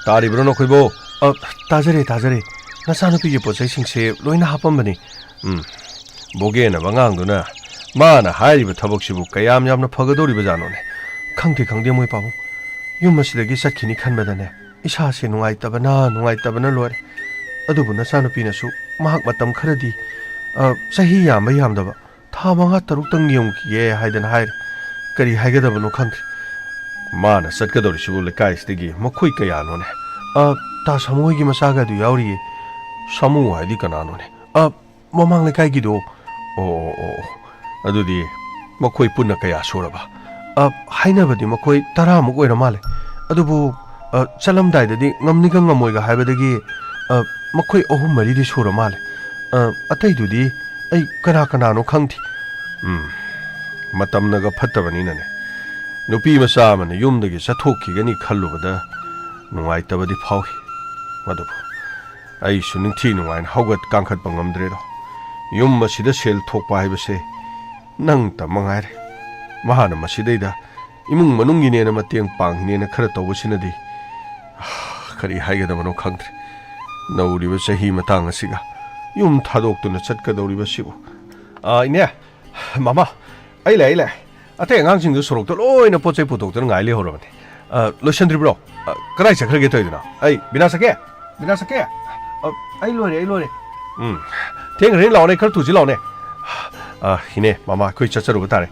ꯇꯥꯔꯤꯕ꯭ꯔꯣ ꯅꯈꯣꯏꯕꯨ? ꯑ, ꯇꯥꯖꯔꯦ, ꯇꯥꯖꯔꯦ꯫ ꯅꯆꯥꯅꯨꯄꯤꯒꯤ ꯄꯣꯠ ꯆꯩꯁꯤꯡꯁꯦ ꯂꯣꯏꯅ ꯍꯥꯞꯄꯝꯕꯅꯤ꯫ ꯎꯝ, ꯕꯣꯒꯦꯅꯕ ꯑꯉꯥꯡꯗꯨꯅ ꯃꯥꯅ ꯍꯥꯏꯔꯤꯕ ꯊꯕꯛꯁꯤꯕꯨ ꯀꯌꯥꯝ ꯌꯥꯝꯅ ꯐꯒꯗꯧꯔꯤꯕꯖꯥꯠꯅꯣꯅꯦ? ꯈꯪꯗꯦ, ꯈꯪꯗꯦ, ꯃꯣꯏ ꯄꯥꯕꯨꯡ꯫ ꯌꯨꯝ ꯑꯁꯤꯗꯒꯤ ꯆꯠꯈꯤꯅꯤ ꯈꯟꯕꯗꯅꯦ, ꯏꯁꯥꯁꯦ ꯅꯨꯡꯉꯥꯏꯇꯕꯅ, ꯅꯨꯡꯉꯥꯏꯇꯕꯅ ꯂꯣꯏꯔꯦ꯫ ꯑꯗꯨꯕꯨ ꯅꯆꯥꯅꯨꯄꯤꯅꯁꯨ ꯃꯍꯥꯛ ꯃꯇꯝ ꯈꯔꯗꯤ, ꯑ, ꯆꯍꯤ ꯌꯥꯝꯕ ꯌꯥꯝꯗꯕ, ꯊꯥ ꯃꯉꯥ ꯇꯔꯨꯛꯇꯪ ꯌꯦꯡꯈꯤꯒꯦ ꯍꯥꯏꯗꯅ ꯍꯥꯏꯔꯦ꯫ ꯀꯔꯤ ꯍꯥꯏꯒꯗꯕꯅꯣ ꯈꯪꯗ꯭ꯔꯦ꯫ ꯃꯥꯅ ꯆꯠꯀꯗꯧꯔꯤꯁꯤꯕꯨ ꯂꯩꯀꯥꯏꯁꯤꯗꯒꯤ ꯃꯈꯣꯏ ꯀꯌꯥꯅꯣꯅꯦ? ꯑ, ꯇꯥ ꯁꯥꯃꯨ ꯍꯣꯏꯒꯤ ꯃꯆꯥꯒꯗꯨ ꯌꯥꯎꯔꯤꯌꯦ꯫ ꯁꯥꯃꯨ ꯍꯥꯏꯗꯤ ꯀꯅꯥꯅꯣꯅꯦ? ꯑ, ꯃꯃꯥꯡ ꯂꯩꯀꯥꯏꯒꯤꯗꯣ꯫ ꯑꯣ, ꯑꯣ, ꯑꯣ, ꯑꯣ꯫ ꯑꯗꯨꯗꯤ ꯃꯈꯣꯏ ꯄꯨꯟꯅ ꯀꯌꯥ ꯁꯨꯔꯕ? ꯑ, ꯍꯥꯏꯅꯕꯗꯤ ꯃꯈꯣꯏ ꯇꯔꯥꯃꯨꯛ ꯑꯣꯏꯔ ꯃꯥꯜꯂꯦ꯫ ꯑꯗꯨꯕꯨ, ꯑ, ꯆꯠꯂꯝꯗꯥꯏꯗꯗꯤ ꯉꯝꯅꯤꯒ ꯉꯝꯃꯣꯏꯒ ꯍꯥꯏꯕꯗꯒꯤ, ꯑ, ꯃꯈꯣꯏ ꯑꯍꯨꯝ ꯃꯔꯤꯗꯤ ꯁꯨꯔ ꯃꯥꯜꯂꯦ꯫ ꯑ, ꯑꯇꯩꯗꯨꯗꯤ ꯑꯩ ꯀꯅꯥ ꯀꯅꯥꯅꯣ ꯈꯪꯗꯦ꯫ ꯎꯝ, ꯃꯇꯝꯅꯒ ꯐꯠꯇꯕꯅꯤꯅꯅꯦ꯫ ꯅꯨꯄꯤ ꯃꯆꯥ ꯑꯃꯅ ꯌꯨꯝꯗꯒꯤ ꯆꯠꯊꯣꯛꯈꯤꯒꯅꯤ ꯈꯜꯂꯨꯕꯗ ꯅꯨꯡꯉꯥꯏꯇꯕꯗꯤ ꯐꯥꯎꯏ꯫ ꯑꯗꯨꯕꯨ ꯑꯩꯁꯨ ꯅꯤꯡꯊꯤ ꯅꯨꯡꯉꯥꯏꯅ ꯍꯧꯒꯠ ꯀꯥꯡꯈꯠꯄ ꯉꯝꯗ꯭ꯔꯦꯗꯣ꯫ ꯌꯨꯝ ꯑꯁꯤꯗ ꯁꯦꯜ ꯊꯣꯛꯄ ꯍꯥꯏꯕꯁꯦ ꯅꯪꯇ ꯃꯉꯥꯏꯔꯦ꯫ ꯃꯍꯥꯛꯅ ꯃꯁꯤꯗꯩꯗ ꯏꯃꯨꯡ ꯃꯅꯨꯡꯒꯤꯅꯦꯅ ꯃꯇꯦꯡ ꯄꯥꯡꯉꯤꯅꯦꯅ ꯈꯔ ꯇꯧꯕꯁꯤꯅꯗꯤ, ꯀꯔꯤ ꯍꯥꯏꯒꯗꯕꯅꯣ ꯈꯪꯗ꯭ꯔꯦ꯫ ꯅꯧꯔꯤꯕ ꯆꯍꯤ ꯃꯇꯥꯡ ꯑꯁꯤꯒ ꯌꯨꯝ ꯊꯥꯗꯣꯛꯇꯨꯅ ꯆꯠꯀꯗꯧꯔꯤꯕꯁꯤꯕꯨ꯫ ꯑꯥ, ꯏꯅꯦ, ꯃꯃꯥ, ꯑꯩ ꯂꯥꯛꯑꯦ, ꯑꯩ ꯂꯥꯛꯑꯦ꯫ ꯑꯇꯩ ꯑꯉꯥꯡꯁꯤꯡꯗꯨ ꯁꯣꯔꯣꯛꯇ ꯂꯣꯏꯅ ꯄꯣꯠ ꯆꯩ ꯄꯨꯊꯣꯛꯇꯨꯅ ꯉꯥꯏ ꯂꯩꯍꯧꯔꯕꯅꯦ꯫ ꯑ, ꯂꯣꯏꯁꯟꯗ꯭ꯔꯤꯕ꯭ꯔꯣ? ꯑ, ꯀꯗꯥꯏ ꯆꯠꯈ꯭ꯔꯒꯦ ꯇꯧꯔꯤꯗꯨꯅ? ꯑꯩ, ꯕꯤꯅꯥ ꯆꯠꯀꯦ? ꯕꯤꯅꯥ ꯆꯠꯀꯦ? ꯑ, ꯑꯩ ꯂꯣꯏꯔꯦ, ꯑꯩ ꯂꯣꯏꯔꯦ꯫ ꯎꯝ, ꯊꯦꯡꯈ꯭ꯔꯦ, ꯂꯥꯛꯑꯣꯅꯦ, ꯈꯔ ꯊꯨꯁꯤ ꯂꯥꯛꯑꯣꯅꯦ꯫ ꯑ, ꯏꯅꯦ, ꯃꯃꯥ, ꯑꯩꯈꯣꯏ ꯆꯠꯆꯔꯨꯕ ꯇꯥꯔꯦ꯫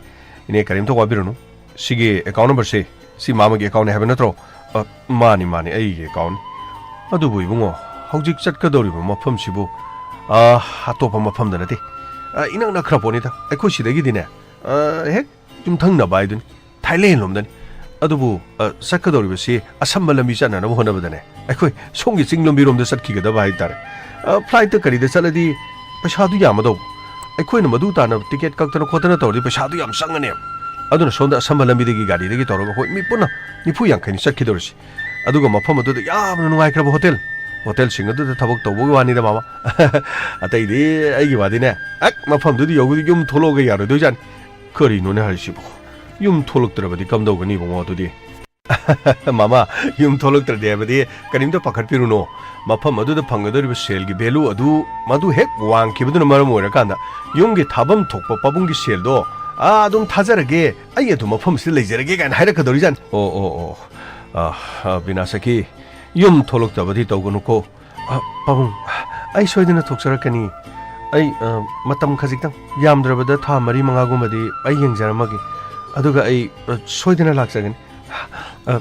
ꯏꯅꯦ, ꯀꯔꯤꯝꯇ ꯋꯥꯕꯤꯔꯨꯅꯨ꯫ ꯁꯤꯒꯤ account number ꯁꯦ, ꯁꯤ ꯃꯥꯃꯒꯤ account ꯅꯦ ꯍꯥꯏꯕ ꯅꯠꯇ꯭ꯔꯣ? ꯑ, ꯃꯥꯅꯤ, ꯃꯥꯅꯤ, ꯑꯩꯒꯤ account ꯅꯤ꯫ ꯑꯗꯨꯕꯨ ꯏꯕꯨꯡꯉꯣ, ꯍꯧꯖꯤꯛ ꯆꯠꯀꯗꯧꯔꯤꯕ ꯃꯐꯝꯁꯤꯕꯨ, ꯑ, ꯑꯇꯣꯞꯄ ꯃꯐꯝꯗ ꯅꯠꯇꯦ꯫ ꯑ, ꯏꯅꯛ ꯅꯛꯈ꯭ꯔ ꯄꯣꯠꯅꯤꯗ, ꯑꯩꯈꯣꯏ ꯁꯤꯗꯒꯤꯗꯤꯅꯦ, ꯑ, ꯍꯦꯛ ꯌꯨꯝꯊꯪꯅꯕ ꯍꯥꯏꯗꯨꯅꯤ, ꯊꯥꯏꯂꯦꯟ ꯂꯣꯝꯗꯅꯤ꯫ ꯑꯗꯨꯕꯨ, ꯑ, ꯆꯠꯀꯗꯧꯔꯤꯕꯁꯤ ꯑꯁꯝꯕ ꯂꯝꯕꯤ ꯆꯠꯅꯅꯕ ꯍꯣꯠꯅꯕꯗꯅꯦ, ꯑꯩꯈꯣꯏ ꯁꯣꯝꯒꯤ ꯆꯤꯡ ꯂꯝꯕꯤꯔꯣꯝꯗ ꯆꯠꯈꯤꯒꯗꯕ ꯍꯥꯏ ꯇꯥꯔꯦ꯫ ꯑ, flight ꯇ ꯀꯔꯤꯗ ꯆꯠꯂꯗꯤ ꯄꯩꯁꯥꯗꯨ ꯌꯥꯝꯃꯗꯧꯕ꯫ ꯑꯩꯈꯣꯏꯅ ꯃꯗꯨ ꯇꯥꯅ ticket ꯀꯛꯇꯅ ꯈꯣꯠꯇꯅ ꯇꯧꯔꯗꯤ ꯄꯩꯁꯥꯗꯨ ꯌꯥꯝ ꯆꯪꯉꯅꯦꯕ꯫ ꯑꯗꯨꯅ ꯁꯣꯝꯗ ꯑꯁꯝꯕ ꯂꯝꯕꯤꯗꯒꯤ ꯒꯥꯔꯤꯗꯒꯤ ꯇꯧꯔꯒ ꯑꯩꯈꯣꯏ ꯃꯤ ꯄꯨꯟꯅ ꯅꯤꯐꯨ ꯌꯥꯡꯈꯩꯅꯤ ꯆꯠꯈꯤꯗꯧꯔꯤꯁꯤ꯫ ꯑꯗꯨꯒ ꯃꯐꯝ ꯑꯗꯨꯗ ꯌꯥꯝꯅ ꯅꯨꯡꯉꯥꯏꯈ꯭ꯔꯕ ꯍꯣꯇꯦꯜ, ꯍꯣꯇꯦꯜꯁꯤꯡ ꯑꯗꯨꯗ ꯊꯕꯛ ꯇꯧꯕꯒꯤ ꯋꯥꯅꯤꯗ, ꯃꯥꯃ꯫ ꯑꯇꯩꯗꯤ ꯑꯩꯒꯤ ꯋꯥꯗꯤꯅꯦ, ꯍꯦꯛ ꯃꯐꯝꯗꯨꯗ ꯌꯧꯕꯗ ꯌꯨꯝ ꯊꯣꯛꯂꯛꯑꯒ ꯌꯥꯔꯣꯏꯗꯣꯏꯖꯥꯠꯅꯤ꯫ ꯀꯔꯤꯅꯣꯅꯦ ꯍꯥꯏꯔꯤꯁꯤꯕꯣ? ꯌꯨꯝ ꯊꯣꯛꯂꯛꯇ꯭ꯔꯕꯗꯤ ꯀꯝꯗꯧꯒꯅꯤ, ꯏꯕꯨꯡꯉꯣ, ꯑꯗꯨꯗꯤ? ꯃꯥꯃ, ꯌꯨꯝ ꯊꯣꯛꯂꯛꯇ꯭ꯔꯗꯤ ꯍꯥꯏꯕꯗꯤ ꯀꯔꯤꯝꯇ ꯄꯥꯈꯠꯄꯤꯔꯨꯅꯣ꯫ ꯃꯐꯝ ꯑꯗꯨꯗ ꯐꯪꯒꯗꯧꯔꯤꯕ ꯁꯦꯜꯒꯤ value ꯑꯗꯨ, ꯃꯗꯨ ꯍꯦꯛ ꯋꯥꯡꯈꯤꯕꯗꯨꯅ ꯃꯔꯝ ꯑꯣꯏꯔꯀꯥꯟꯗ ꯌꯨꯝꯒꯤ ꯊꯥꯐꯝ ꯊꯣꯛꯄ ꯄꯥꯕꯨꯡꯒꯤ ꯁꯦꯜꯗꯣ, "ꯑꯥ, ꯑꯗꯨꯝ ꯊꯥꯖꯔꯒꯦ, ꯑꯩ ꯑꯗꯨꯝ ꯃꯐꯝꯁꯤꯗ ꯂꯩꯖꯔꯒꯦ" ꯀꯥꯏꯅ ꯍꯥꯏꯔꯛꯀꯗꯧꯔꯤꯖꯥꯠꯅꯤ꯫ ꯑꯣ, ꯑꯣ, ꯑꯣ꯫ ꯑ, ꯑ, ꯕꯤꯅꯥꯁꯀꯤ, ꯌꯨꯝ ꯊꯣꯛꯂꯛꯇꯕꯗꯤ ꯇꯧꯒꯅꯨꯀꯣ꯫ ꯑ, ꯄꯥꯕꯨꯡ, ꯑꯩ ꯁꯣꯏꯗꯅ ꯊꯣꯛꯆꯔꯛꯀꯅꯤ꯫ ꯑꯩ, ꯑ, ꯃꯇꯝ ꯈꯖꯤꯛꯇꯪ, ꯌꯥꯝꯗ꯭ꯔꯕꯗ ꯊꯥ ꯃꯔꯤ ꯃꯉꯥꯒꯨꯝꯕꯗꯤ ꯑꯩ ꯌꯦꯡꯖꯔꯝꯃꯒꯦ꯫ ꯑꯗꯨꯒ ꯑꯩ, ꯑ, ꯁꯣꯏꯗꯅ ꯂꯥꯛꯆꯒꯅꯤ꯫ ꯑ,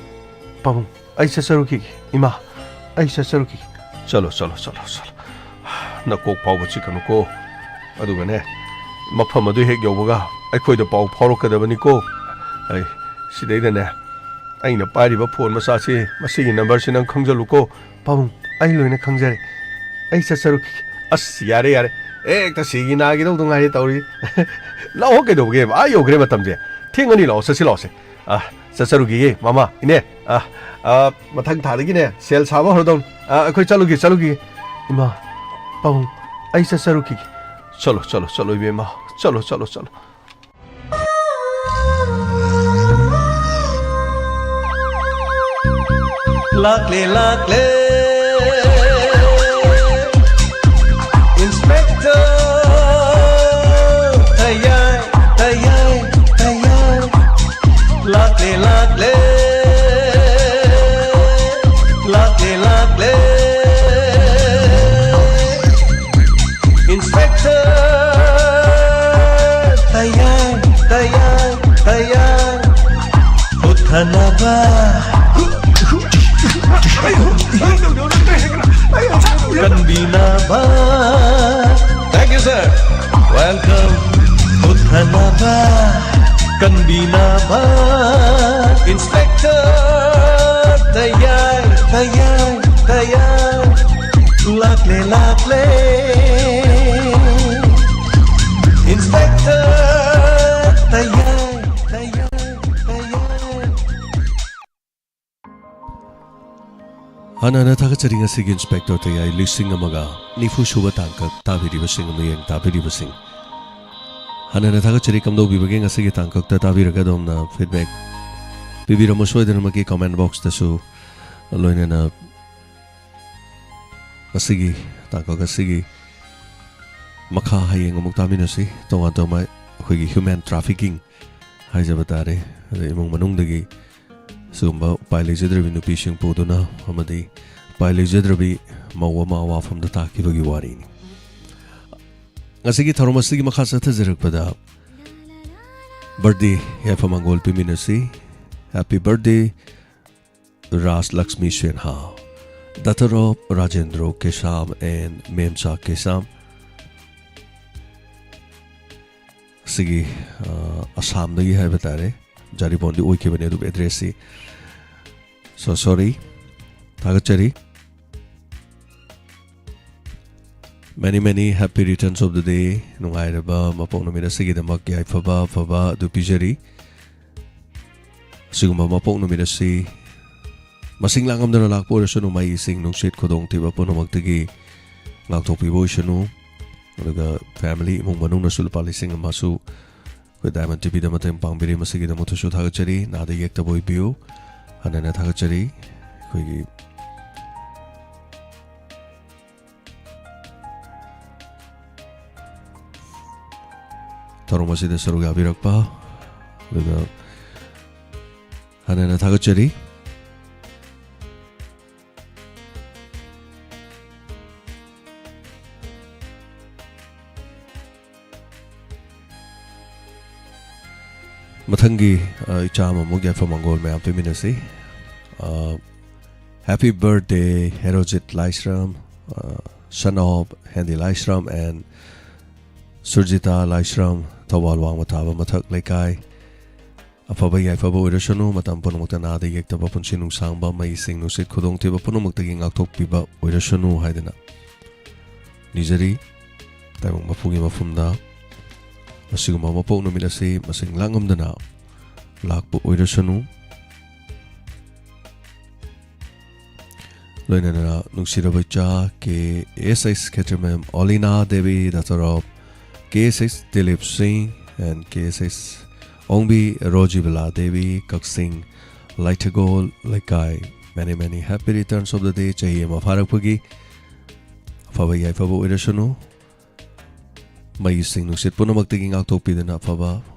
ꯄꯥꯕꯨꯡ, ꯑꯩ ꯆꯠꯆꯔꯨꯈꯤꯒꯦ꯫ ꯏꯃꯥ, ꯑꯩ ꯆꯠꯆꯔꯨꯈꯤꯒꯦ꯫ ꯆꯠꯂꯣ, ꯆꯠꯂꯣ, ꯆꯠꯂꯣ, ꯆꯠꯂꯣ꯫ ꯅꯀꯣꯛ ꯐꯥꯎꯕ ꯆꯤꯛꯀꯅꯨꯀꯣ꯫ ꯑꯗꯨꯒꯅꯦ, ꯃꯐꯝ ꯑꯗꯨ ꯍꯦꯛ ꯌꯧꯕꯒ ꯑꯩꯈꯣꯏꯗ ꯄꯥꯎ ꯐꯥꯎꯔꯛꯀꯗꯕꯅꯤꯀꯣ꯫ ꯑꯩ, ꯁꯤꯗꯩꯗꯅꯦ, ꯑꯩꯅ ꯄꯥꯏꯔꯤꯕ phone ꯃꯆꯥꯁꯤ, ꯃꯁꯤꯒꯤ number ꯁꯤ ꯅꯪ ꯈꯪꯖꯜꯂꯨꯀꯣ꯫ ꯄꯥꯕꯨꯡ, ꯑꯩ ꯂꯣꯏꯅ ꯈꯪꯖꯔꯦ꯫ ꯑꯩ ꯆꯠꯆꯔꯨꯈꯤꯒꯦ꯫ ꯑꯁ, ꯌꯥꯔꯦ, ꯌꯥꯔꯦ꯫ ꯍꯦꯛꯇ ꯁꯤꯒꯤ ꯅꯥꯒꯦ ꯇꯧꯗ ꯉꯥꯏꯔꯦ ꯇꯧꯔꯤ꯫ ꯂꯥꯛꯑꯣ, ꯀꯩꯗꯧꯕꯒꯦ? ꯑꯥ ꯌꯧꯈ꯭ꯔꯦ ꯃꯇꯝꯁꯦ꯫ ꯊꯦꯡꯉꯅꯤ, ꯂꯥꯛꯑꯣ, ꯆꯠꯁꯤ, ꯂꯥꯛꯑꯣꯁꯦ꯫ ꯑ, ꯆꯠꯆꯔꯨꯈꯤꯒꯦ, ꯃꯃꯥ, ꯏꯅꯦ꯫ ꯑ, ꯑ, ꯃꯊꯪ ꯊꯥꯗꯒꯤꯅꯦ, ꯁꯦꯜ ꯁꯥꯕ ꯍꯧꯔꯗꯧꯅꯤ꯫ ꯑ, ꯑꯩꯈꯣꯏ ꯆꯠꯂꯨꯒꯦ, ꯆꯠꯂꯨꯈꯤꯒꯦ꯫ ꯏꯃꯥ, ꯄꯥꯕꯨꯡ, ꯑꯩ ꯆꯠꯆꯔꯨꯈꯤꯒꯦ꯫ ꯆꯠꯂꯣ, ꯆꯠꯂꯣ, ꯆꯠꯂꯣ, ꯏꯕꯦꯝꯃ꯫ ꯆꯠꯂꯣ, ꯆꯠꯂꯣ, ꯆꯠꯂꯣ꯫ ꯂꯥꯛꯂꯦ, ꯂꯥꯛꯂꯦ, Inspector꯫ ꯇꯌꯥꯏ, ꯇꯌꯥꯏ, ꯇꯌꯥꯏ꯫ ꯂꯥꯛꯂꯦ, ꯂꯥꯛꯂꯦ, ꯂꯥꯛꯂꯦ, ꯂꯥꯛꯂꯦ꯫ Inspector꯫ ꯇꯌꯥꯏ, ꯇꯌꯥꯏ, ꯇꯌꯥꯏ꯫ ꯍꯨꯠꯊꯅꯕ꯫ ꯀꯟꯕꯤꯅꯕ꯫ Thank you, sir. Welcome꯫ ꯍꯨꯠꯊꯅꯕ꯫ ꯀꯟꯕꯤꯅꯕ꯫ Inspector ꯇꯌꯥꯏ, ꯇꯌꯥꯏ, ꯇꯌꯥꯏ, ꯂꯥꯛꯂꯦ, ꯂꯥꯛꯂꯦ꯫ Inspector ꯇꯌꯥꯏ, ꯇꯌꯥꯏ, ꯇꯌꯥꯏ꯫ ꯍꯥꯟꯅ ꯍꯥꯟꯅ ꯊꯥꯒꯠꯆꯔꯤ ꯉꯁꯤꯒꯤ Inspector ꯇꯌꯥꯏ ꯂꯤꯁꯤꯡ ꯑꯃꯒ ꯅꯤꯐꯨ ꯁꯨꯕ ꯇꯥꯡꯀꯛ ꯇꯥꯕꯤꯔꯤꯕꯁꯤꯡ, ꯃꯤꯠꯌꯦꯡ ꯇꯥꯕꯤꯔꯤꯕꯁꯤꯡ꯫ ꯍꯥꯟꯅ ꯍꯥꯟꯅ ꯊꯥꯒꯠꯆꯔꯤ ꯀꯝꯗꯧꯕꯤꯕꯒꯦ ꯉꯁꯤꯒꯤ ꯇꯥꯡꯀꯛꯇ ꯇꯥꯕꯤꯔꯒ ꯑꯗꯣꯝꯅ feedback ꯄꯤꯕꯤꯔꯝꯃꯨ ꯁꯣꯏꯗꯅꯃꯛꯀꯤ comment box ꯇꯁꯨ꯫ ꯂꯣꯏꯅꯅ ꯉꯁꯤꯒꯤ ꯇꯥꯡꯀꯛ ꯑꯁꯤꯒꯤ ꯃꯈꯥ ꯍꯌꯦꯡ ꯑꯃꯨꯛ ꯇꯥꯃꯤꯟꯅꯁꯤ꯫ ꯇꯣꯉꯥꯟ ꯇꯣꯉꯥꯟꯕ ꯑꯩꯈꯣꯏꯒꯤ human trafficking ꯍꯥꯏꯖꯕ ꯇꯥꯔꯦ, ꯑꯗꯩ ꯏꯃꯨꯡ ꯃꯅꯨꯡꯗꯒꯤ ꯁꯤꯒꯨꯝꯕ ꯎꯄꯥꯏ ꯂꯩꯖꯗ꯭ꯔꯕꯤ ꯅꯨꯄꯤꯁꯤꯡ ꯄꯨꯗꯨꯅ ꯑꯃꯗꯤ ꯎꯄꯥꯏ ꯂꯩꯖꯗ꯭ꯔꯕꯤ ꯃꯧ ꯑꯃ ꯑꯋꯥꯐꯝꯗ ꯇꯥꯈꯤꯕꯒꯤ ꯋꯥꯔꯤꯅꯤ꯫ ꯉꯁꯤꯒꯤ ꯊꯧꯔꯝ ꯑꯁꯤꯒꯤ ꯃꯈꯥ ꯆꯠꯊꯖꯔꯛꯄꯗ birthday ꯌꯥꯏꯐ ꯃꯪꯒꯣꯜ ꯄꯤꯃꯤꯟꯅꯁꯤ꯫ Happy birthday, Raj Lakshmi Sinha, daughter of Rajendra Kesham and Memcha Kesham꯫ ꯁꯤꯒꯤ ꯑ, ꯑꯁꯥꯝꯗꯒꯤ ꯍꯥꯏꯕ ꯇꯥꯔꯦ꯫ ꯖꯥꯔꯤꯕꯣꯟꯗꯤ ꯑꯣꯏꯈꯤꯕꯅꯦ, ꯑꯗꯨꯕꯨ address ꯁꯤ, so sorry꯫ ꯊꯥꯒꯠꯆꯔꯤ꯫ Many many happy returns of the day꯫ ꯅꯨꯡꯉꯥꯏꯔꯕ ꯃꯄꯣꯛ ꯅꯨꯃꯤꯠ ꯑꯁꯤꯒꯤꯗꯃꯛ ꯌꯥꯏꯐꯕ ꯑꯐꯕ ꯑꯗꯨ ꯄꯤꯖꯔꯤ꯫ ꯑꯁꯤꯒꯨꯝꯕ ꯃꯄꯣꯛ ꯅꯨꯃꯤꯠ ꯑꯁꯤ ꯃꯁꯤꯡ ꯂꯥꯡꯉꯝꯗꯅ ꯂꯥꯛꯄ ꯑꯣꯏꯔꯁꯅꯨ, ꯃꯩ, ꯏꯁꯤꯡ, ꯅꯨꯡꯁꯤꯠ, ꯈꯨꯗꯣꯡꯊꯤꯕ ꯄꯨꯝꯅꯃꯛꯇꯒꯤ ꯉꯥꯛꯊꯣꯛꯄꯤꯕ ꯑꯣꯏꯁꯅꯨ꯫ ꯑꯗꯨꯒ family, ꯏꯃꯨꯡ ꯃꯅꯨꯡꯅꯁꯨ ꯂꯨꯄꯥ ꯂꯤꯁꯤꯡ ꯑꯃꯁꯨ ꯑꯩꯈꯣꯏ Diamond ꯇꯤꯚꯤꯗ ꯃꯇꯦꯡ ꯄꯥꯡꯕꯤꯔꯤ, ꯃꯁꯤꯒꯤꯗꯃꯛꯇꯁꯨ ꯊꯥꯒꯠꯆꯔꯤ꯫ ꯅꯥꯗ ꯌꯦꯛꯇꯕ ꯑꯣꯏꯕꯤꯌꯨ꯫ ꯍꯟꯅ ꯍꯟꯅ ꯊꯥꯒꯠꯆꯔꯤ꯫ ꯑꯩꯈꯣꯏꯒꯤ ꯊꯧꯔꯝ ꯑꯁꯤꯗ ꯁꯔꯨꯛ ꯌꯥꯕꯤꯔꯛꯄ, ꯑꯗꯨꯒ ꯍꯟꯅ ꯍꯟꯅ ꯊꯥꯒꯠꯆꯔꯤ꯫ ꯃꯊꯪꯒꯤ, ꯑ, ꯏꯆꯥ ꯑꯃꯃꯨꯛ ꯌꯥꯏꯐ ꯃꯪꯒꯣꯜ ꯃꯌꯥꯝ ꯄꯤꯃꯤꯟꯅꯁꯤ꯫ ꯑ, Happy birthday, Herojit Laishram, uh, son of Handy Laishram and Surjita Laishram, Thoubal ꯋꯥꯡꯃ ꯊꯥꯕ ꯃꯊꯛ ꯂꯩꯀꯥꯏ꯫ ꯑꯐꯕ ꯌꯥꯏꯐꯕ ꯑꯣꯏꯔꯁꯅꯨ, ꯃꯇꯝ ꯄꯨꯝꯅꯃꯛꯇ ꯅꯥꯗ ꯌꯦꯛꯇꯕ ꯄꯨꯟꯁꯤ ꯅꯨꯡꯁꯥꯡꯕ, ꯃꯩ ꯏꯁꯤꯡ ꯅꯨꯡꯁꯤꯠ ꯈꯨꯗꯣꯡꯊꯤꯕ ꯄꯨꯝꯅꯃꯛꯇꯒꯤ ꯉꯥꯛꯊꯣꯛꯄꯤꯕ ꯑꯣꯏꯔꯁꯅꯨ ꯍꯥꯏꯗꯅ ꯅꯤꯖꯔꯤ꯫ ꯇꯥꯏꯕꯪ ꯃꯄꯨꯒꯤ ꯃꯐꯝꯗ ꯑꯁꯤꯒꯨꯝꯕ ꯃꯄꯣꯛ ꯅꯨꯃꯤꯠ ꯑꯁꯤ ꯃꯁꯤꯡ ꯂꯥꯡꯉꯝꯗꯅ ꯂꯥꯛꯄ ꯑꯣꯏꯔꯁꯅꯨ꯫ ꯂꯣꯏꯅꯅ ꯅꯨꯡꯁꯤꯔꯕ ꯏꯆꯥ K S H Khetrimayum Olina Devi, daughter of K S H Dilip Singh and K S H Ongbi Rojibala Devi, Kakching Laithagol ꯂꯩꯀꯥꯏ꯫ Many many happy returns of the day꯫ ꯆꯍꯤ ꯑꯃ ꯐꯥꯔꯛꯄꯒꯤ ꯑꯐꯕ ꯌꯥꯏꯐꯕ ꯑꯣꯏꯔꯁꯅꯨ꯫ ꯃꯩ ꯏꯁꯤꯡ ꯅꯨꯡꯁꯤꯠ ꯄꯨꯝꯅꯃꯛꯇꯒꯤ ꯉꯥꯛꯊꯣꯛꯄꯤꯗꯨꯅ ꯑꯐꯕ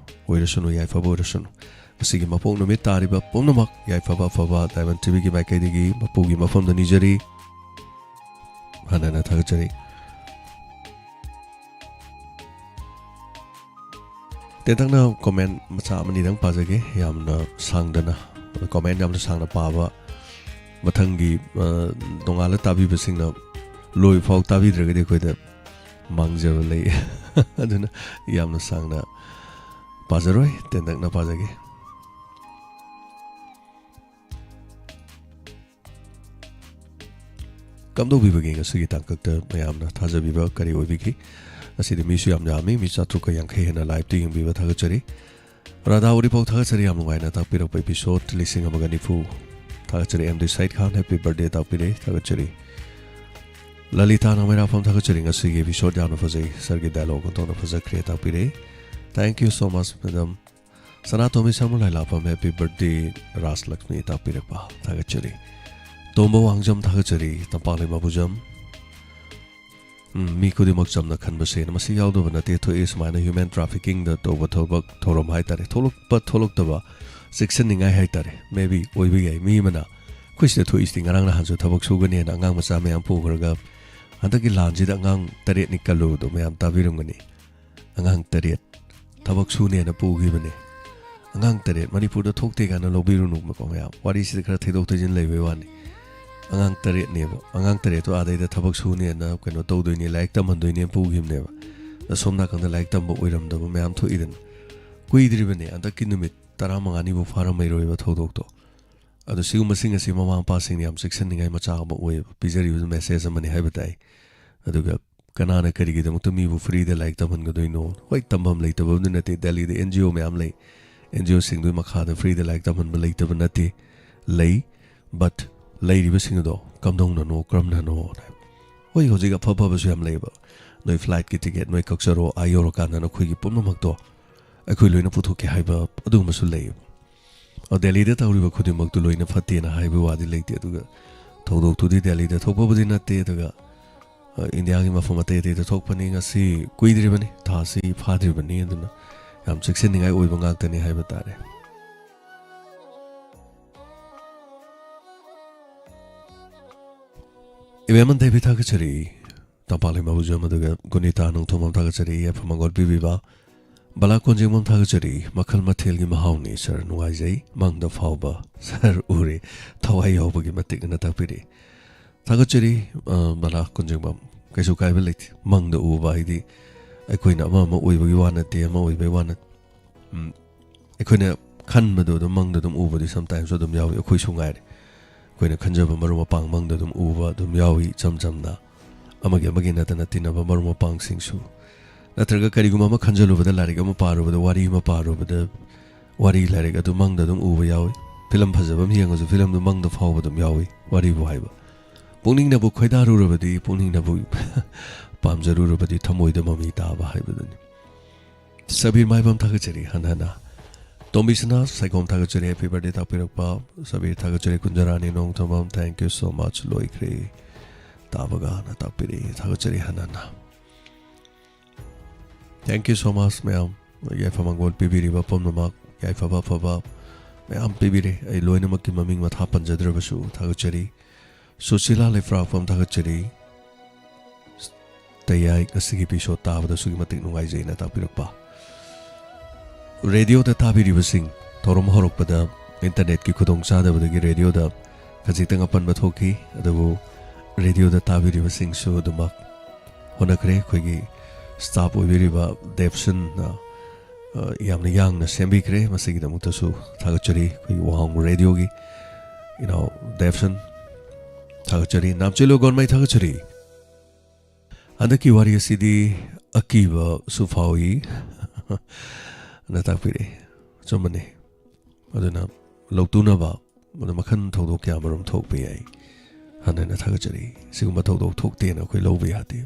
ꯑꯣꯏꯔꯁꯅꯨ, ꯌꯥꯏꯐꯕ ꯑꯣꯏꯔꯁꯅꯨ꯫ ꯉꯁꯤꯒꯤ ꯃꯄꯣꯛ ꯅꯨꯃꯤꯠ ꯇꯥꯔꯤꯕ ꯄꯨꯝꯅꯃꯛ ꯌꯥꯏꯐꯕ ꯑꯐꯕ ꯗꯥꯏꯃꯟ ꯇꯤꯚꯤꯒꯤ ꯃꯥꯏꯀꯩꯗꯒꯤ ꯃꯄꯨꯒꯤ ꯃꯐꯝꯗ ꯅꯤꯖꯔꯤ, ꯍꯟꯅ ꯍꯟꯅ ꯊꯥꯒꯠꯆꯔꯤ꯫ ꯇꯦꯟꯇꯛꯅ ꯀꯣꯃꯦꯟ ꯃꯆꯥ ꯑꯃꯅꯤꯗꯪ ꯄꯥꯖꯒꯦ, ꯌꯥꯝꯅ ꯁꯥꯡꯗꯅ꯫ ꯀꯣꯃꯦꯟ ꯌꯥꯝꯅ ꯁꯥꯡꯅ ꯄꯥꯕ, ꯃꯊꯪꯒꯤ, ꯑ, ꯅꯣꯡꯉꯥꯜꯂ ꯇꯥꯕꯤꯕꯁꯤꯡꯅ ꯂꯣꯏꯐꯥꯎ ꯇꯥꯕꯤꯗ꯭ꯔꯒꯗꯤ ꯑꯩꯈꯣꯏꯗ ꯃꯥꯡꯖꯕ ꯂꯩ꯫ ꯑꯗꯨꯅ ꯌꯥꯝꯅ ꯁꯥꯡꯅ ꯄꯥꯖꯔꯣꯏ, ꯇꯦꯟꯇꯛꯅ ꯄꯥꯖꯒꯦ꯫ ꯀꯝꯗꯧꯕꯤꯕꯒꯦ ꯉꯁꯤꯒꯤ ꯇꯥꯡꯀꯛꯇ ꯃꯌꯥꯝꯅ ꯊꯥꯖꯕꯤꯕ ꯀꯔꯤ ꯑꯣꯏꯕꯤꯈꯤ? ꯉꯁꯤꯗꯤ ꯃꯤꯁꯨ ꯌꯥꯝ ꯌꯥꯝꯃꯤ, ꯃꯤ ꯆꯥꯇ꯭ꯔꯨꯛꯀ ꯌꯥꯡꯈꯩ ꯍꯦꯟꯅ ꯂꯥꯏꯚꯇ ꯌꯦꯡꯕꯤꯕ ꯊꯥꯒꯠꯆꯔꯤ꯫ ꯔꯥꯙꯥ ꯎꯔꯤꯐꯥꯎ ꯊꯥꯒꯠꯆꯔꯤ, ꯌꯥꯝ ꯅꯨꯡꯉꯥꯏꯅ ꯇꯥꯛꯄꯤꯔꯛꯄ episode ꯂꯤꯁꯤꯡ ꯑꯃꯒ ꯅꯤꯐꯨ꯫ ꯊꯥꯒꯠꯆꯔꯤ꯫ ꯑꯦꯝ ꯗꯤ ꯁꯥꯏꯗ ꯈꯥꯟ, happy birthday ꯇꯥꯛꯄꯤꯔꯦ, ꯊꯥꯒꯠꯆꯔꯤ꯫ ꯂꯂꯤꯇꯥ ꯅꯥꯎꯃꯩꯔꯥꯛꯐꯝ ꯊꯥꯒꯠꯆꯔꯤ, ꯉꯁꯤꯒꯤ episode ꯌꯥꯝꯅ ꯐꯖꯩ, ꯁꯥꯔꯒꯤ dialogue ꯑꯣꯟꯊꯣꯛꯅ ꯐꯖꯈ꯭ꯔꯦ ꯇꯥꯛꯄꯤꯔꯦ꯫ Thank you so much madam꯫ Sanatombi Sharma ꯂꯥꯏꯂꯥꯛꯐꯝ, happy birthday ꯔꯥꯖꯂꯛꯁꯃꯤ ꯇꯥꯛꯄꯤꯔꯛꯄ ꯊꯥꯒꯠꯆꯔꯤ꯫ ꯇꯣꯝꯕ ꯋꯥꯡꯖꯝ ꯊꯥꯒꯠꯆꯔꯤ, ꯇꯝꯄꯥꯛꯂꯩꯃ ꯃꯕꯨꯖꯝ꯫ ꯎꯝ, ꯃꯤ ꯈꯨꯗꯤꯡꯃꯛ ꯆꯝꯅ ꯈꯟꯕꯁꯦꯅ ꯃꯁꯤ ꯌꯥꯎꯗꯕ ꯅꯠꯇꯦ, ꯊꯣꯛꯏ ꯁꯨꯃꯥꯏꯅ human traffickingꯗ ꯇꯧꯕ ꯊꯕꯛ ꯊꯧꯔꯝ ꯍꯥꯏꯇꯥꯔꯦ꯫ ꯊꯣꯛꯂꯛꯄ ꯊꯣꯛꯂꯛꯇꯕ ꯆꯦꯛꯁꯤꯟꯅꯤꯡꯉꯥꯏ ꯍꯥꯏꯇꯥꯔꯦ꯫ Maybe ꯑꯣꯏꯕ ꯌꯥꯏ, ꯃꯤ ꯑꯃꯅ ꯑꯩꯈꯣꯏ ꯁꯤꯗ ꯊꯣꯛꯏꯁꯤꯗꯤ ꯉꯔꯥꯡ ꯅꯍꯥꯟꯁꯨ ꯊꯕꯛ ꯁꯨꯒꯅꯦꯅ ꯑꯉꯥꯡ ꯃꯆꯥ ꯃꯌꯥꯝ ꯄꯨꯈ꯭ꯔꯒ ꯍꯟꯗꯛꯀꯤ ꯂꯥꯟꯁꯤꯗ ꯑꯉꯥꯡ ꯇꯔꯦꯠꯅꯤ ꯀꯜꯂꯨꯕꯗꯣ ꯃꯌꯥꯝ ꯇꯥꯕꯤꯔꯝꯒꯅꯤ꯫ ꯑꯉꯥꯡ ꯇꯔꯦꯠ ꯊꯕꯛ ꯁꯨꯅꯦꯅ ꯄꯨꯈꯤꯕꯅꯦ꯫ ꯑꯉꯥꯡ ꯇꯔꯦꯠ ꯃꯅꯤꯄꯨꯔꯗ ꯊꯣꯛꯇꯦ ꯀꯥꯏꯅ ꯂꯧꯕꯤꯔꯨꯅꯨꯕꯀꯣ ꯃꯌꯥꯝ꯫ ꯋꯥꯔꯤꯁꯤꯗ ꯈꯔ ꯊꯩꯗꯣꯛ ꯊꯩꯖꯤꯟ ꯂꯩꯕꯩ ꯋꯥꯅꯤ꯫ ꯑꯉꯥꯡ ꯇꯔꯦꯠꯅꯦꯕ꯫ ꯑꯉꯥꯡ ꯇꯔꯦꯠꯇꯣ ꯑꯥꯗꯩꯗ ꯊꯕꯛ ꯁꯨꯅꯦꯅ ꯀꯩꯅꯣ ꯇꯧꯗꯣꯏꯅꯦ, ꯂꯥꯏꯔꯤꯛ ꯇꯝꯍꯟꯗꯣꯏꯅꯦ ꯄꯨꯈꯤꯕꯅꯦꯕ꯫ ꯑꯗ ꯁꯣꯝ ꯅꯥꯀꯟꯗ ꯂꯥꯏꯔꯤꯛ ꯇꯝꯕ ꯑꯣꯏꯔꯝꯗꯕ ꯃꯌꯥꯝ ꯊꯣꯛꯏꯗꯅ꯫ ꯀꯨꯏꯗ꯭ꯔꯤꯕꯅꯦ, ꯍꯟꯗꯛꯀꯤ ꯅꯨꯃꯤꯠ ꯇꯔꯥꯃꯉꯥꯅꯤꯕꯨ ꯐꯥꯔꯝꯃꯩꯔꯣꯏꯕ ꯊꯧꯗꯣꯛꯇꯣ꯫ ꯑꯗꯣ ꯁꯤꯒꯨꯝꯕꯁꯤꯡ ꯑꯁꯤ ꯃꯃꯥ ꯃꯄꯥꯁꯤꯡꯅ ꯌꯥꯝ ꯆꯦꯛꯁꯤꯟꯅꯤꯡꯉꯥꯏ ꯃꯆꯥꯛ ꯑꯃ ꯑꯣꯏꯌꯦꯕ, ꯄꯤꯖꯔꯤꯕ ꯃꯦꯁꯦꯖ ꯑꯃꯅꯤ ꯍꯥꯏꯕ ꯇꯥꯏ꯫ ꯑꯗꯨꯒ ꯀꯅꯥꯅ ꯀꯔꯤꯒꯤꯗꯃꯛꯇ ꯃꯤꯕꯨ ꯐ꯭ꯔꯤꯗ ꯂꯥꯏꯔꯤꯛ ꯇꯝꯍꯟꯒꯗꯣꯏꯅꯣ? ꯍꯣꯏ, ꯇꯝꯐꯝ ꯂꯩꯇꯕꯕꯨꯗꯤ ꯅꯠꯇꯦ, ꯗꯦꯜꯂꯤꯗ ꯑꯦꯟ ꯖꯤ ꯑꯣ ꯃꯌꯥꯝ ꯂꯩ, ꯑꯦꯟ ꯖꯤ ꯑꯣꯁꯤꯡꯗꯨꯒꯤ ꯃꯈꯥꯗ ꯐ꯭ꯔꯤꯗ ꯂꯥꯏꯔꯤꯛ ꯇꯝꯍꯟꯕ ꯂꯩꯇꯕ ꯅꯠꯇꯦ, ꯂꯩ꯫ ꯕꯠ ꯂꯩꯔꯤꯕꯁꯤꯡ ꯑꯗꯣ ꯀꯝꯗꯧꯅꯅꯣ, ꯀꯔꯝꯅꯅꯣ? ꯍꯣꯏ, ꯍꯧꯖꯤꯛ ꯑꯐ ꯑꯐꯕꯁꯨ ꯌꯥꯝ ꯂꯩꯌꯦꯕ, ꯅꯣꯏ ꯐ꯭ꯂꯥꯏꯠꯀꯤ ꯇꯤꯀꯦꯠ ꯅꯣꯏ ꯀꯛꯆꯔꯣ, ꯑꯥ ꯌꯧꯔꯀꯥꯟꯗ ꯅꯈꯣꯏꯒꯤ ꯄꯨꯝꯅꯃꯛꯇꯣ ꯑꯩꯈꯣꯏ ꯂꯣꯏꯅ ꯄꯨꯊꯣꯛꯀꯦ ꯍꯥꯏꯕ ꯑꯗꯨꯒꯨꯝꯕꯁꯨ ꯂꯩꯌꯦꯕ꯫ ꯑ, ꯗꯦꯜꯂꯤꯗ ꯇꯧꯔꯤꯕ ꯈꯨꯗꯤꯡꯃꯛꯇꯨ ꯂꯣꯏꯅ ꯐꯠꯇꯦꯅ ꯍꯥꯏꯕ ꯋꯥꯗꯤ ꯂꯩꯇꯦ꯫ ꯑꯗꯨꯒ ꯊꯧꯗꯣꯛꯇꯨꯗꯤ ꯗꯦꯜꯂꯤꯗ ꯊꯣꯛꯄꯕꯨꯗꯤ ꯅꯠꯇꯦ, ꯑꯗꯨꯒ, ꯑ, ꯏꯟꯗꯤꯌꯥꯒꯤ ꯃꯐꯝ ꯑꯇꯩ ꯑꯇꯩꯗ ꯊꯣꯛꯄꯅꯤ꯫ ꯉꯁꯤ ꯀꯨꯏꯗ꯭ꯔꯤꯕꯅꯤ, ꯊꯥꯁꯤ ꯐꯥꯗ꯭ꯔꯤꯕꯅꯤ꯫ ꯑꯗꯨꯅ ꯌꯥꯝ ꯆꯦꯛꯁꯤꯟꯅꯤꯡꯉꯥꯏ ꯑꯣꯏꯕ ꯉꯥꯛꯇꯅꯤ ꯍꯥꯏꯕ ꯇꯥꯔꯦ꯫ ꯏꯕꯦꯝꯃ ꯗꯦꯕꯤ ꯊꯥꯒꯠꯆꯔꯤ꯫ ꯇꯝꯄꯥꯛꯂꯩꯃ ꯕꯨꯖꯝ ꯑꯗꯨꯒ ꯒꯨꯅꯤꯇꯥ ꯅꯣꯡꯊꯣꯝꯕꯝ ꯊꯥꯒꯠꯆꯔꯤ꯫ ꯌꯥꯏꯐ ꯃꯪꯒꯣꯜ ꯄꯤꯕꯤꯕ ꯕꯂꯥ ꯀꯣꯟꯖꯦꯡꯕꯝ ꯊꯥꯒꯠꯆꯔꯤ꯫ ꯃꯈꯜ ꯃꯊꯦꯜꯒꯤ ꯃꯍꯥꯎꯅꯤ ꯁꯥꯔ, ꯅꯨꯡꯉꯥꯏꯖꯩ꯫ ꯃꯪꯗ ꯐꯥꯎꯕ ꯁꯥꯔ ꯎꯔꯦ, ꯊꯋꯥꯏ ꯌꯥꯎꯕꯒꯤ ꯃꯇꯤꯛ ꯑꯅ ꯇꯥꯛꯄꯤꯔꯤ꯫ ꯊꯥꯒꯠꯆꯔꯤ, ꯑ, ꯕꯂꯥ ꯀꯣꯟꯖꯦꯡꯕꯝ꯫ ꯀꯩꯁꯨ ꯀꯥꯏꯕ ꯂꯩꯇꯦ꯫ ꯃꯪꯗ ꯎꯕ ꯍꯥꯏꯗꯤ ꯑꯩꯈꯣꯏꯅ ꯑꯃ ꯑꯃ ꯑꯣꯏꯕꯒꯤ ꯋꯥ ꯅꯠꯇꯦ, ꯑꯃ ꯑꯣꯏꯕꯒꯤ ꯋꯥ ꯅꯠ-, ꯎꯝ, ꯑꯩꯈꯣꯏꯅ ꯈꯟꯕꯗꯣ ꯑꯗꯨꯝ ꯃꯪꯗ ꯑꯗꯨꯝ ꯎꯕꯗꯤ ꯁꯝꯇꯥꯏꯝꯁ ꯑꯗꯨꯝ ꯌꯥꯎꯏ, ꯑꯩꯈꯣꯏꯁꯨ ꯉꯥꯏꯔꯦ꯫ ꯑꯩꯈꯣꯏꯅ ꯈꯟꯖꯕ ꯃꯔꯨꯞ ꯃꯄꯥꯡ ꯃꯪꯗ ꯑꯗꯨꯝ ꯎꯕ ꯑꯗꯨꯝ ꯌꯥꯎꯏ, ꯏꯆꯝ ꯆꯝꯅ꯫ ꯑꯃꯒꯤ ꯑꯃꯒꯤ ꯅꯠꯇꯅ ꯇꯤꯟꯅꯕ ꯃꯔꯨꯞ ꯃꯄꯥꯡꯁꯤꯡꯁꯨ꯫ ꯅꯠꯇ꯭ꯔꯒ ꯀꯔꯤꯒꯨꯝꯕ ꯑꯃ ꯈꯟꯖꯜꯂꯨꯕꯗ, ꯂꯥꯏꯔꯤꯛ ꯑꯃ ꯄꯥꯔꯨꯕꯗ, ꯋꯥꯔꯤ ꯑꯃ ꯄꯥꯔꯨꯕꯗ, ꯋꯥꯔꯤ ꯂꯥꯏꯔꯤꯛ ꯑꯗꯨ ꯃꯪꯗ ꯑꯗꯨꯝ ꯎꯕ ꯌꯥꯎꯏ꯫ ꯐꯤꯂꯝ ꯐꯖꯕ ꯑꯃ ꯌꯦꯡꯉꯁꯨ ꯐꯤꯂꯝꯗꯨ ꯃꯪꯗ ꯐꯥꯎꯕ ꯑꯗꯨꯝ ꯌꯥꯎꯏ, ꯋꯥꯔꯤꯕꯨ ꯍꯥꯏꯕ꯫ ꯄꯨꯛꯅꯤꯡꯅꯕꯨ ꯈꯣꯏꯗꯥꯔꯨꯔꯕꯗꯤ, ꯄꯨꯛꯅꯤꯡꯅꯕꯨ ꯄꯥꯝꯖꯔꯨꯔꯕꯗꯤ ꯊꯃꯣꯏꯗ ꯃꯃꯤ ꯇꯥꯕ ꯍꯥꯏꯕꯗꯨꯅꯤ꯫ ꯁꯕꯤꯔ ꯃꯥꯏꯕꯝ ꯊꯥꯒꯠꯆꯔꯤ ꯍꯟꯅ ꯍꯟꯅ꯫ ꯇꯣꯝꯕꯤꯁꯅꯥ ꯁꯥꯏꯈꯣꯝ ꯊꯥꯒꯠꯆꯔꯤ, happy birthday ꯇꯥꯛꯄꯤꯔꯛꯄ꯫ ꯁꯕꯤꯔ ꯊꯥꯒꯠꯆꯔꯤ, ꯀꯨꯟꯖꯔꯥꯅꯤ Nongthombam, thank you so much, ꯂꯣꯏꯈ꯭ꯔꯦ꯫ ꯇꯥꯕꯒꯅ ꯇꯥꯛꯄꯤꯔꯛꯏ, ꯊꯥꯒꯠꯆꯔꯤ ꯍꯟꯅ ꯍꯟꯅ꯫ Thank you so much ꯃꯌꯥꯝ, ꯌꯥꯏꯐ ꯃꯪꯒꯣꯜ ꯄꯤꯕꯤꯔꯤꯕ ꯄꯨꯝꯅꯃꯛ, ꯌꯥꯏꯐꯕ ꯑꯐꯕ ꯃꯌꯥꯝ ꯄꯤꯕꯤꯔꯦ꯫ ꯑꯩ ꯂꯣꯏꯅꯃꯛꯀꯤ ꯃꯃꯤꯡ ꯃꯊꯥ ꯄꯟꯖꯗ꯭ꯔꯕꯁꯨ ꯊꯥꯒꯠꯆꯔꯤ꯫ ꯁꯨꯁꯤꯂꯥ ꯂꯩꯐ꯭ꯔꯥꯛꯄꯝ ꯊꯥꯒꯠꯆꯔꯤ꯫ ꯇꯌꯥꯏ, ꯉꯁꯤꯒꯤ episode ꯇꯥꯕꯗ ꯑꯁꯨꯛꯀꯤ ꯃꯇꯤꯛ ꯅꯨꯡꯉꯥꯏꯖꯩꯅ ꯇꯥꯛꯄꯤꯔꯛꯄ꯫ ꯔꯦꯗꯤꯑꯣꯗ ꯇꯥꯕꯤꯔꯤꯕꯁꯤꯡ, ꯊꯧꯔꯝ ꯍꯧꯔꯛꯄꯗ ꯏꯟꯇꯔꯅꯦꯠꯀꯤ ꯈꯨꯗꯣꯡꯆꯥꯗꯕꯗꯒꯤ ꯔꯦꯗꯤꯑꯣꯗ ꯈꯖꯤꯛꯇꯪ ꯑꯄꯟꯕ ꯊꯣꯛꯈꯤ, ꯑꯗꯨꯕꯨ ꯔꯦꯗꯤꯑꯣꯗ ꯇꯥꯕꯤꯔꯤꯕꯁꯤꯡꯁꯨ ꯑꯗꯨꯃꯛ ꯍꯣꯠꯅꯈ꯭ꯔꯦ꯫ ꯑꯩꯈꯣꯏꯒꯤ staff ꯑꯣꯏꯕꯤꯔꯤꯕ ꯗꯦꯕꯁꯟꯅ ꯑ, ꯌꯥꯝꯅ ꯌꯥꯡꯅ ꯁꯦꯝꯕꯤꯈ꯭ꯔꯦ꯫ ꯃꯁꯤꯒꯤꯗꯃꯛꯇꯁꯨ ꯊꯥꯒꯠꯆꯔꯤ ꯑꯩꯈꯣꯏꯒꯤ ꯋꯥꯍꯪ ꯔꯦꯗꯤꯑꯣꯒꯤ ꯏꯅꯥꯎ ꯗꯦꯞꯁꯟ꯫ ꯊꯥꯒꯠꯆꯔꯤ꯫ ꯅꯥꯝꯆꯦꯂꯨ ꯒꯣꯟꯃꯩ ꯊꯥꯒꯠꯆꯔꯤ꯫ ꯍꯟꯗꯛꯀꯤ ꯋꯥꯔꯤ ꯑꯁꯤꯗꯤ ꯑꯀꯤꯕꯁꯨ ꯐꯥꯎꯏ꯫ ꯅ ꯇꯥꯛꯄꯤꯔꯛꯏ꯫ ꯑꯆꯨꯝꯕꯅꯤ꯫ ꯑꯗꯨꯅ ꯂꯧꯇꯨꯅꯕ, ꯑꯗꯨ ꯃꯈꯜ ꯊꯧꯗꯣꯛ ꯀꯌꯥ ꯃꯔꯨꯝ ꯊꯣꯛꯄ ꯌꯥꯏ꯫ ꯍꯟꯅ ꯍꯟꯅ ꯊꯥꯒꯠꯆꯔꯤ꯫ ꯁꯤꯒꯨꯝꯕ ꯊꯧꯗꯣꯛ ꯊꯣꯛꯇꯦꯅ ꯑꯩꯈꯣꯏ ꯂꯧꯕ ꯌꯥꯗꯦ꯫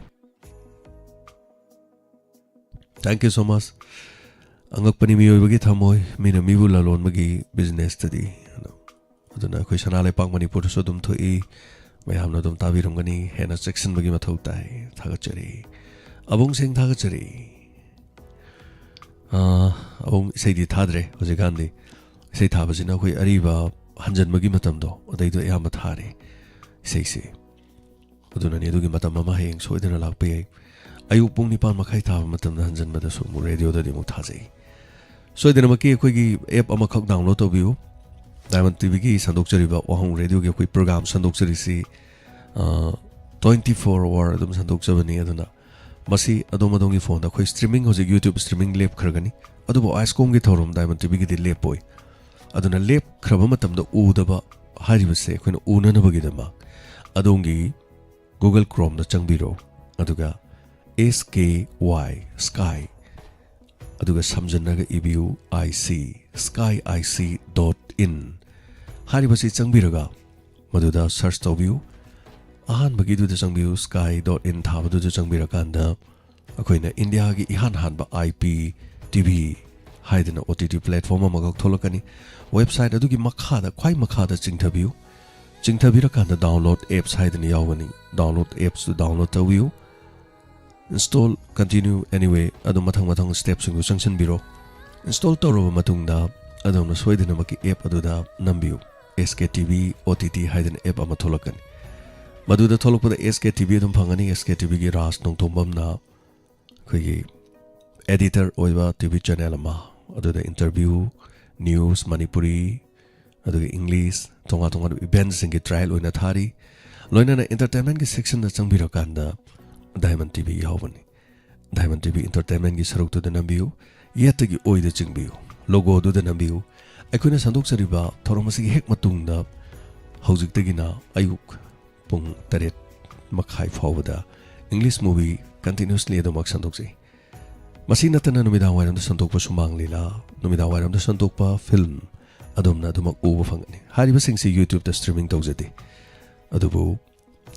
Thank you so much꯫ ꯑꯉꯛꯄꯅꯤ ꯃꯤꯑꯣꯏꯕꯒꯤ ꯊꯝꯃꯣꯏ, ꯃꯤꯅ ꯃꯤꯕꯨ ꯂꯂꯣꯟꯕꯒꯤ ꯕꯤꯖꯤꯅꯦꯁꯇꯗꯤ꯫ ꯑꯗꯨꯅ ꯑꯩꯈꯣꯏ ꯁꯅꯥ ꯂꯩꯄꯥꯛ ꯃꯅꯤꯄꯨꯔꯗꯁꯨ ꯑꯗꯨꯝ ꯊꯣꯛꯏ꯫ ꯃꯌꯥꯝꯅ ꯑꯗꯨꯝ ꯇꯥꯕꯤꯔꯝꯒꯅꯤ꯫ ꯍꯦꯟꯅ ꯆꯦꯛꯁꯤꯟꯕꯒꯤ ꯃꯊꯧ ꯇꯥꯏ꯫ ꯊꯥꯒꯠꯆꯔꯤ꯫ ꯑꯕꯨꯡ ꯁꯦꯡ ꯊꯥꯒꯠꯆꯔꯤ꯫ ꯑꯥ, ꯑꯕꯨꯡ ꯏꯁꯩꯗꯤ ꯊꯥꯗ꯭ꯔꯦ ꯍꯧꯖꯤꯛꯀꯥꯟꯗꯤ꯫ ꯏꯁꯩ ꯊꯥꯕꯁꯤꯅ ꯑꯩꯈꯣꯏ ꯑꯔꯤꯕ ꯍꯟꯖꯟꯕꯒꯤ ꯃꯇꯝꯗꯣ, ꯑꯗꯩꯗꯣ ꯑꯌꯥꯝꯕ ꯊꯥꯔꯦ ꯏꯁꯩꯁꯦ꯫ ꯑꯗꯨꯅꯅꯤ, ꯑꯗꯨꯒꯤ ꯃꯇꯝ ꯑꯃ ꯍꯌꯦꯡ ꯁꯣꯏꯗꯅ ꯂꯥꯛꯄ ꯌꯥꯏ꯫ ꯑꯌꯨꯛ ꯄꯨꯡ ꯅꯤꯄꯥꯟ ꯃꯈꯥꯏ ꯇꯥꯕ ꯃꯇꯝꯗ ꯍꯟꯖꯟꯕꯗꯁꯨ ꯑꯃꯨꯛ ꯔꯦꯗꯤꯑꯣꯗꯗꯤ ꯑꯃꯨꯛ ꯊꯥꯖꯩ꯫ ꯁꯣꯏꯗꯅꯃꯛꯀꯤ ꯑꯩꯈꯣꯏꯒꯤ ꯑꯦꯞ ꯑꯃꯈꯛ ꯗꯥꯎꯟꯂꯣꯗ ꯇꯧꯕꯤꯌꯨ꯫ ꯗꯥꯏꯃꯟ ꯇꯤꯚꯤꯒꯤ ꯁꯟꯗꯣꯛꯆꯔꯤꯕ ꯋꯥꯍꯪ ꯔꯦꯗꯤꯑꯣꯒꯤ ꯑꯩꯈꯣꯏ ꯄ꯭ꯔꯣꯒ꯭ꯔꯥꯝ ꯁꯟꯗꯣꯛꯆꯔꯤꯁꯤ, ꯑ, twenty four hour ꯑꯗꯨꯝ ꯁꯟꯗꯣꯛꯆꯕꯅꯤ꯫ ꯑꯗꯨꯅ ꯃꯁꯤ ꯑꯗꯣꯝ ꯑꯗꯣꯝꯒꯤ ꯐꯣꯟꯗ, ꯑꯩꯈꯣꯏ ꯁ꯭ꯇ꯭ꯔꯤꯃꯤꯡ, ꯍꯧꯖꯤꯛ ꯌꯨꯇ꯭ꯌꯨꯕ ꯁ꯭ꯇ꯭ꯔꯤꯃꯤꯡ ꯂꯦꯞꯈ꯭ꯔꯒꯅꯤ, ꯑꯗꯨꯕꯨ ꯑꯥꯏꯁꯀꯣꯝꯒꯤ ꯊꯧꯔꯝ ꯗꯥꯏꯃꯟ ꯇꯤꯚꯤꯒꯤꯗꯤ ꯂꯦꯞꯄꯣꯏ꯫ ꯑꯗꯨꯅ ꯂꯦꯞꯈ꯭ꯔꯕ ꯃꯇꯝꯗ ꯎꯗꯕ ꯍꯥꯏꯔꯤꯕꯁꯦ ꯑꯩꯈꯣꯏꯅ ꯎꯅꯅꯕꯒꯤꯗꯃꯛ ꯑꯗꯣꯝꯒꯤ Google Chromeꯗ ꯆꯪꯕꯤꯔꯣ, ꯑꯗꯨꯒ S K Y, ꯁ꯭ꯀꯥꯏ, ꯑꯗꯨꯒ ꯁꯝꯖꯟꯅꯒ ꯏꯕꯤꯌꯨ, I C, sky I C dot in ꯍꯥꯏꯔꯤꯕꯁꯤ ꯆꯪꯕꯤꯔꯒ ꯃꯗꯨꯗ ꯁꯔꯆ ꯇꯧꯕꯤꯌꯨ꯫ ꯑꯍꯥꯟꯕꯒꯤꯗꯨꯗ ꯆꯪꯕꯤꯌꯨ, sky dot in ꯊꯥꯕꯗꯨꯗ ꯆꯪꯕꯤꯔꯀꯥꯟꯗ ꯑꯩꯈꯣꯏꯅ ꯏꯟꯗꯤꯌꯥꯒꯤ ꯏꯍꯥꯟ ꯍꯥꯟꯕ I P T V ꯍꯥꯏꯗꯅ O T T platform ꯑꯃꯈꯛ ꯊꯣꯛꯂꯛꯀꯅꯤ꯫ ꯋꯦꯕꯁꯥꯏꯠ ꯑꯗꯨꯒꯤ ꯃꯈꯥꯗ, ꯈ꯭ꯋꯥꯏ ꯃꯈꯥꯗ ꯆꯤꯡꯊꯕꯤꯌꯨ꯫ ꯆꯤꯡꯊꯕꯤꯔꯀꯥꯟꯗ download apps ꯍꯥꯏꯗꯅ ꯌꯥꯎꯒꯅꯤ꯫ Download appsꯇꯨ download ꯇꯧꯕꯤꯌꯨ꯫ Install, continue, anyway, ꯑꯗꯨꯝ ꯃꯊꯪ ꯃꯊꯪ ꯁ꯭ꯇꯦꯞꯁꯤꯡꯗꯨ ꯆꯪꯁꯤꯟꯕꯤꯔꯣ꯫ Install ꯇꯧꯔꯕ ꯃꯇꯨꯡꯗ ꯑꯗꯣꯝꯅ ꯁꯣꯏꯗꯅꯃꯛꯀꯤ ꯑꯦꯞ ꯑꯗꯨꯗ ꯅꯝꯕꯤꯌꯨ꯫ S K T V O T T ꯍꯥꯏꯗꯅ ꯑꯦꯞ ꯑꯃ ꯊꯣꯛꯂꯛꯀꯅꯤ꯫ ꯃꯗꯨꯗ ꯊꯣꯛꯂꯛꯄꯗ S K T V ꯑꯗꯨꯝ ꯐꯪꯒꯅꯤ꯫ S K T Vꯒꯤ ꯔꯥꯖ ꯅꯣꯡꯊꯣꯝꯕꯝꯅ ꯑꯩꯈꯣꯏꯒꯤ editor ꯑꯣꯏꯕ T V channel ꯑꯃ, ꯑꯗꯨꯗ interview, news, ꯃꯅꯤꯄꯨꯔꯤ, ꯑꯗꯨꯒ English, ꯇꯣꯉꯥꯟ ꯇꯣꯉꯥꯟꯕ eventꯁꯤꯡꯒꯤ trial ꯑꯣꯏꯅ ꯊꯥꯔꯤ꯫ ꯂꯣꯏꯅꯅ entertainmentꯀꯤ sectionꯗ ꯆꯪꯕꯤꯔꯀꯥꯟꯗ Diamond T V ꯌꯥꯎꯕꯅꯤ꯫ Diamond T V entertainmentꯀꯤ ꯁꯔꯨꯛꯇꯨꯗ ꯅꯝꯕꯤꯌꯨ꯫ ꯌꯦꯠꯇꯒꯤ ꯑꯣꯏꯗ ꯆꯤꯡꯕꯤꯌꯨ, ꯂꯣꯒꯣꯗꯨꯗ ꯅꯝꯕꯤꯌꯨ꯫ ꯑꯩꯈꯣꯏꯅ ꯁꯟꯗꯣꯛꯆꯔꯤꯕ ꯊꯧꯔꯝ ꯑꯁꯤꯒꯤ ꯍꯦꯛ ꯃꯇꯨꯡꯗ ꯍꯧꯖꯤꯛꯇꯒꯤꯅ ꯑꯌꯨꯛ ꯄꯨꯡ ꯇꯔꯦꯠ ꯃꯈꯥꯏ ꯐꯥꯎꯕꯗ English movie continuously ꯑꯗꯨꯃꯛ ꯁꯟꯗꯣꯛꯆꯩ꯫ ꯃꯁꯤ ꯅꯠꯇꯅ ꯅꯨꯃꯤꯗꯥꯡ ꯋꯥꯏꯔꯝꯗ ꯁꯟꯗꯣꯛꯄ ꯁꯨꯃꯥꯡ ꯂꯤꯂꯥ, ꯅꯨꯃꯤꯗꯥꯡ ꯋꯥꯏꯔꯝꯗ ꯁꯟꯗꯣꯛꯄ ꯐꯤꯂꯝ ꯑꯗꯣꯝꯅ ꯑꯗꯨꯃꯛ ꯎꯕ ꯐꯪꯒꯅꯤ꯫ ꯍꯥꯏꯔꯤꯕꯁꯤꯡꯁꯤ YouTubeꯇ streaming ꯇꯧꯖꯗꯦ, ꯑꯗꯨꯕꯨ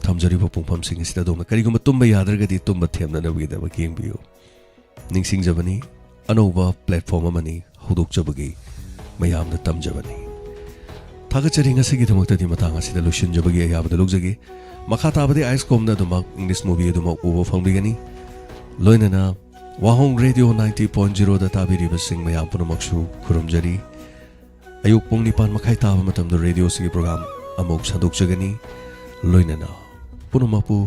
ꯊꯝꯖꯔꯤꯕ ꯄꯨꯡꯐꯝꯁꯤꯡ ꯑꯁꯤꯗ ꯑꯗꯣꯝꯅ ꯀꯔꯤꯒꯨꯝꯕ ꯇꯨꯝꯕ ꯌꯥꯗ꯭ꯔꯒꯗꯤ ꯇꯨꯝꯕ ꯊꯦꯝꯅꯅꯕꯒꯤꯗꯃꯛ ꯌꯦꯡꯕꯤꯌꯨ꯫ ꯅꯤꯡꯁꯤꯡꯖꯕꯅꯤ, ꯑꯅꯧꯕ platform ꯑꯃꯅꯤ ꯍꯧꯗꯣꯛꯆꯕꯒꯤ ꯃꯌꯥꯝꯗ ꯇꯝꯖꯕꯅꯤ꯫ ꯊꯥꯒꯠꯆꯔꯤ꯫ ꯉꯁꯤꯒꯤꯗꯃꯛꯇꯗꯤ ꯃꯇꯥꯡ ꯑꯁꯤꯗ ꯂꯣꯏꯁꯤꯟꯖꯕꯒꯤ ꯑꯌꯥꯕꯗ ꯂꯧꯖꯒꯦ꯫ ꯃꯈꯥ ꯇꯥꯕꯗꯤ ꯑꯥꯏꯁꯀꯣꯝꯗ ꯑꯗꯨꯃꯛ English movie ꯑꯗꯨꯃꯛ ꯎꯕ ꯐꯪꯕꯤꯒꯅꯤ꯫ ꯂꯣꯏꯅꯅ ꯋꯥꯍꯣꯡ Radio ninety point zeroꯗ ꯇꯥꯕꯤꯔꯤꯕꯁꯤꯡ ꯃꯌꯥꯝ ꯄꯨꯝꯅꯃꯛꯁꯨ ꯈꯨꯔꯨꯝꯖꯔꯤ꯫ ꯑꯌꯨꯛ ꯄꯨꯡ ꯅꯤꯄꯥꯟ ꯃꯈꯥꯏ ꯇꯥꯕ ꯃꯇꯝꯗ radioꯁꯤꯒꯤ program ꯑꯃꯨꯛ ꯁꯟꯗꯣꯛꯆꯒꯅꯤ꯫ ꯂꯣꯏꯅꯅ ꯄꯨꯝꯅꯃꯛꯄꯨ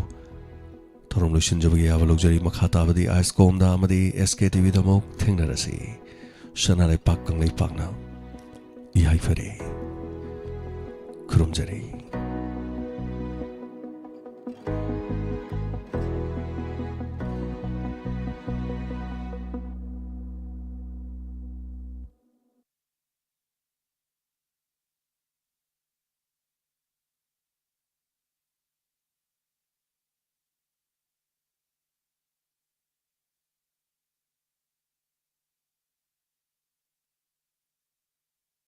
ꯊꯧꯔꯝ ꯂꯣꯏꯁꯤꯟꯖꯕꯒꯤ ꯑꯌꯥꯕ ꯂꯧꯖꯔꯤ꯫ ꯃꯈꯥ ꯇꯥꯕꯗꯤ ꯑꯥꯏꯁꯀꯣꯝꯗ ꯑꯃꯗꯤ SKTVꯗ ꯑꯃꯨꯛ ꯊꯦꯡꯅꯔꯁꯤ꯫ ꯁꯅꯥ ꯂꯩꯄꯥꯛ ꯀꯪꯂꯩꯄꯥꯛꯅ ꯌꯥꯏꯐꯔꯦ꯫ ꯈꯨꯔꯨꯝꯖꯔꯤ꯫